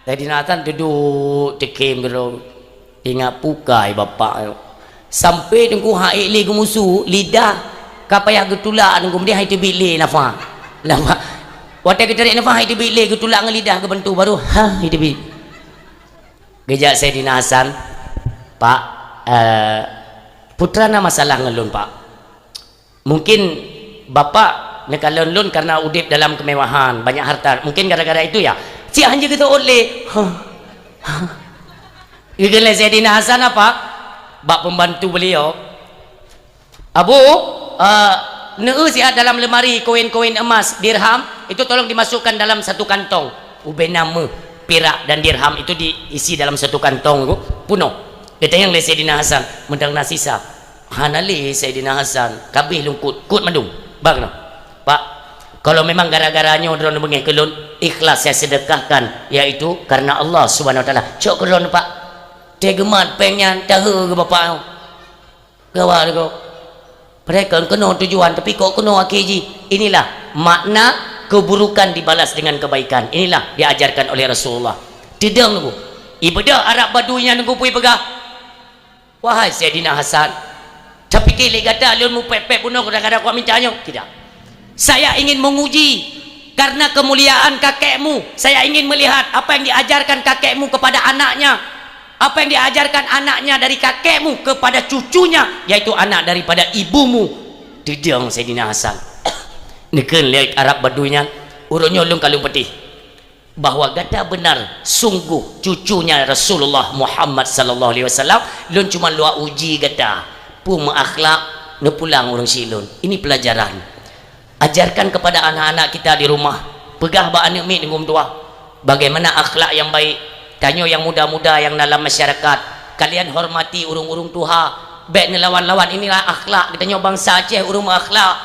Saidina Hasan duduek teukhém keudroe. Ingat pukai bapak nyoe. Sampai teungku hana ék lé geumusu, lidah ka payah geutulak teungku, meunan han teubiet lé nafah. Nafah. Watée geutarek nafah han teubiet lé, geutulak ngon lidah geubantu baru ha han teubiet. Geujak Saidina Hasan, "Pak, eh, peue teuma na masalah ngon lôn, Pak?" Mungkin bapak neukalon lôn karena udeb dalam kemewahan, banyak harta. Mungkin gara-gara itu ya. Siat han jeuet geuseuôt lé. Geukheun lé Saidina Hasan apa? Bak pembantu beliau. "Abu, eh, neueu siat dalam lemari koin-koin emas, dirham, itu tolong dimasukkan dalam satu kantong." Ubena meuh, pirak dan dirham itu diisi dalam satu kantong, punoh. Geutanyong lé Saidina Hasan, "Meudang na sisa?" "Hana lé Saidina Hasan, ka abéh lôn kôt, kôt mandum." Bah keunoe, "Pak, kalau memang gara-gara nyoe droeneuh beungéh keu lôn, ikhlas saya sedekahkan, yaitu karena Allah Subhanahu Wa Taala." "Cok keu droeneuh, Pak." Teuh geumat péng nyan, tahe keu bapak nyoe. Gawat kok. Padahai kon keunoe tujuan, tapi kok keunoe akhé jih. Inilah makna keburukan dibalas dengan kebaikan. Inilah diajarkan oleh Rasulullah. Teudong teungku. Ibeudôh Arab Badui nyan teungku peue peugah. Wahai Saidina Hasan, tapike lé gata lôn mupép-pép bunoe gara-gara kuat minta nyoe? Tidak. Saya ingin menguji karena kemuliaan kakekmu. Saya ingin melihat apa yang diajarkan kakekmu kepada anaknya. Apa yang diajarkan anaknya dari kakekmu kepada cucunya, yaitu anak daripada ibumu. Teudong Saidina Hasan. Neukheun lé Arab Badui nyan, "Uroe nyoe lôn ka lôn patéh bahwa gata benar sungguh cucunya Rasulullah Muhammad sallallahu alaihi wasallam. Lôn cuma luwa uji gata. Peue meuakhlak, neupulang ureuëng syiek lôn." Ini pelajaran. Ajarkan kepada anak-anak kita di rumah. Peugah bak aneuk miet ngon tuha. Bagaimana akhlak yang baik? Tanyoe nyang muda-muda nyang na lam masyarakat, kalian hormati ureuëng-ureuëng tuha. Bék neulawan-lawan. Inilah akhlak geutanyoe bansa Aceh, ureuëng meuakhlak.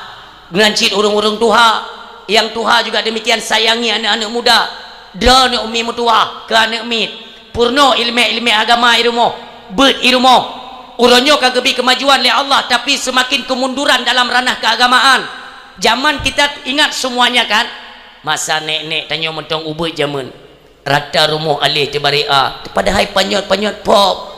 Meunan cit ureuëng-ureuëng tuha. Nyang tuha juga demikian, sayangi aneuk-aneuk muda. Droeneuh umi meutuha keu aneuk miet. Peurunoe iéleumé-iéleumé agama i rumoh. Beuet i rumoh. Uroe nyoe ka geubri keumajuan lé Allah, tapi seumaken keumunduran dalam ranah keuagamaan. Jaman kita ingat semuanya kan? Masa nek-nek tanyoe mantong ubeuet jameun. Rata rumoh aléh teubarek a, padahai panyöt-panyöt pop.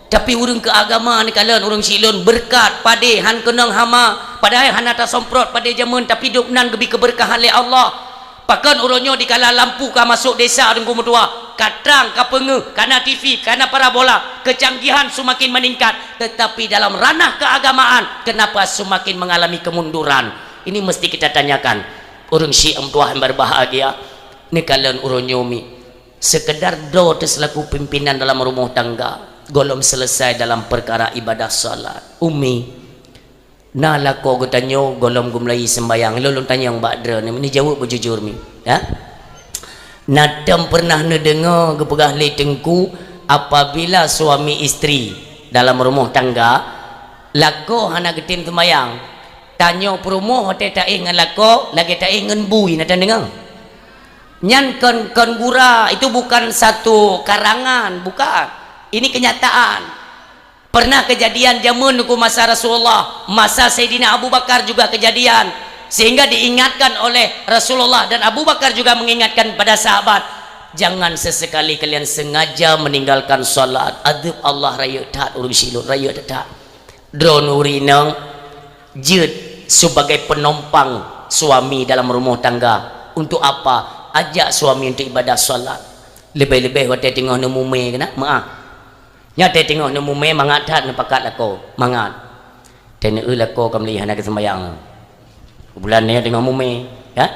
Tapi ureuëng keu agama neukalon ureuëng syiek lôn beureukat, padé, han keunong hama, padahai hana taseumprot padé jameun, tapi dum nan geubri keubeureukahan lé Allah. Pakon uroe nyoe dikala lampu ka masôk desa teungku meutuha, ka trang, ka peungeuh, ka na T V, ka na parabola, keucanggihan seumaken meuningkat, teutapi dalam ranah keuagamaan, keunapa seumaken meungalami keumunduran? Ini meusti kita tanyakan. Ureuëng syiek meutuha nyang beubahgia, neukalon uroe nyoe mi. Seukeudar droe teuh seulaku pimpénan dalam rumoh tangga. gohlom selesai dalam perkara ibadah salat. Umi, na lakoe geutanyoe gohlom geumeulayeue seumbahyang. Lôn, lôn tanyong bak droeneuh, neujaweueb beujujur mi. Ya? Na tom pernah neudeungoe geupeugah lé Teungku, apabila suami isteri dalam rumoh tangga, lakoe hana geutem seumbahyang, tanyoe peurumoh watée taéh ngon lakoe, lagée taéh ngon bui, na tom deungoe? Nyan kon, kon gura, itu bukan satu karangan, bukan. Ini kenyataan. Pernah kejadian jameun Teungku masa Rasulullah, masa Saidina Abu Bakar juga kejadian. Sehingga diingatkan oleh Rasulullah dan Abu Bakar juga mengingatkan pada sahabat, "Jangan sesekali kalian sengaja meninggalkan salat. Azab Allah rayeuk that ureuëng silot, rayeuk that." Droeneuh ureuëng inong jeuet sebagai penumpang suami dalam rumah tangga. Untuk apa? Ajak suami untuk ibadah salat. Leubeh-leubeh watée teungoh neumumé keunan, meuah. Nyan watée teungoh neumumé mangat that neupakat lakoe, mangat. Teuneuk lakoe ka meuli hana geuseumbahyang. Bulan nyoe teungoh mumé, ya?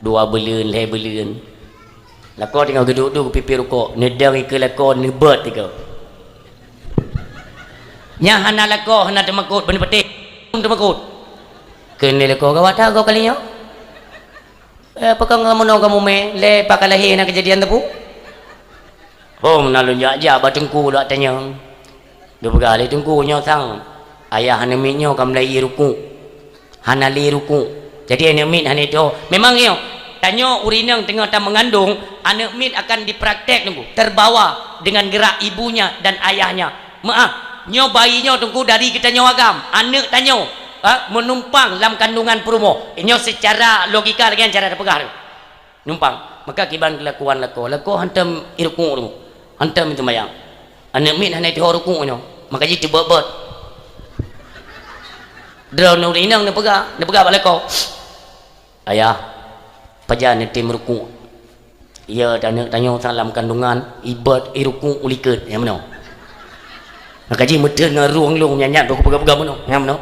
Dua buleuen, lhée buleuen. Lakoe teungoh geuduek-duek geupipi rukok, neudong ikeue lakoe neubeuet ikeue. Nyan hana lakoe, hana teumakot, beuneupeutéh teumakot. Keuneuk lakoe gawat that goe kali nyoe. Eh, pakon kamoe meunoe kamoe mé, lé pakon lahé na keujadian teupeu? Hom na lôn jak-jak bak teungku lak tanyong. Geupeugah lé teungku nyoe sang, ayah aneuk miet nyoe ka meulayeue rukuk. Hana lé rukuk. Jadi aneuk miet hana itoe. Memang nyoe, tanyoe ureuëng inong teungoh tameungandong, aneuk miet akan dipraktek teungku, terbawa dengan gerak ibunya dan ayahnya. Meuah, nyoe bayi nyoe teungku dari geutanyoe agam, aneuk tanyoe, ha, meunumpang lam kandungan peurumoh. Nyoe seucara logika lagée nyan cara tapeugah tu. Numpang. Maka kiban keulakuan lakoe. Lakoe hantom irukuk tu. Hantom itu mayang. Aneuk miet hana itoe rukuk nyoe. Maka jih teubot-bot. Droeneuh ureuëng inong neupeugah, neupeugah bak lakoe. Ayah, pajan neutem rukuk? Iya, aneuk tanyoe salam kandungan, ibot irukuk ulikot, nyang meunoe. Maka jih meuteun ngon rueng lôn nyang nyan, peugah-peugah meunoe, nyang meunoe.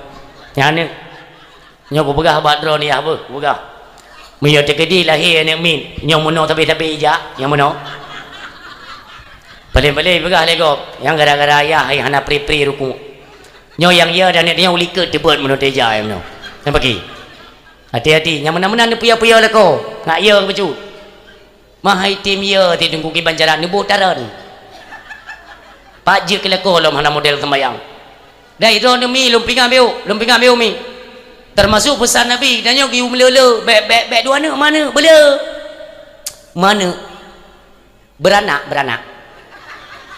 Nyang aneuk, nyoe kupeugah bak droeneuh yah beuh, kupeugah. Meunyoe teukeudi lahé aneuk miet, nyang meunoe sabe-sabe ijak, nyang meunoe. Paléng-paléng peugah lé gob, nyang gara-gara ayah hana pri-pri rukuk. Nyoe nyang iya dan aneuk nyoe ulikot teubot meunoe teujak, nyang meunoe. Nyang pagi. Hati-hati, nyang meunan-meunan neupeuyah-peuyah lakoe, ngat yong bacut. Meuhai tem yong ti teungku kiban jalan neuboh taron. Pat jeuet keu lakoe lom hana model sembayang. Dai droeneuh mi lôn pingan biuk, lôn pingan biuk mi. Termasuk peusan Nabi, tanyoe geuyue meuleu-leu, bèk, bèk, bèk dua aneuk, meuaneuk, beuleu. Meuaneuk. Beuranak, beuranak.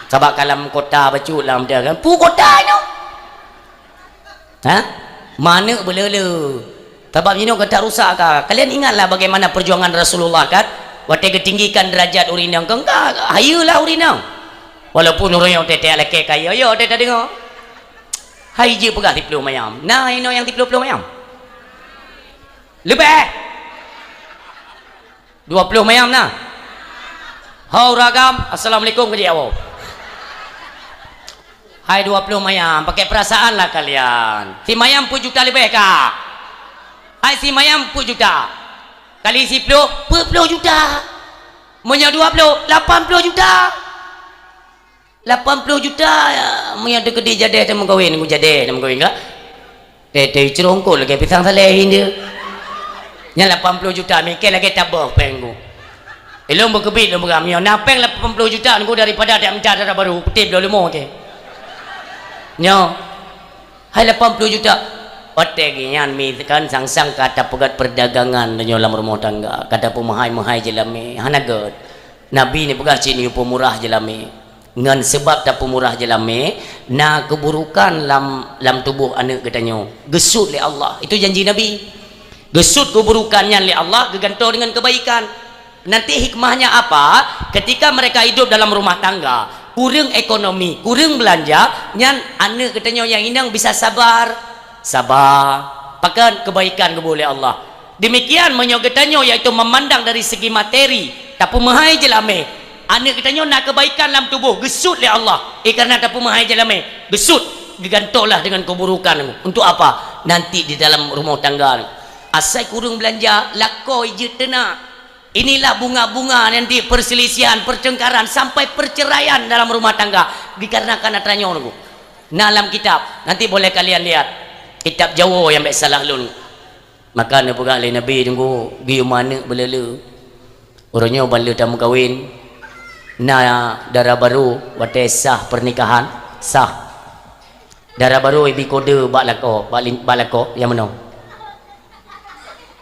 Sabab ka lam kota bacut lam dia kan. Pu kota nyoe. Ha? Meuaneuk beuleu-leu. Sabab jinoe ka tarusak ka. Kalian ingatlah bagaimana perjuangan Rasulullah kan? Watée geutinggikan derajat ureuëng inong, keu engka hayeue lah ureuëng inong. Walaupun ureuëng nyang teutek lakée kaya, ya, watée tadeungoe. Hai jeuet peugah siplôh mayam. Na inoe nyang siplôh-plôh mayam? Leubeh. Dua ploh mayam na? Ho ureuëng agam, assalamualaikum keu jih awak. Hai dua ploh mayam, pakai perasaan lah kalian. Si mayam peuet juta leubeh ka? Hai si mayam peuet juta. Kali siplôh, peuet ploh juta. Meunyoe dua ploh, lapan ploh juta. Lapan ploh juta, ya, meunyoe teukeudi jadeh tameukawen, ku jadeh tameukawen ka? Teuh-teuh ceurongkot lagée pisang saleh indeuh. Nyan lapan ploh juta, mikée lagée taboh péng ku. Eh, lôn beukeubiet lôn peugah, meunyoe na péng lapan ploh juta ku daripada dak mita dara barô, kutem lôn leumo ke. Nyoe, hai lapan ploh juta. Watée geuh nyan mi kan sang-sang ka tapeugét perdagangan tanyoe lam rumoh tangga, ka tapeumeuhai-meuhai jeulamé, hana gét. Nabi neupeugah cit neuyue peumurah jeulamé. Ngon seubab tapeumurah jeulamé, na keuburukan lam, lam tuboh aneuk geutanyoe. Geusut lé Allah. Itu janji Nabi. Geusut keuburukan nyan lé Allah, geugantoe deungon keubaikan. Nanti hikmahnya apa? Ketika mereka hidup dalam rumah tangga, kureueng ekonomi, kureueng beulanja, nyan aneuk geutanyoe nyang inong bisa sabar. Saba, pakon keubaikan geuboh lé Allah. Demikian meunyoe geutanyoe, yaitu memandang dari segi materi, tapeumeuhai jeulamé, aneuk geutanyoe na keubaikan lam tuboh, geusut lé Allah. Eh, karena tapeumeuhai jeulamé, geusut, geugantoe lah deungon keuburukan. Untuk apa? Nanti di dalam rumoh tangga. Asai kureueng beulanja, lakoe jeuet teunak. Inilah bunga-bunga nanti perselisihan, pertengkaran, sampai perceraian dalam rumah tangga. Dikarenakan atra nyoe, Teungku. Na lam kitab, nanti boleh kalian lihat. Kitab Jawoe nyang bèk salah lôn. Maka neupeugah lé Nabi, Teungku, geuyue ma aneuk beuleu-leu. Uroe nyoe ban lheueh tameukawen, na dara barô watèe sah pernikahan, sah. Dara barô ibi kode bak lakoe, bak lin-, bak lakoe nyang meunoe.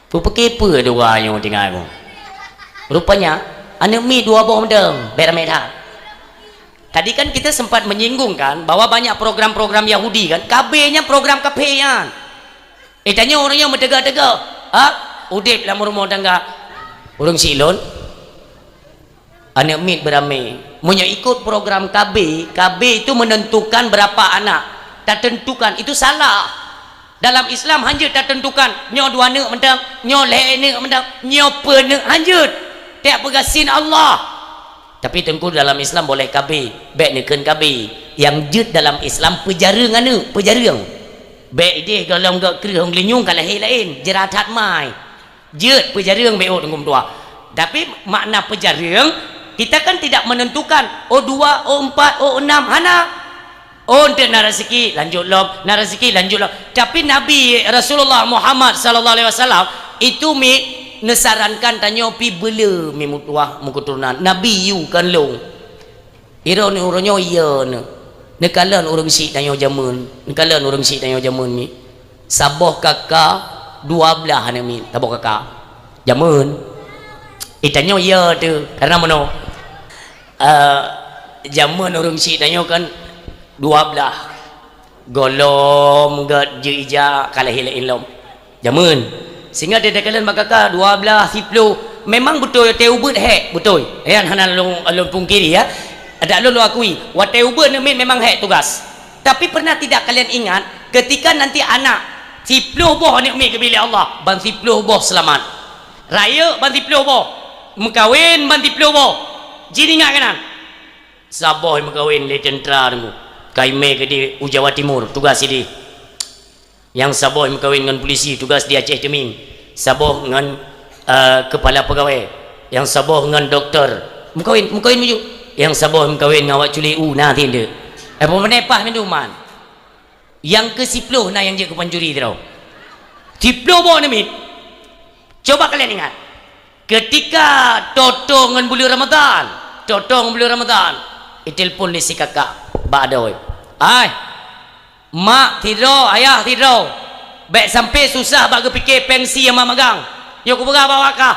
Kupeuke peue dua nyoe tinggai ku. Rupanya, aneuk miet dua boh mantong, bèk ramè that. Tadi kan kita sempat menyinggung kan, bahwa banyak program-program Yahudi kan, K B nyan program kafé nyan. Eh, tanyoe ureueng nyoe meuteuga-teuga, ha? Udép lam rumoh tangga ureueng si lôn. Aneuk miet beuramé. Meunyoe ikot program K B, K B itu menentukan berapa anak. Tatentukan, itu salah. Dalam Islam hanjeuet tatentukan, nyoe dua aneuk mantong, nyoe lhèe aneuk mantong, nyoe peuet aneuk, hanjeuet. Tiep peugah sin Allah. Tapi Teungku, dalam Islam boleh K B, bèk neukheun K B. Nyang jeuet dalam Islam peujareueng aneuk, peujareueng. Bèk idéh gohlom gèt kreueh ôn geulinyueng ka lahé laén, jeuet that mai. Jeuet peujareueng bèk ôt Teungku meutuah. Tapi makna peujareueng, kita kan tidak menentukan, oh dua, oh empat, oh enam, hana. Oh, enteuk na raseuki, lanjut lom, na raseuki, lanjut lom. Tapi Nabi Rasulullah Muhammad sallallahu alaihi wasallam itu mi neusarankan tanyoe pi beuleu mi meutuah meuketurunan. Nabi yue kon lôn. Droeneuh uroe nyoe, iya neuh. Neukalon ureueng syiek tanyoe jameun. Neukalon ureueng syiek tanyoe jameun mi. Saboh kaka, dua blaih aneuk miet. Saboh kaka. Jameun. Eh, tanyoe iya teuh. Karena meunoe. Eh, jameun ureueng syiek tanyoe kan dua blaih. Gohlom gèt jeuet ija ka lahé laén lom. Jameun. Sehingga di takalon bak kaka dua blaih, siplôh. Memang beutôi watèe ubeut hék, beutôi. Nyan hana lôn, lôn pungkiri, ya. Adak lôn, lôn akui, watèe ubeut aneuk miet memang hék tugas. Tapi pernah tidak kalian ingat, ketika nanti anak, siplôh boh aneuk miet geubri lé Allah, ban siplôh boh seulamat. Rayeuk ban siplôh boh, meukawen ban siplôh boh. Jih ingat keunan. Saboh meukawen lé teuntra Teungku. Ka imè keudéh u Jawa Timur, tugas sidéh. Nyang saboh meukawen ngon pulisi, tugas di Aceh Teumieng. Saboh ngon, eh, keupala peugawée. Nyang saboh ngon dokto. Meukawen, meukawen maju. Nyang saboh meukawen ngon awak culi u, na teuh. Eh, peue meunan paih mandum man. Nyang keu siplôh na nyang jeuet keu pancuri sidroe. Siplôh boh aneuk miet. Coba kalian ingat. Ketika toe-toe ngon buleuen Ramadhan, toe-toe ngon buleuen Ramadhan, itelepon lé si kakak bak adoe. "Ai, mak sidroe, ayah sidroe, bèk sampoe susah bak geupike péng sie nyang mak magang. Nyoe kupeugah bak awak kah,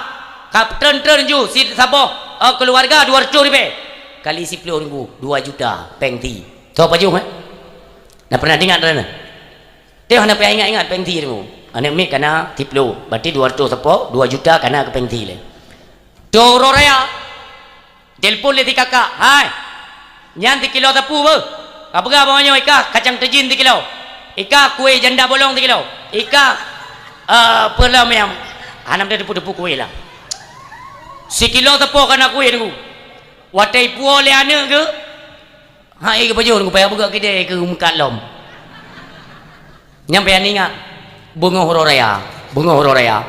ka treun-treun ju si saboh, eh, keuluwarga dua reutôh ribèe. Kali siplôh Teungku, dua juta péng sie." Soe pajoh, eh? Na pernah teuingat droeneuh? Teuh hana payah ingat-ingat péng sie Teungku. Aneuk miet kana siplôh, berarti dua reutôh sapo, dua juta kana keu péng sie lé. Toe uroe raya, telepon lé si kakak, "Hai, nyan sikilo sapeue beuh? Ka peugah bak nyoe ikah kacang teujin sikilo, ikah kué janda bolong sikilo, ikah, eh, peue lom nyang hana meuteupeu-teupeu kué lah. Sikilo sapo kana kué Teungku." Watèe ipuwoe lé aneuk geuh, hai geupajoh Teungku, payah beugöt keudè keu meukat lom. Nyan payah ingat, beungoh uroe raya, beungoh uroe raya.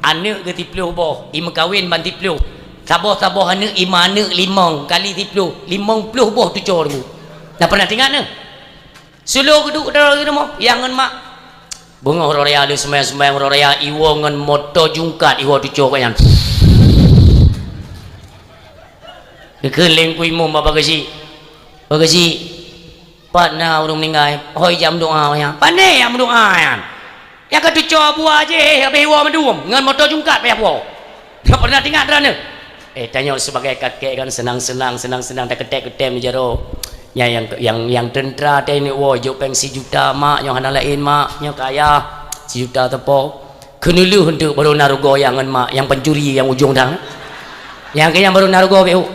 Aneuk geuh siplôh boh, imeukawen ban siplôh. Saboh-saboh aneuk, ima aneuk limong kali siplôh, limong plôh boh tucoe Teungku. Na pernah teuingat neuh? Siplôh geuduek droe di rumoh, nyang ngon mak. Beungoh uroe raya, lheueh seumayang-seumayang uroe raya, iwoe ngon moto jungkat, iwoe tucoe keu nyan. Geukheun lé Teungku Imum bak Pak Geuchik. "Pak Geuchik, pat na ureueng meuninggai, hôi jak meudoa nyan." "Pane jak meudoa nyan? Nyang ka tucoe buah jih, habéh iwoe mandum, ngon moto jungkat payah puwoe." Na pernah teuingat droeneuh? Eh, tanyoe sibagai kakek kan seunang-seunang, seunang-seunang, takeutem-keutem jaroe. Nyan nyang, nyang, nyang teuntra teuh neuk woe, jok péng sijuta, "Mak, nyoe hana laén, Mak. Nyoe keu ayah, sijuta sapo." Keuneulheueh eunteuk barô na rugoe nyang ngon mak, nyang pancuri nyang ujong dang. Nyang keu nyan barô na rugoe beu.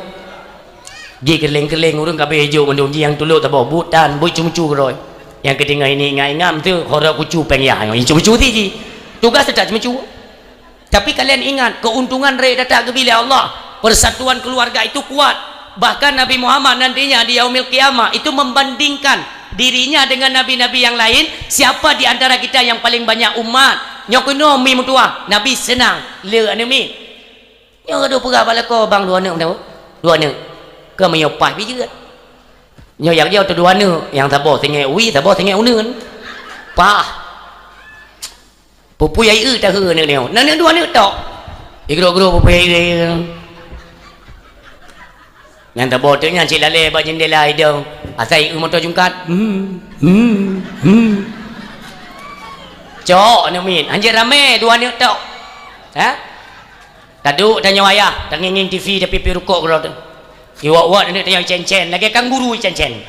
Jih keuleng-keuleng ureueng ka abéh jok mandum, jih nyang tulok saboh buet tan, buet ceumeucue keudroe. Nyang keuteungoh ini ingat-ingat meuteuk, horok kucu péng yah nyoe, ceumeucue ti jih. Tugaih teutap ceumeucue. Tapi kalian ingat, keuntungan rayeuk that geubri lé Allah. Persatuan keluarga itu kuat. Bahkan Nabi Muhammad nantinya di Yaumil Qiyamah itu membandingkan dirinya dengan nabi-nabi yang lain, siapa di antara kita yang paling banyak umat? Nyoe keunoe mi meutuah, Nabi seunang, le aneuk miet. Nyoe ka dua peugah bak lakoe, bang, dua aneuk meunan, dua aneuk. Keu meunyoe paih pih jeuet. Nyoe nyang jauh tu dua aneuk, nyang saboh singét wie, saboh singét uneuen. Pah. Pupui ai eu tahe aneuk nyoe. Nan aneuk dua aneuk tok. Igrok-grok pupui ai eu. Nyang saboh tu nyan cit lalé bak jendela idong. Asai eu moto jungkat. Hmm, hmm, hmm. Cok aneuk miet. Hanjeuet ramé dua aneuk tok. Ha? Taduek tanyoe ayah, tangieng-ngieng T V, tapi pi rukok keudroe teuh. Iwak-wak aneuk tanyoe icen-cen, lagèe kang guru icen-cen.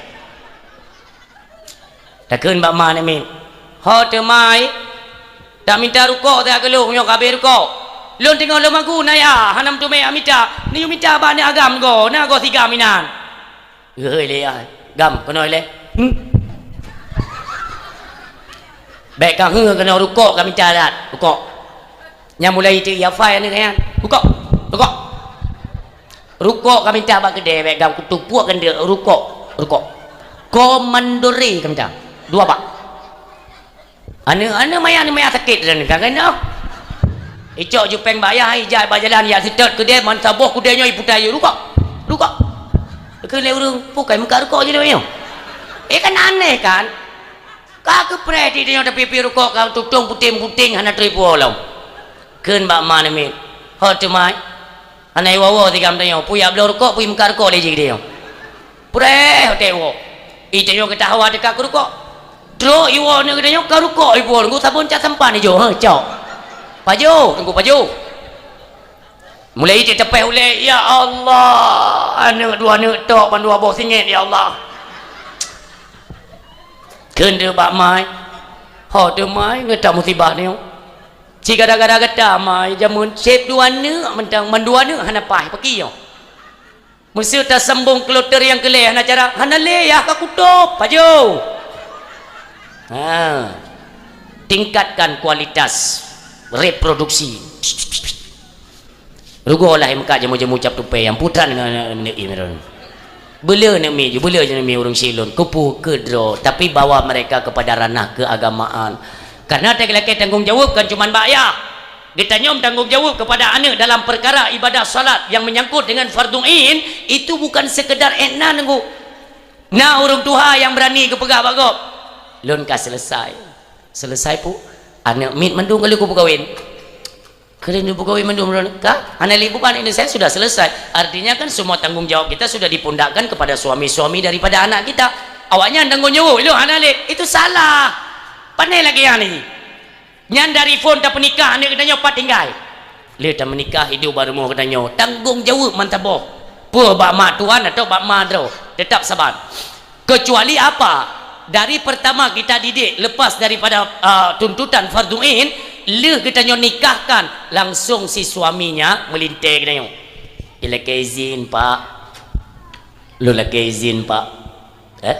Takheun bak ma aneuk miet, "Ho teuma ai, taminta rukok teuh keu lôn nyoe ka habéh rukok. Lôn teungoh lôn magun ayah, hana meuteumé mita, neuyue mita bak aneuk agam goe, na goe sigam inan." Geuhôi lé yah, "Gam, keunoe lé." Hmm. Bèk ka heu keunoe rukok ka mita that, rukok. Nyang mulai teuk yafai aneuk nyan. Rukok, rukok. Rukok ka mita bak keudè, bèk gam kutupuak keuneuk, rukok, rukok. Komandore ka mita. Dua bak. Aneuk, aneuk maya, aneuk maya sakét dan ka keunoe. Icok jupeng bak yah, ijak bak jalan, yak seutôt keudè, man saboh keudè nyoe iputa yue, "Rukok, rukok." Keu lé ureueng, "Peue kai meukat rukok jih lé nyoe?" Eh, kan aneh kan? Ka keupreh di nyoe tapi pi rukok ka tutong puténg-puténg hana trép puwoe lom. Kheun bak ma aneuk miet, "Ho teuma ai. Hana iwoe-woe sigam tanyoe, peue yak bloe rukok, peue meukat rukok lé jih keudè nyoe." Preh, watèe iwoe. Ih, tanyoe geutah hawa teuka keu rukok. Trok iwoe aneuk geutanyoe ka rukok ipuwoe, ngon sabon cat sampan ijo, ha, cok. Pajoh, teungku pajoh. Mulai iteupeue ulèe, "Ya Allah, aneuk dua aneuk tok ban dua boh singét, ya Allah." Kheun teuk bak ma ai, "Ho teuk ma ai, ngon that musibah nyoe. Cit gara-gara gata ma ai, jameun sép dua aneuk mantong, ban dua aneuk hana paih, pakri nyoe. Meuseu tasambong kloter nyang keu lhèe hana cara, hana lé yah ka kutôb, pajoh." Ha. Tingkatkan kualitas reproduksi. Rugoe lah meukat jamu-jamu cap tupée nyang putran ngon aneuk miet. Beuleu aneuk miet ju, beuleu aneuk miet ureueng syik lôn, keupeue keu droe, tapi bawa mereka kepada ranah keagamaan. Karena ta lakée tanggong jaweueb kan cuman bak yah. Geutanyoe tanggong jaweueb kepada aneuk dalam perkara ibadah salat yang menyangkut dengan fardhu ain, itu bukan sekedar ék na nunggu. Na ureueng tuha nyang beurani geupeugah bak gob, "Lôn ka selesai." Selesai pu? Aneuk miet mandum ka lheueh kupeukawen. Keu lheueh kupeukawen mandum lôn ka? Hana lé bukan ini, saya sudah selesai. Artinya kan semua tanggung jawab kita sudah dipundakkan kepada suami-suami daripada anak kita. Awaknyan tanggung jawab, lôn hana lé. Itu salah. Pane lagée nyan lagée. Nyan dari phon tapeunikah aneuk geutanyoe pat tinggai. Lé tameunikah hidup bak rumoh geutanyoe, tanggong jaweueb mantong boh. Peue bak mak tuan atau bak ma droe, tetap saban. Kecuali apa? Dari pertama kita didik lepas daripada, ah, tuntutan fardhu ain, lheueh geutanyoe nikahkan, langsung si suaminya meulintée geutanyoe. Ilakée izin, Pak. Lôn lakée izin, Pak. Eh?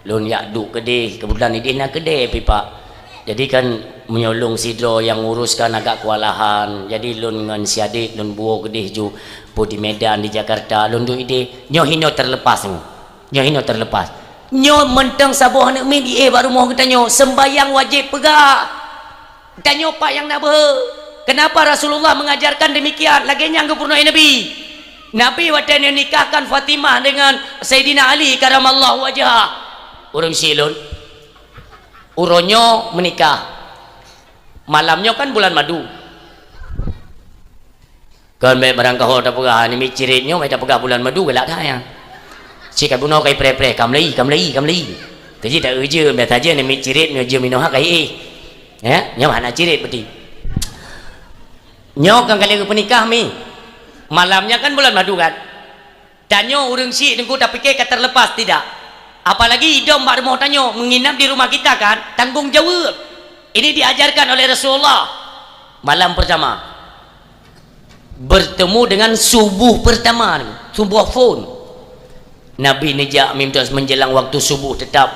Lôn jak duek keudeh, keubeutulan ideh na keudeh pih, Pak. Jadi kan meunyoe lôn sidroe nyang ngurus kan agak kewalahan. Jadi lôn ngon si adek lôn buoe keudeh ju, peue di Medan, di Jakarta, lôn duek ideh. Nyoe hinoe terlepas nyoe. Nyoe hinoe terlepas. Nyoe mantong saboh aneuk miet jiéh bak rumoh geutanyoe, seumbahyang wajéb peugah. Tanyoe pat nyang na beuhe. Kenapa Rasulullah mengajarkan demikian? Lagée nyang geupeurunoe Nabi. Nabi watée neunikahkan Fatimah dengan Saidina Ali karamallahu wajhah. Ureueng syik lôn. Uroe nyoe meunikah. Malam nyoe kan bulan madu. Kon bék barangkaho tapeugah, "Nyoe miet ciret nyoe, bék tapeugah bulan madu galak that nyan." Cit ka bunoe ka ipreh-preh, "Ka meulai, ka meulai, ka meulai." Teujih tak eu jeuem, biasa jeuem nyoe miet ciret, nyoe jeuem inoe ha ka éh. Ya, nyoe hana ciret berarti. Nyoe kan ka lheueh geupeunikah mi. Malam nyan kan bulan madu kan. Tanyoe ureueng syik teungku tapike ka terlepas tidak. Apalagi idong bak rumoh tanyoe, menginap di rumah kita kan, tanggung jaweueb. Ini diajarkan oleh Rasulullah. Malam pertama. Bertemu dengan subuh pertama, suboh phon. Nabi neujak mim menjelang waktu subuh tetap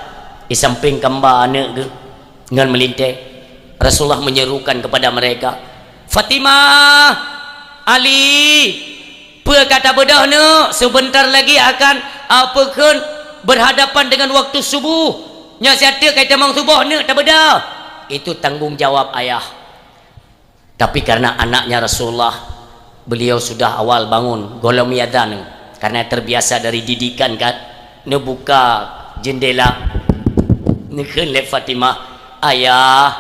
di samping kamba aneuk geuh ngon meulintée. Rasulullah menyerukan kepada mereka, "Fatimah, Ali, peue ka tabeudôh neuk? Sebentar lagi akan, a, peue kheun, berhadapan dengan waktu subuh. Nyoe siat teuk ka tamong suboh neuk tabeudôh." Itu tanggung jawab ayah. Tapi karena anaknya Rasulullah, beliau sudah awal bangun, gohlom iazan, karena terbiasa dari didikan kan. Neubuka jeundela, neukheun lé Fatimah, "Ayah,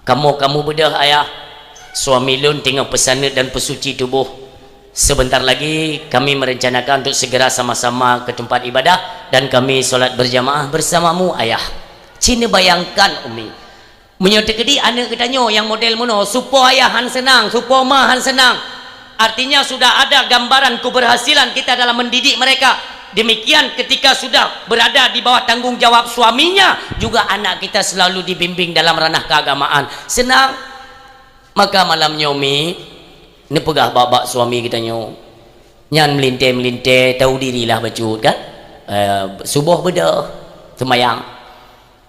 kamoe ka mubeudôh, Ayah. Suami lôn teungoh peusaneut dan peusuci tuboh. Sebentar lagi kami merencanakan untuk segera sama-sama ke tempat ibadah dan kami sholat berjamaah bersamamu, Ayah." Ci neubayangkan, Umi. Meunyoe teukeudi aneuëk geutanyoe nyang model meunoe, supo ayah han seunang, supo ma han seunang. Artinya sudah ada gambaran keberhasilan kita dalam mendidik mereka. Demikian ketika sudah berada di bawah tanggung jawab suaminya, juga anak kita selalu dibimbing dalam ranah keagamaan. Seunang. Maka malam nyoe, Umi, neupeugah bak-bak suami geutanyoe. Nyan meulintée-meulintée, tahu dirilah bacut kan? Eh, suboh beudôh, seumayang.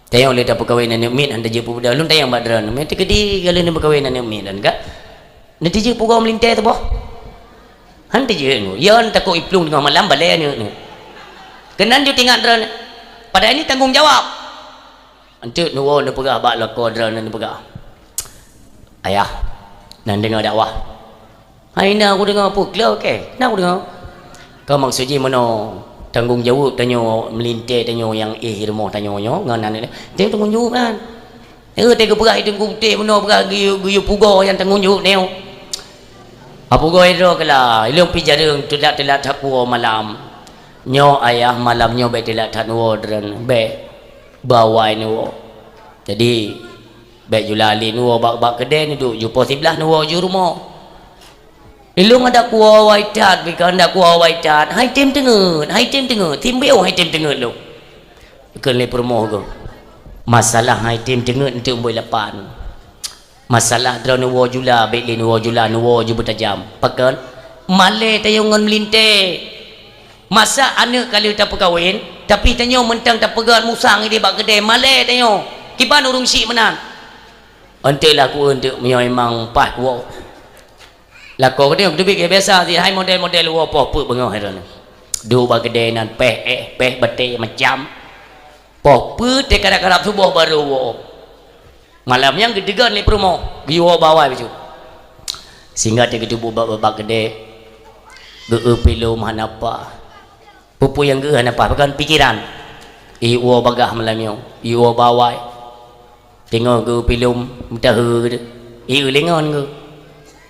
Tanyoe lé tapeukawen aneuëk miet, han teujeuet peubuda. Lôn tanyong bak droeneuh, meunyoe teukeudi ka lheueh neupeukawen aneuëk miet droeneuh ka, neutijeuet pugoe meulintée teuboh? Han teujeuet nyoe. Yon takot iplueng teungoh malam balée aneuëk nyoe. Keunan ju tingat droeneuh. Padahai ini tanggong jawab. Enteuk neuwoe neupeugah bak lakoe droeneuh neupeugah, "Ayah, nan deungoe dakwah." Hai na kudeungoe peue klo keh? Na kudeungoe. Ka maksud jih meunoe, tanggong jaweueb tanyoe meulintée tanyoe nyang éh rumoh tanyoe nyoe ngon aneuk. Tanyoe tanggong jaweueb nyan. Nyoe teuka peugah i teungku putéh meunoe peugah geuyue, geuyue pugoe nyang tanggong jaweueb nyoe. Apugoe droe keulah, ilong pi jareueng teulat-teulat that puwoe malam. Nyoe ayah malam nyoe bék teulat that neuwoe droeneuh, bék bawai neuwoe. Jadi bék jula lé neuwoe bak, bak keudée neuduek ju poh siblaih neuwoe ju rumoh. Ilong adak kuwoe wai that, bika adak kuwoe wai that. Hai tem teungeut, hai tem teungeut, timbeu hai tem teungeut lom. Kheun lé peurumoh geuh. Masalah hai tem teungeut enteuk boi lapan. Masalah droeneuh woe jula, bék lé neuwoe jula, neuwoe ju beutajam. Pakon? Malée tanyoe ngon meulintée. Masa aneuk ka lheueh tapeukawen, tapi tanyoe meuntang tapeugét musang idéh bak keudée, malée tanyoe. Kiban ureuëng syiek meunan. Enteuk lah ku enteuk meunyoe imang paih kuwoe. Lakoe geutanyoe teubiet biasa sit, hai model-model woe poh peuet beungoh hai droeneuh. Duek bak keudée nan péh éh, péh batée macam. Poh peuet teukarab-karab suboh barô woe. Malam nyan geuteugon lé peurumoh, geuyue woe bawai bacut. Sehingga teugeuteubiet bak, bak, bak keudée, geu-eu pilom hana paih. Peue-peue nyang geu-eu hana paih, pakon pikeran. Iwoe bagah malam nyoe, iwoe bawai. Teungoh geu-eu pilom, meutahe geuh. Ieu lingon geuh.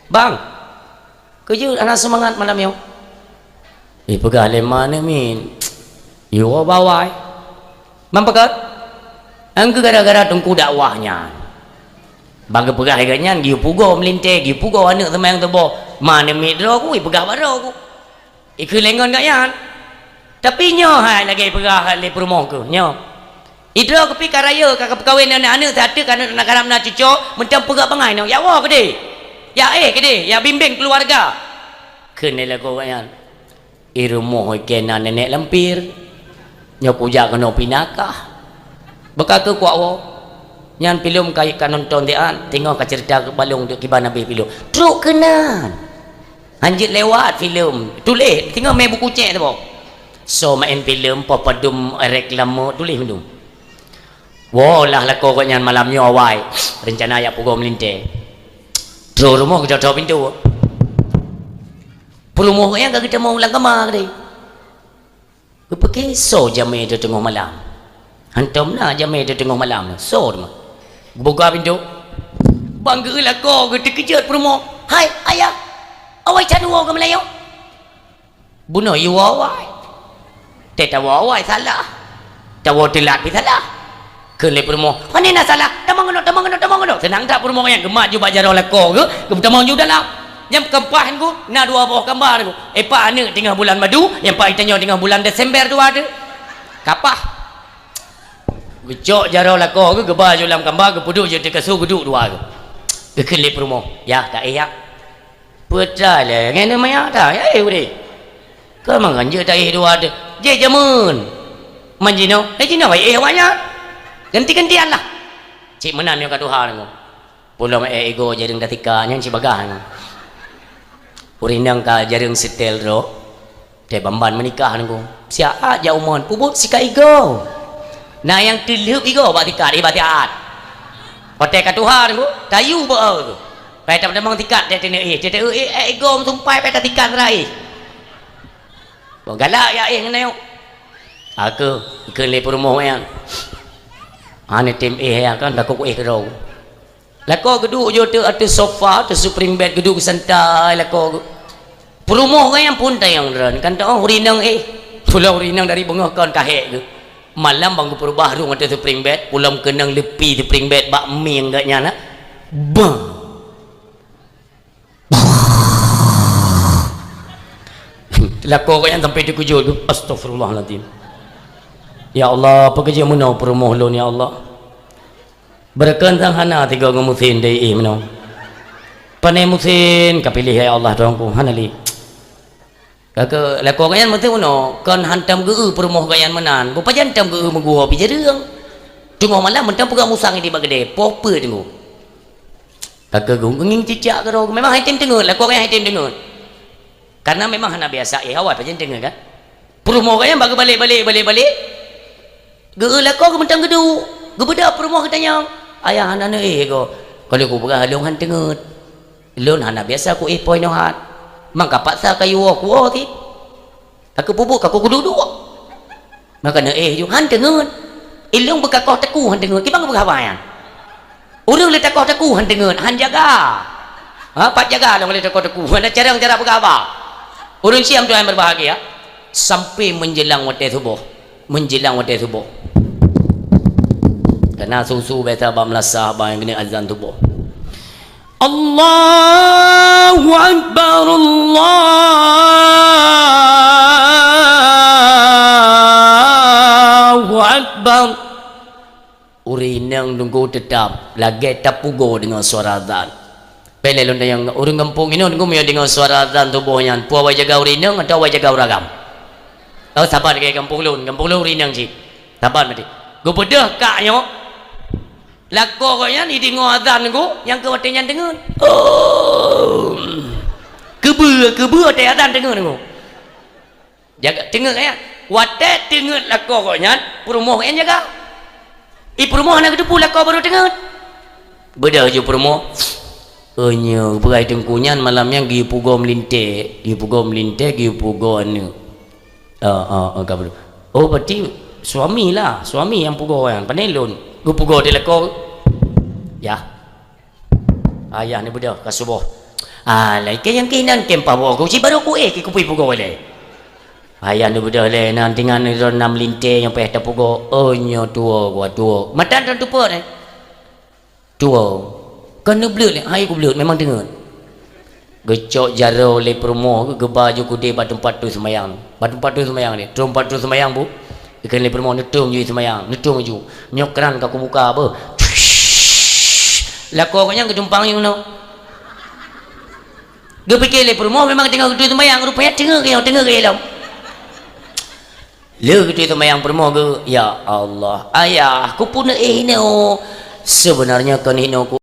"Bang, keu jeuet hana seumangat malam nyoe?" Ipeugah lé ma neumiet, "Iwoe bawai." "Ban pakon?" "Nyan keuh gara-gara teungku dakwah nyan. Ban geupeugah lagée nyan, geuyue pugoe meulintée, geuyue pugoe aneuk seumayang suboh. Ma neumiet droe ku, ipeugah bak droe ku." Ikheun lé ngon gobnyan. Tapi nyoe hai lagée peugah lé peurumoh keuh nyoe. Idroe keuh pi ka rayeuk ka peukawen aneuk-aneuk, siat teuk aneuk na karab na cucoe, meuntang peugah bangai nyoe, "Yak woe keudeh. Yak éh keudeh, yak bimbeng keuluwarga." Kheun lé lakoe gobnyan, "I rumoh ikei na nenek lampir. Nyoe kujak keunoe pinakah." Beuka keu kuak woe. Nyan filem ka, ka nonton siat, teungoh ka ceurita keu balong deuek kiban habéh filem. Trok keunan. Hanjeuet lewat filem. Tuléh, teungoh mé buku cek teuboh. Soe maén filem, poh padum reklame, tuléh mandum. Woe lah lakoe gobnyan malam nyoe awai. Reuncana jak pugoe meulintée. Trok rumoh geucok-cok pintoe. Peurumoh gobnyan ka geutamong lam kama keudeh. Geupeuke soe jamé teuteungoh malam. Hantom na jamé teuteungoh malam nyoe. Soe teuma? Geubuka pintoe. Ban geu-eu lakoe geuh teukeujot peurumoh. "Hai, ayah! Awai can woe keu meulayeue?" "Bunoe iwoe awai. Tée tawoe awai salah. Tawoe teulat pih salah." Kheun lé peurumoh, "Pane na salah? Tamong keunoe, tamong keunoe, tamong keunoe." Seunang that peurumoh nyan geumat ju bak jaroe lakoe geuh, geupeutamong ju dalam. Nyang keumpat nyan geuh na dua boh kamba nyan geuh. Epa aneuk teungoh bulan madu, nyang pat tanyoe teungoh bulan Desember dua teuh. Kapah. Geucok jaroe lakoe geuh, geuba ju lam kamba, geupeuduek ju ateueh kasô, geuduek dua geuh. Geukheun lé peurumoh, "Yah, taéh yah." "Peue atra lé, ngon maya ta, ya éh udeh." "Keu mangat jeuet taéh dua teuh." "Jih jameun. Man jinoe, eh jinoe éh awaknyan. Ganti-gantian lah." Cit meunan nyoe ka tuha nyoe. Pulo meu'èk igoe jareueng tatika nyan cit bagah nyoe. Ureueng inong ka jareueng seutèl droe. Teuh ban-ban meunikah nyoe. Siat jak umon peubuet sikat igoe. Na nyang teulheueb igoe bak sikat, eh, bak siat. Watèe ka tuha nyoe, tayue bak, eh. Pai tamong sikat teuh teuneuk, eh, teuh, eh, eh, igoe meusumpai pai tasikat sira, eh. Boh galak ya, eh, ngon nyoe. Aku, keu lé peurumoh nyan. Hana tem éh ya kan, takot éh keudroe. Lakoe geuduek jo teu ateueh sofa, ateueh spring bed geuduek santai lakoe geu-, peurumoh nyan pun tayong droen, kan teuh ureueng inong éh. Pula ureueng inong dari beungoh kon ka hék geuh. Malam bang geupeurubah rhueng ateueh spring bed, pulom keunong leupi spring bed bak mieng geuh nyan na. Bang. Lakoe geuh nyan sampai teukeujot geuh, "Astagfirullahalazim. Ya Allah, peue keuh jeuet meunoe peurumoh lôn ya Allah." Beureukan sang hana tiga ngon musen dai éh meunoe. Pane musen ka piléh ya Allah Tuhanku, hana lé. Ka keu lakoe geuh nyan meuteumeunoe, kon hantom geu-eu peurumoh geuh nyan meunan, beupajan tom geu-eu meuguoh pi jareueng. Teungoh malam mantong peugah musang di bak keudè, poh peue teungku. Ka keu geu-, ngieng cicak keudroe, memang hai tem teungeut, lakoe geuh nyan hai tem teungeut. Karena memang hana biasa éh awai pajan teungeut kan. Peurumoh geuh nyan bak geubalek-balek, balek-balek. Geu-eu lakoe geuh mantong geuduek, geubeudôh peurumoh geutanyong, "Ayah hana neuéh goe?" "Ka lheueh kupeugah lôn han teungeut. Lôn hana biasa kuéh poh inoe hat. Mangka paksa kayue woe kuwoe cit. Ka keu peubuet ka kuduek-duek. Maka neuéh ju han teungeut. Ilong beukakoh teku han teungeut." Kiban geupeugah haba nyan? Ureueng lé takoh teku han teungeut, han jaga. Ha, pat jaga lôn lé takoh teku. Hana carông cara peugah haba. Ureueng siam tuan berbahagia, sampai menjelang watèe suboh. Menjelang watèe suboh. Karena su-su biasa bak meulasah bak nyang keuneuk azan suboh. Allahu Akbar, Allahu Akbar. Ureueng inong teungku teutap lagèe tapeugoe deungon suara azan. Peureulèe lôn tanyong, ureueng gampông inoe teungku meunyoe deungon suara azan suboh nyan, peue awai jaga ureueng inong atawa awai jaga ureueng agam? Oh, saban lagèe gampông lôn, gampông lôn ureueng inong cit. Saban maté. Geubeudôh kak nyoe. Lakoe gobnyan ideungoe azan teungku, nyang keu watèe nyan teungeut. Oh. Keubeue, keubeue watèe azan teungeut teungku. Jaga teungeut ya. Watèe teungeut lakoe gobnyan, peurumoh nyan jaga. I peurumoh hana geuteupeue lakoe barô teungeut. Beudôh ju peurumoh. Oh, nyoe, peugah teungku nyan malam nyan geuyue pugoe meulintèe, geuyue pugoe meulintèe, geuyue pugoe aneuk. Ah, ah, ah, ka beudôh. Oh, berarti suami lah, suami nyang pugoe nyan. Pane lôn geupugoe di lakoe. Yah. Ayah neubeudôh ka suboh. Ah, lai keu nyang keunan keu paboh ku, ci barô kuéh keu kupi pugoe lé. Ayah neubeudôh lé, nan tingan droe nam lintèe nyang payah tapugoe. Oh, nyoe tuwoe, gua tuwoe. Mata droe teupeue, eh? Tuwoe. Kon neubleuet lé, hai kubleuet, memang teungeut. Geucok jaroe lé peurumoh geuh, geuba ju keudéh bak teumpat teuh seumayang. Bak teumpat teuh seumayang lé. Teumpat teuh seumayang bu. Ikheun lé peurumoh, "Neutueng ju seumayang, neutueng ju. Nyoe kran ka kubuka beuh." Lakoe gobnyan geutumpang ju keunoe. Geupike lé peurumoh memang teungoh geutui seumayang, rupanya teungeut geuh, teungeut geuh lom. Lheueh geutui seumayang peurumoh geuh, "Ya Allah, ayah, kupeue neuéh inoe? Sebenarnya kon inoe ku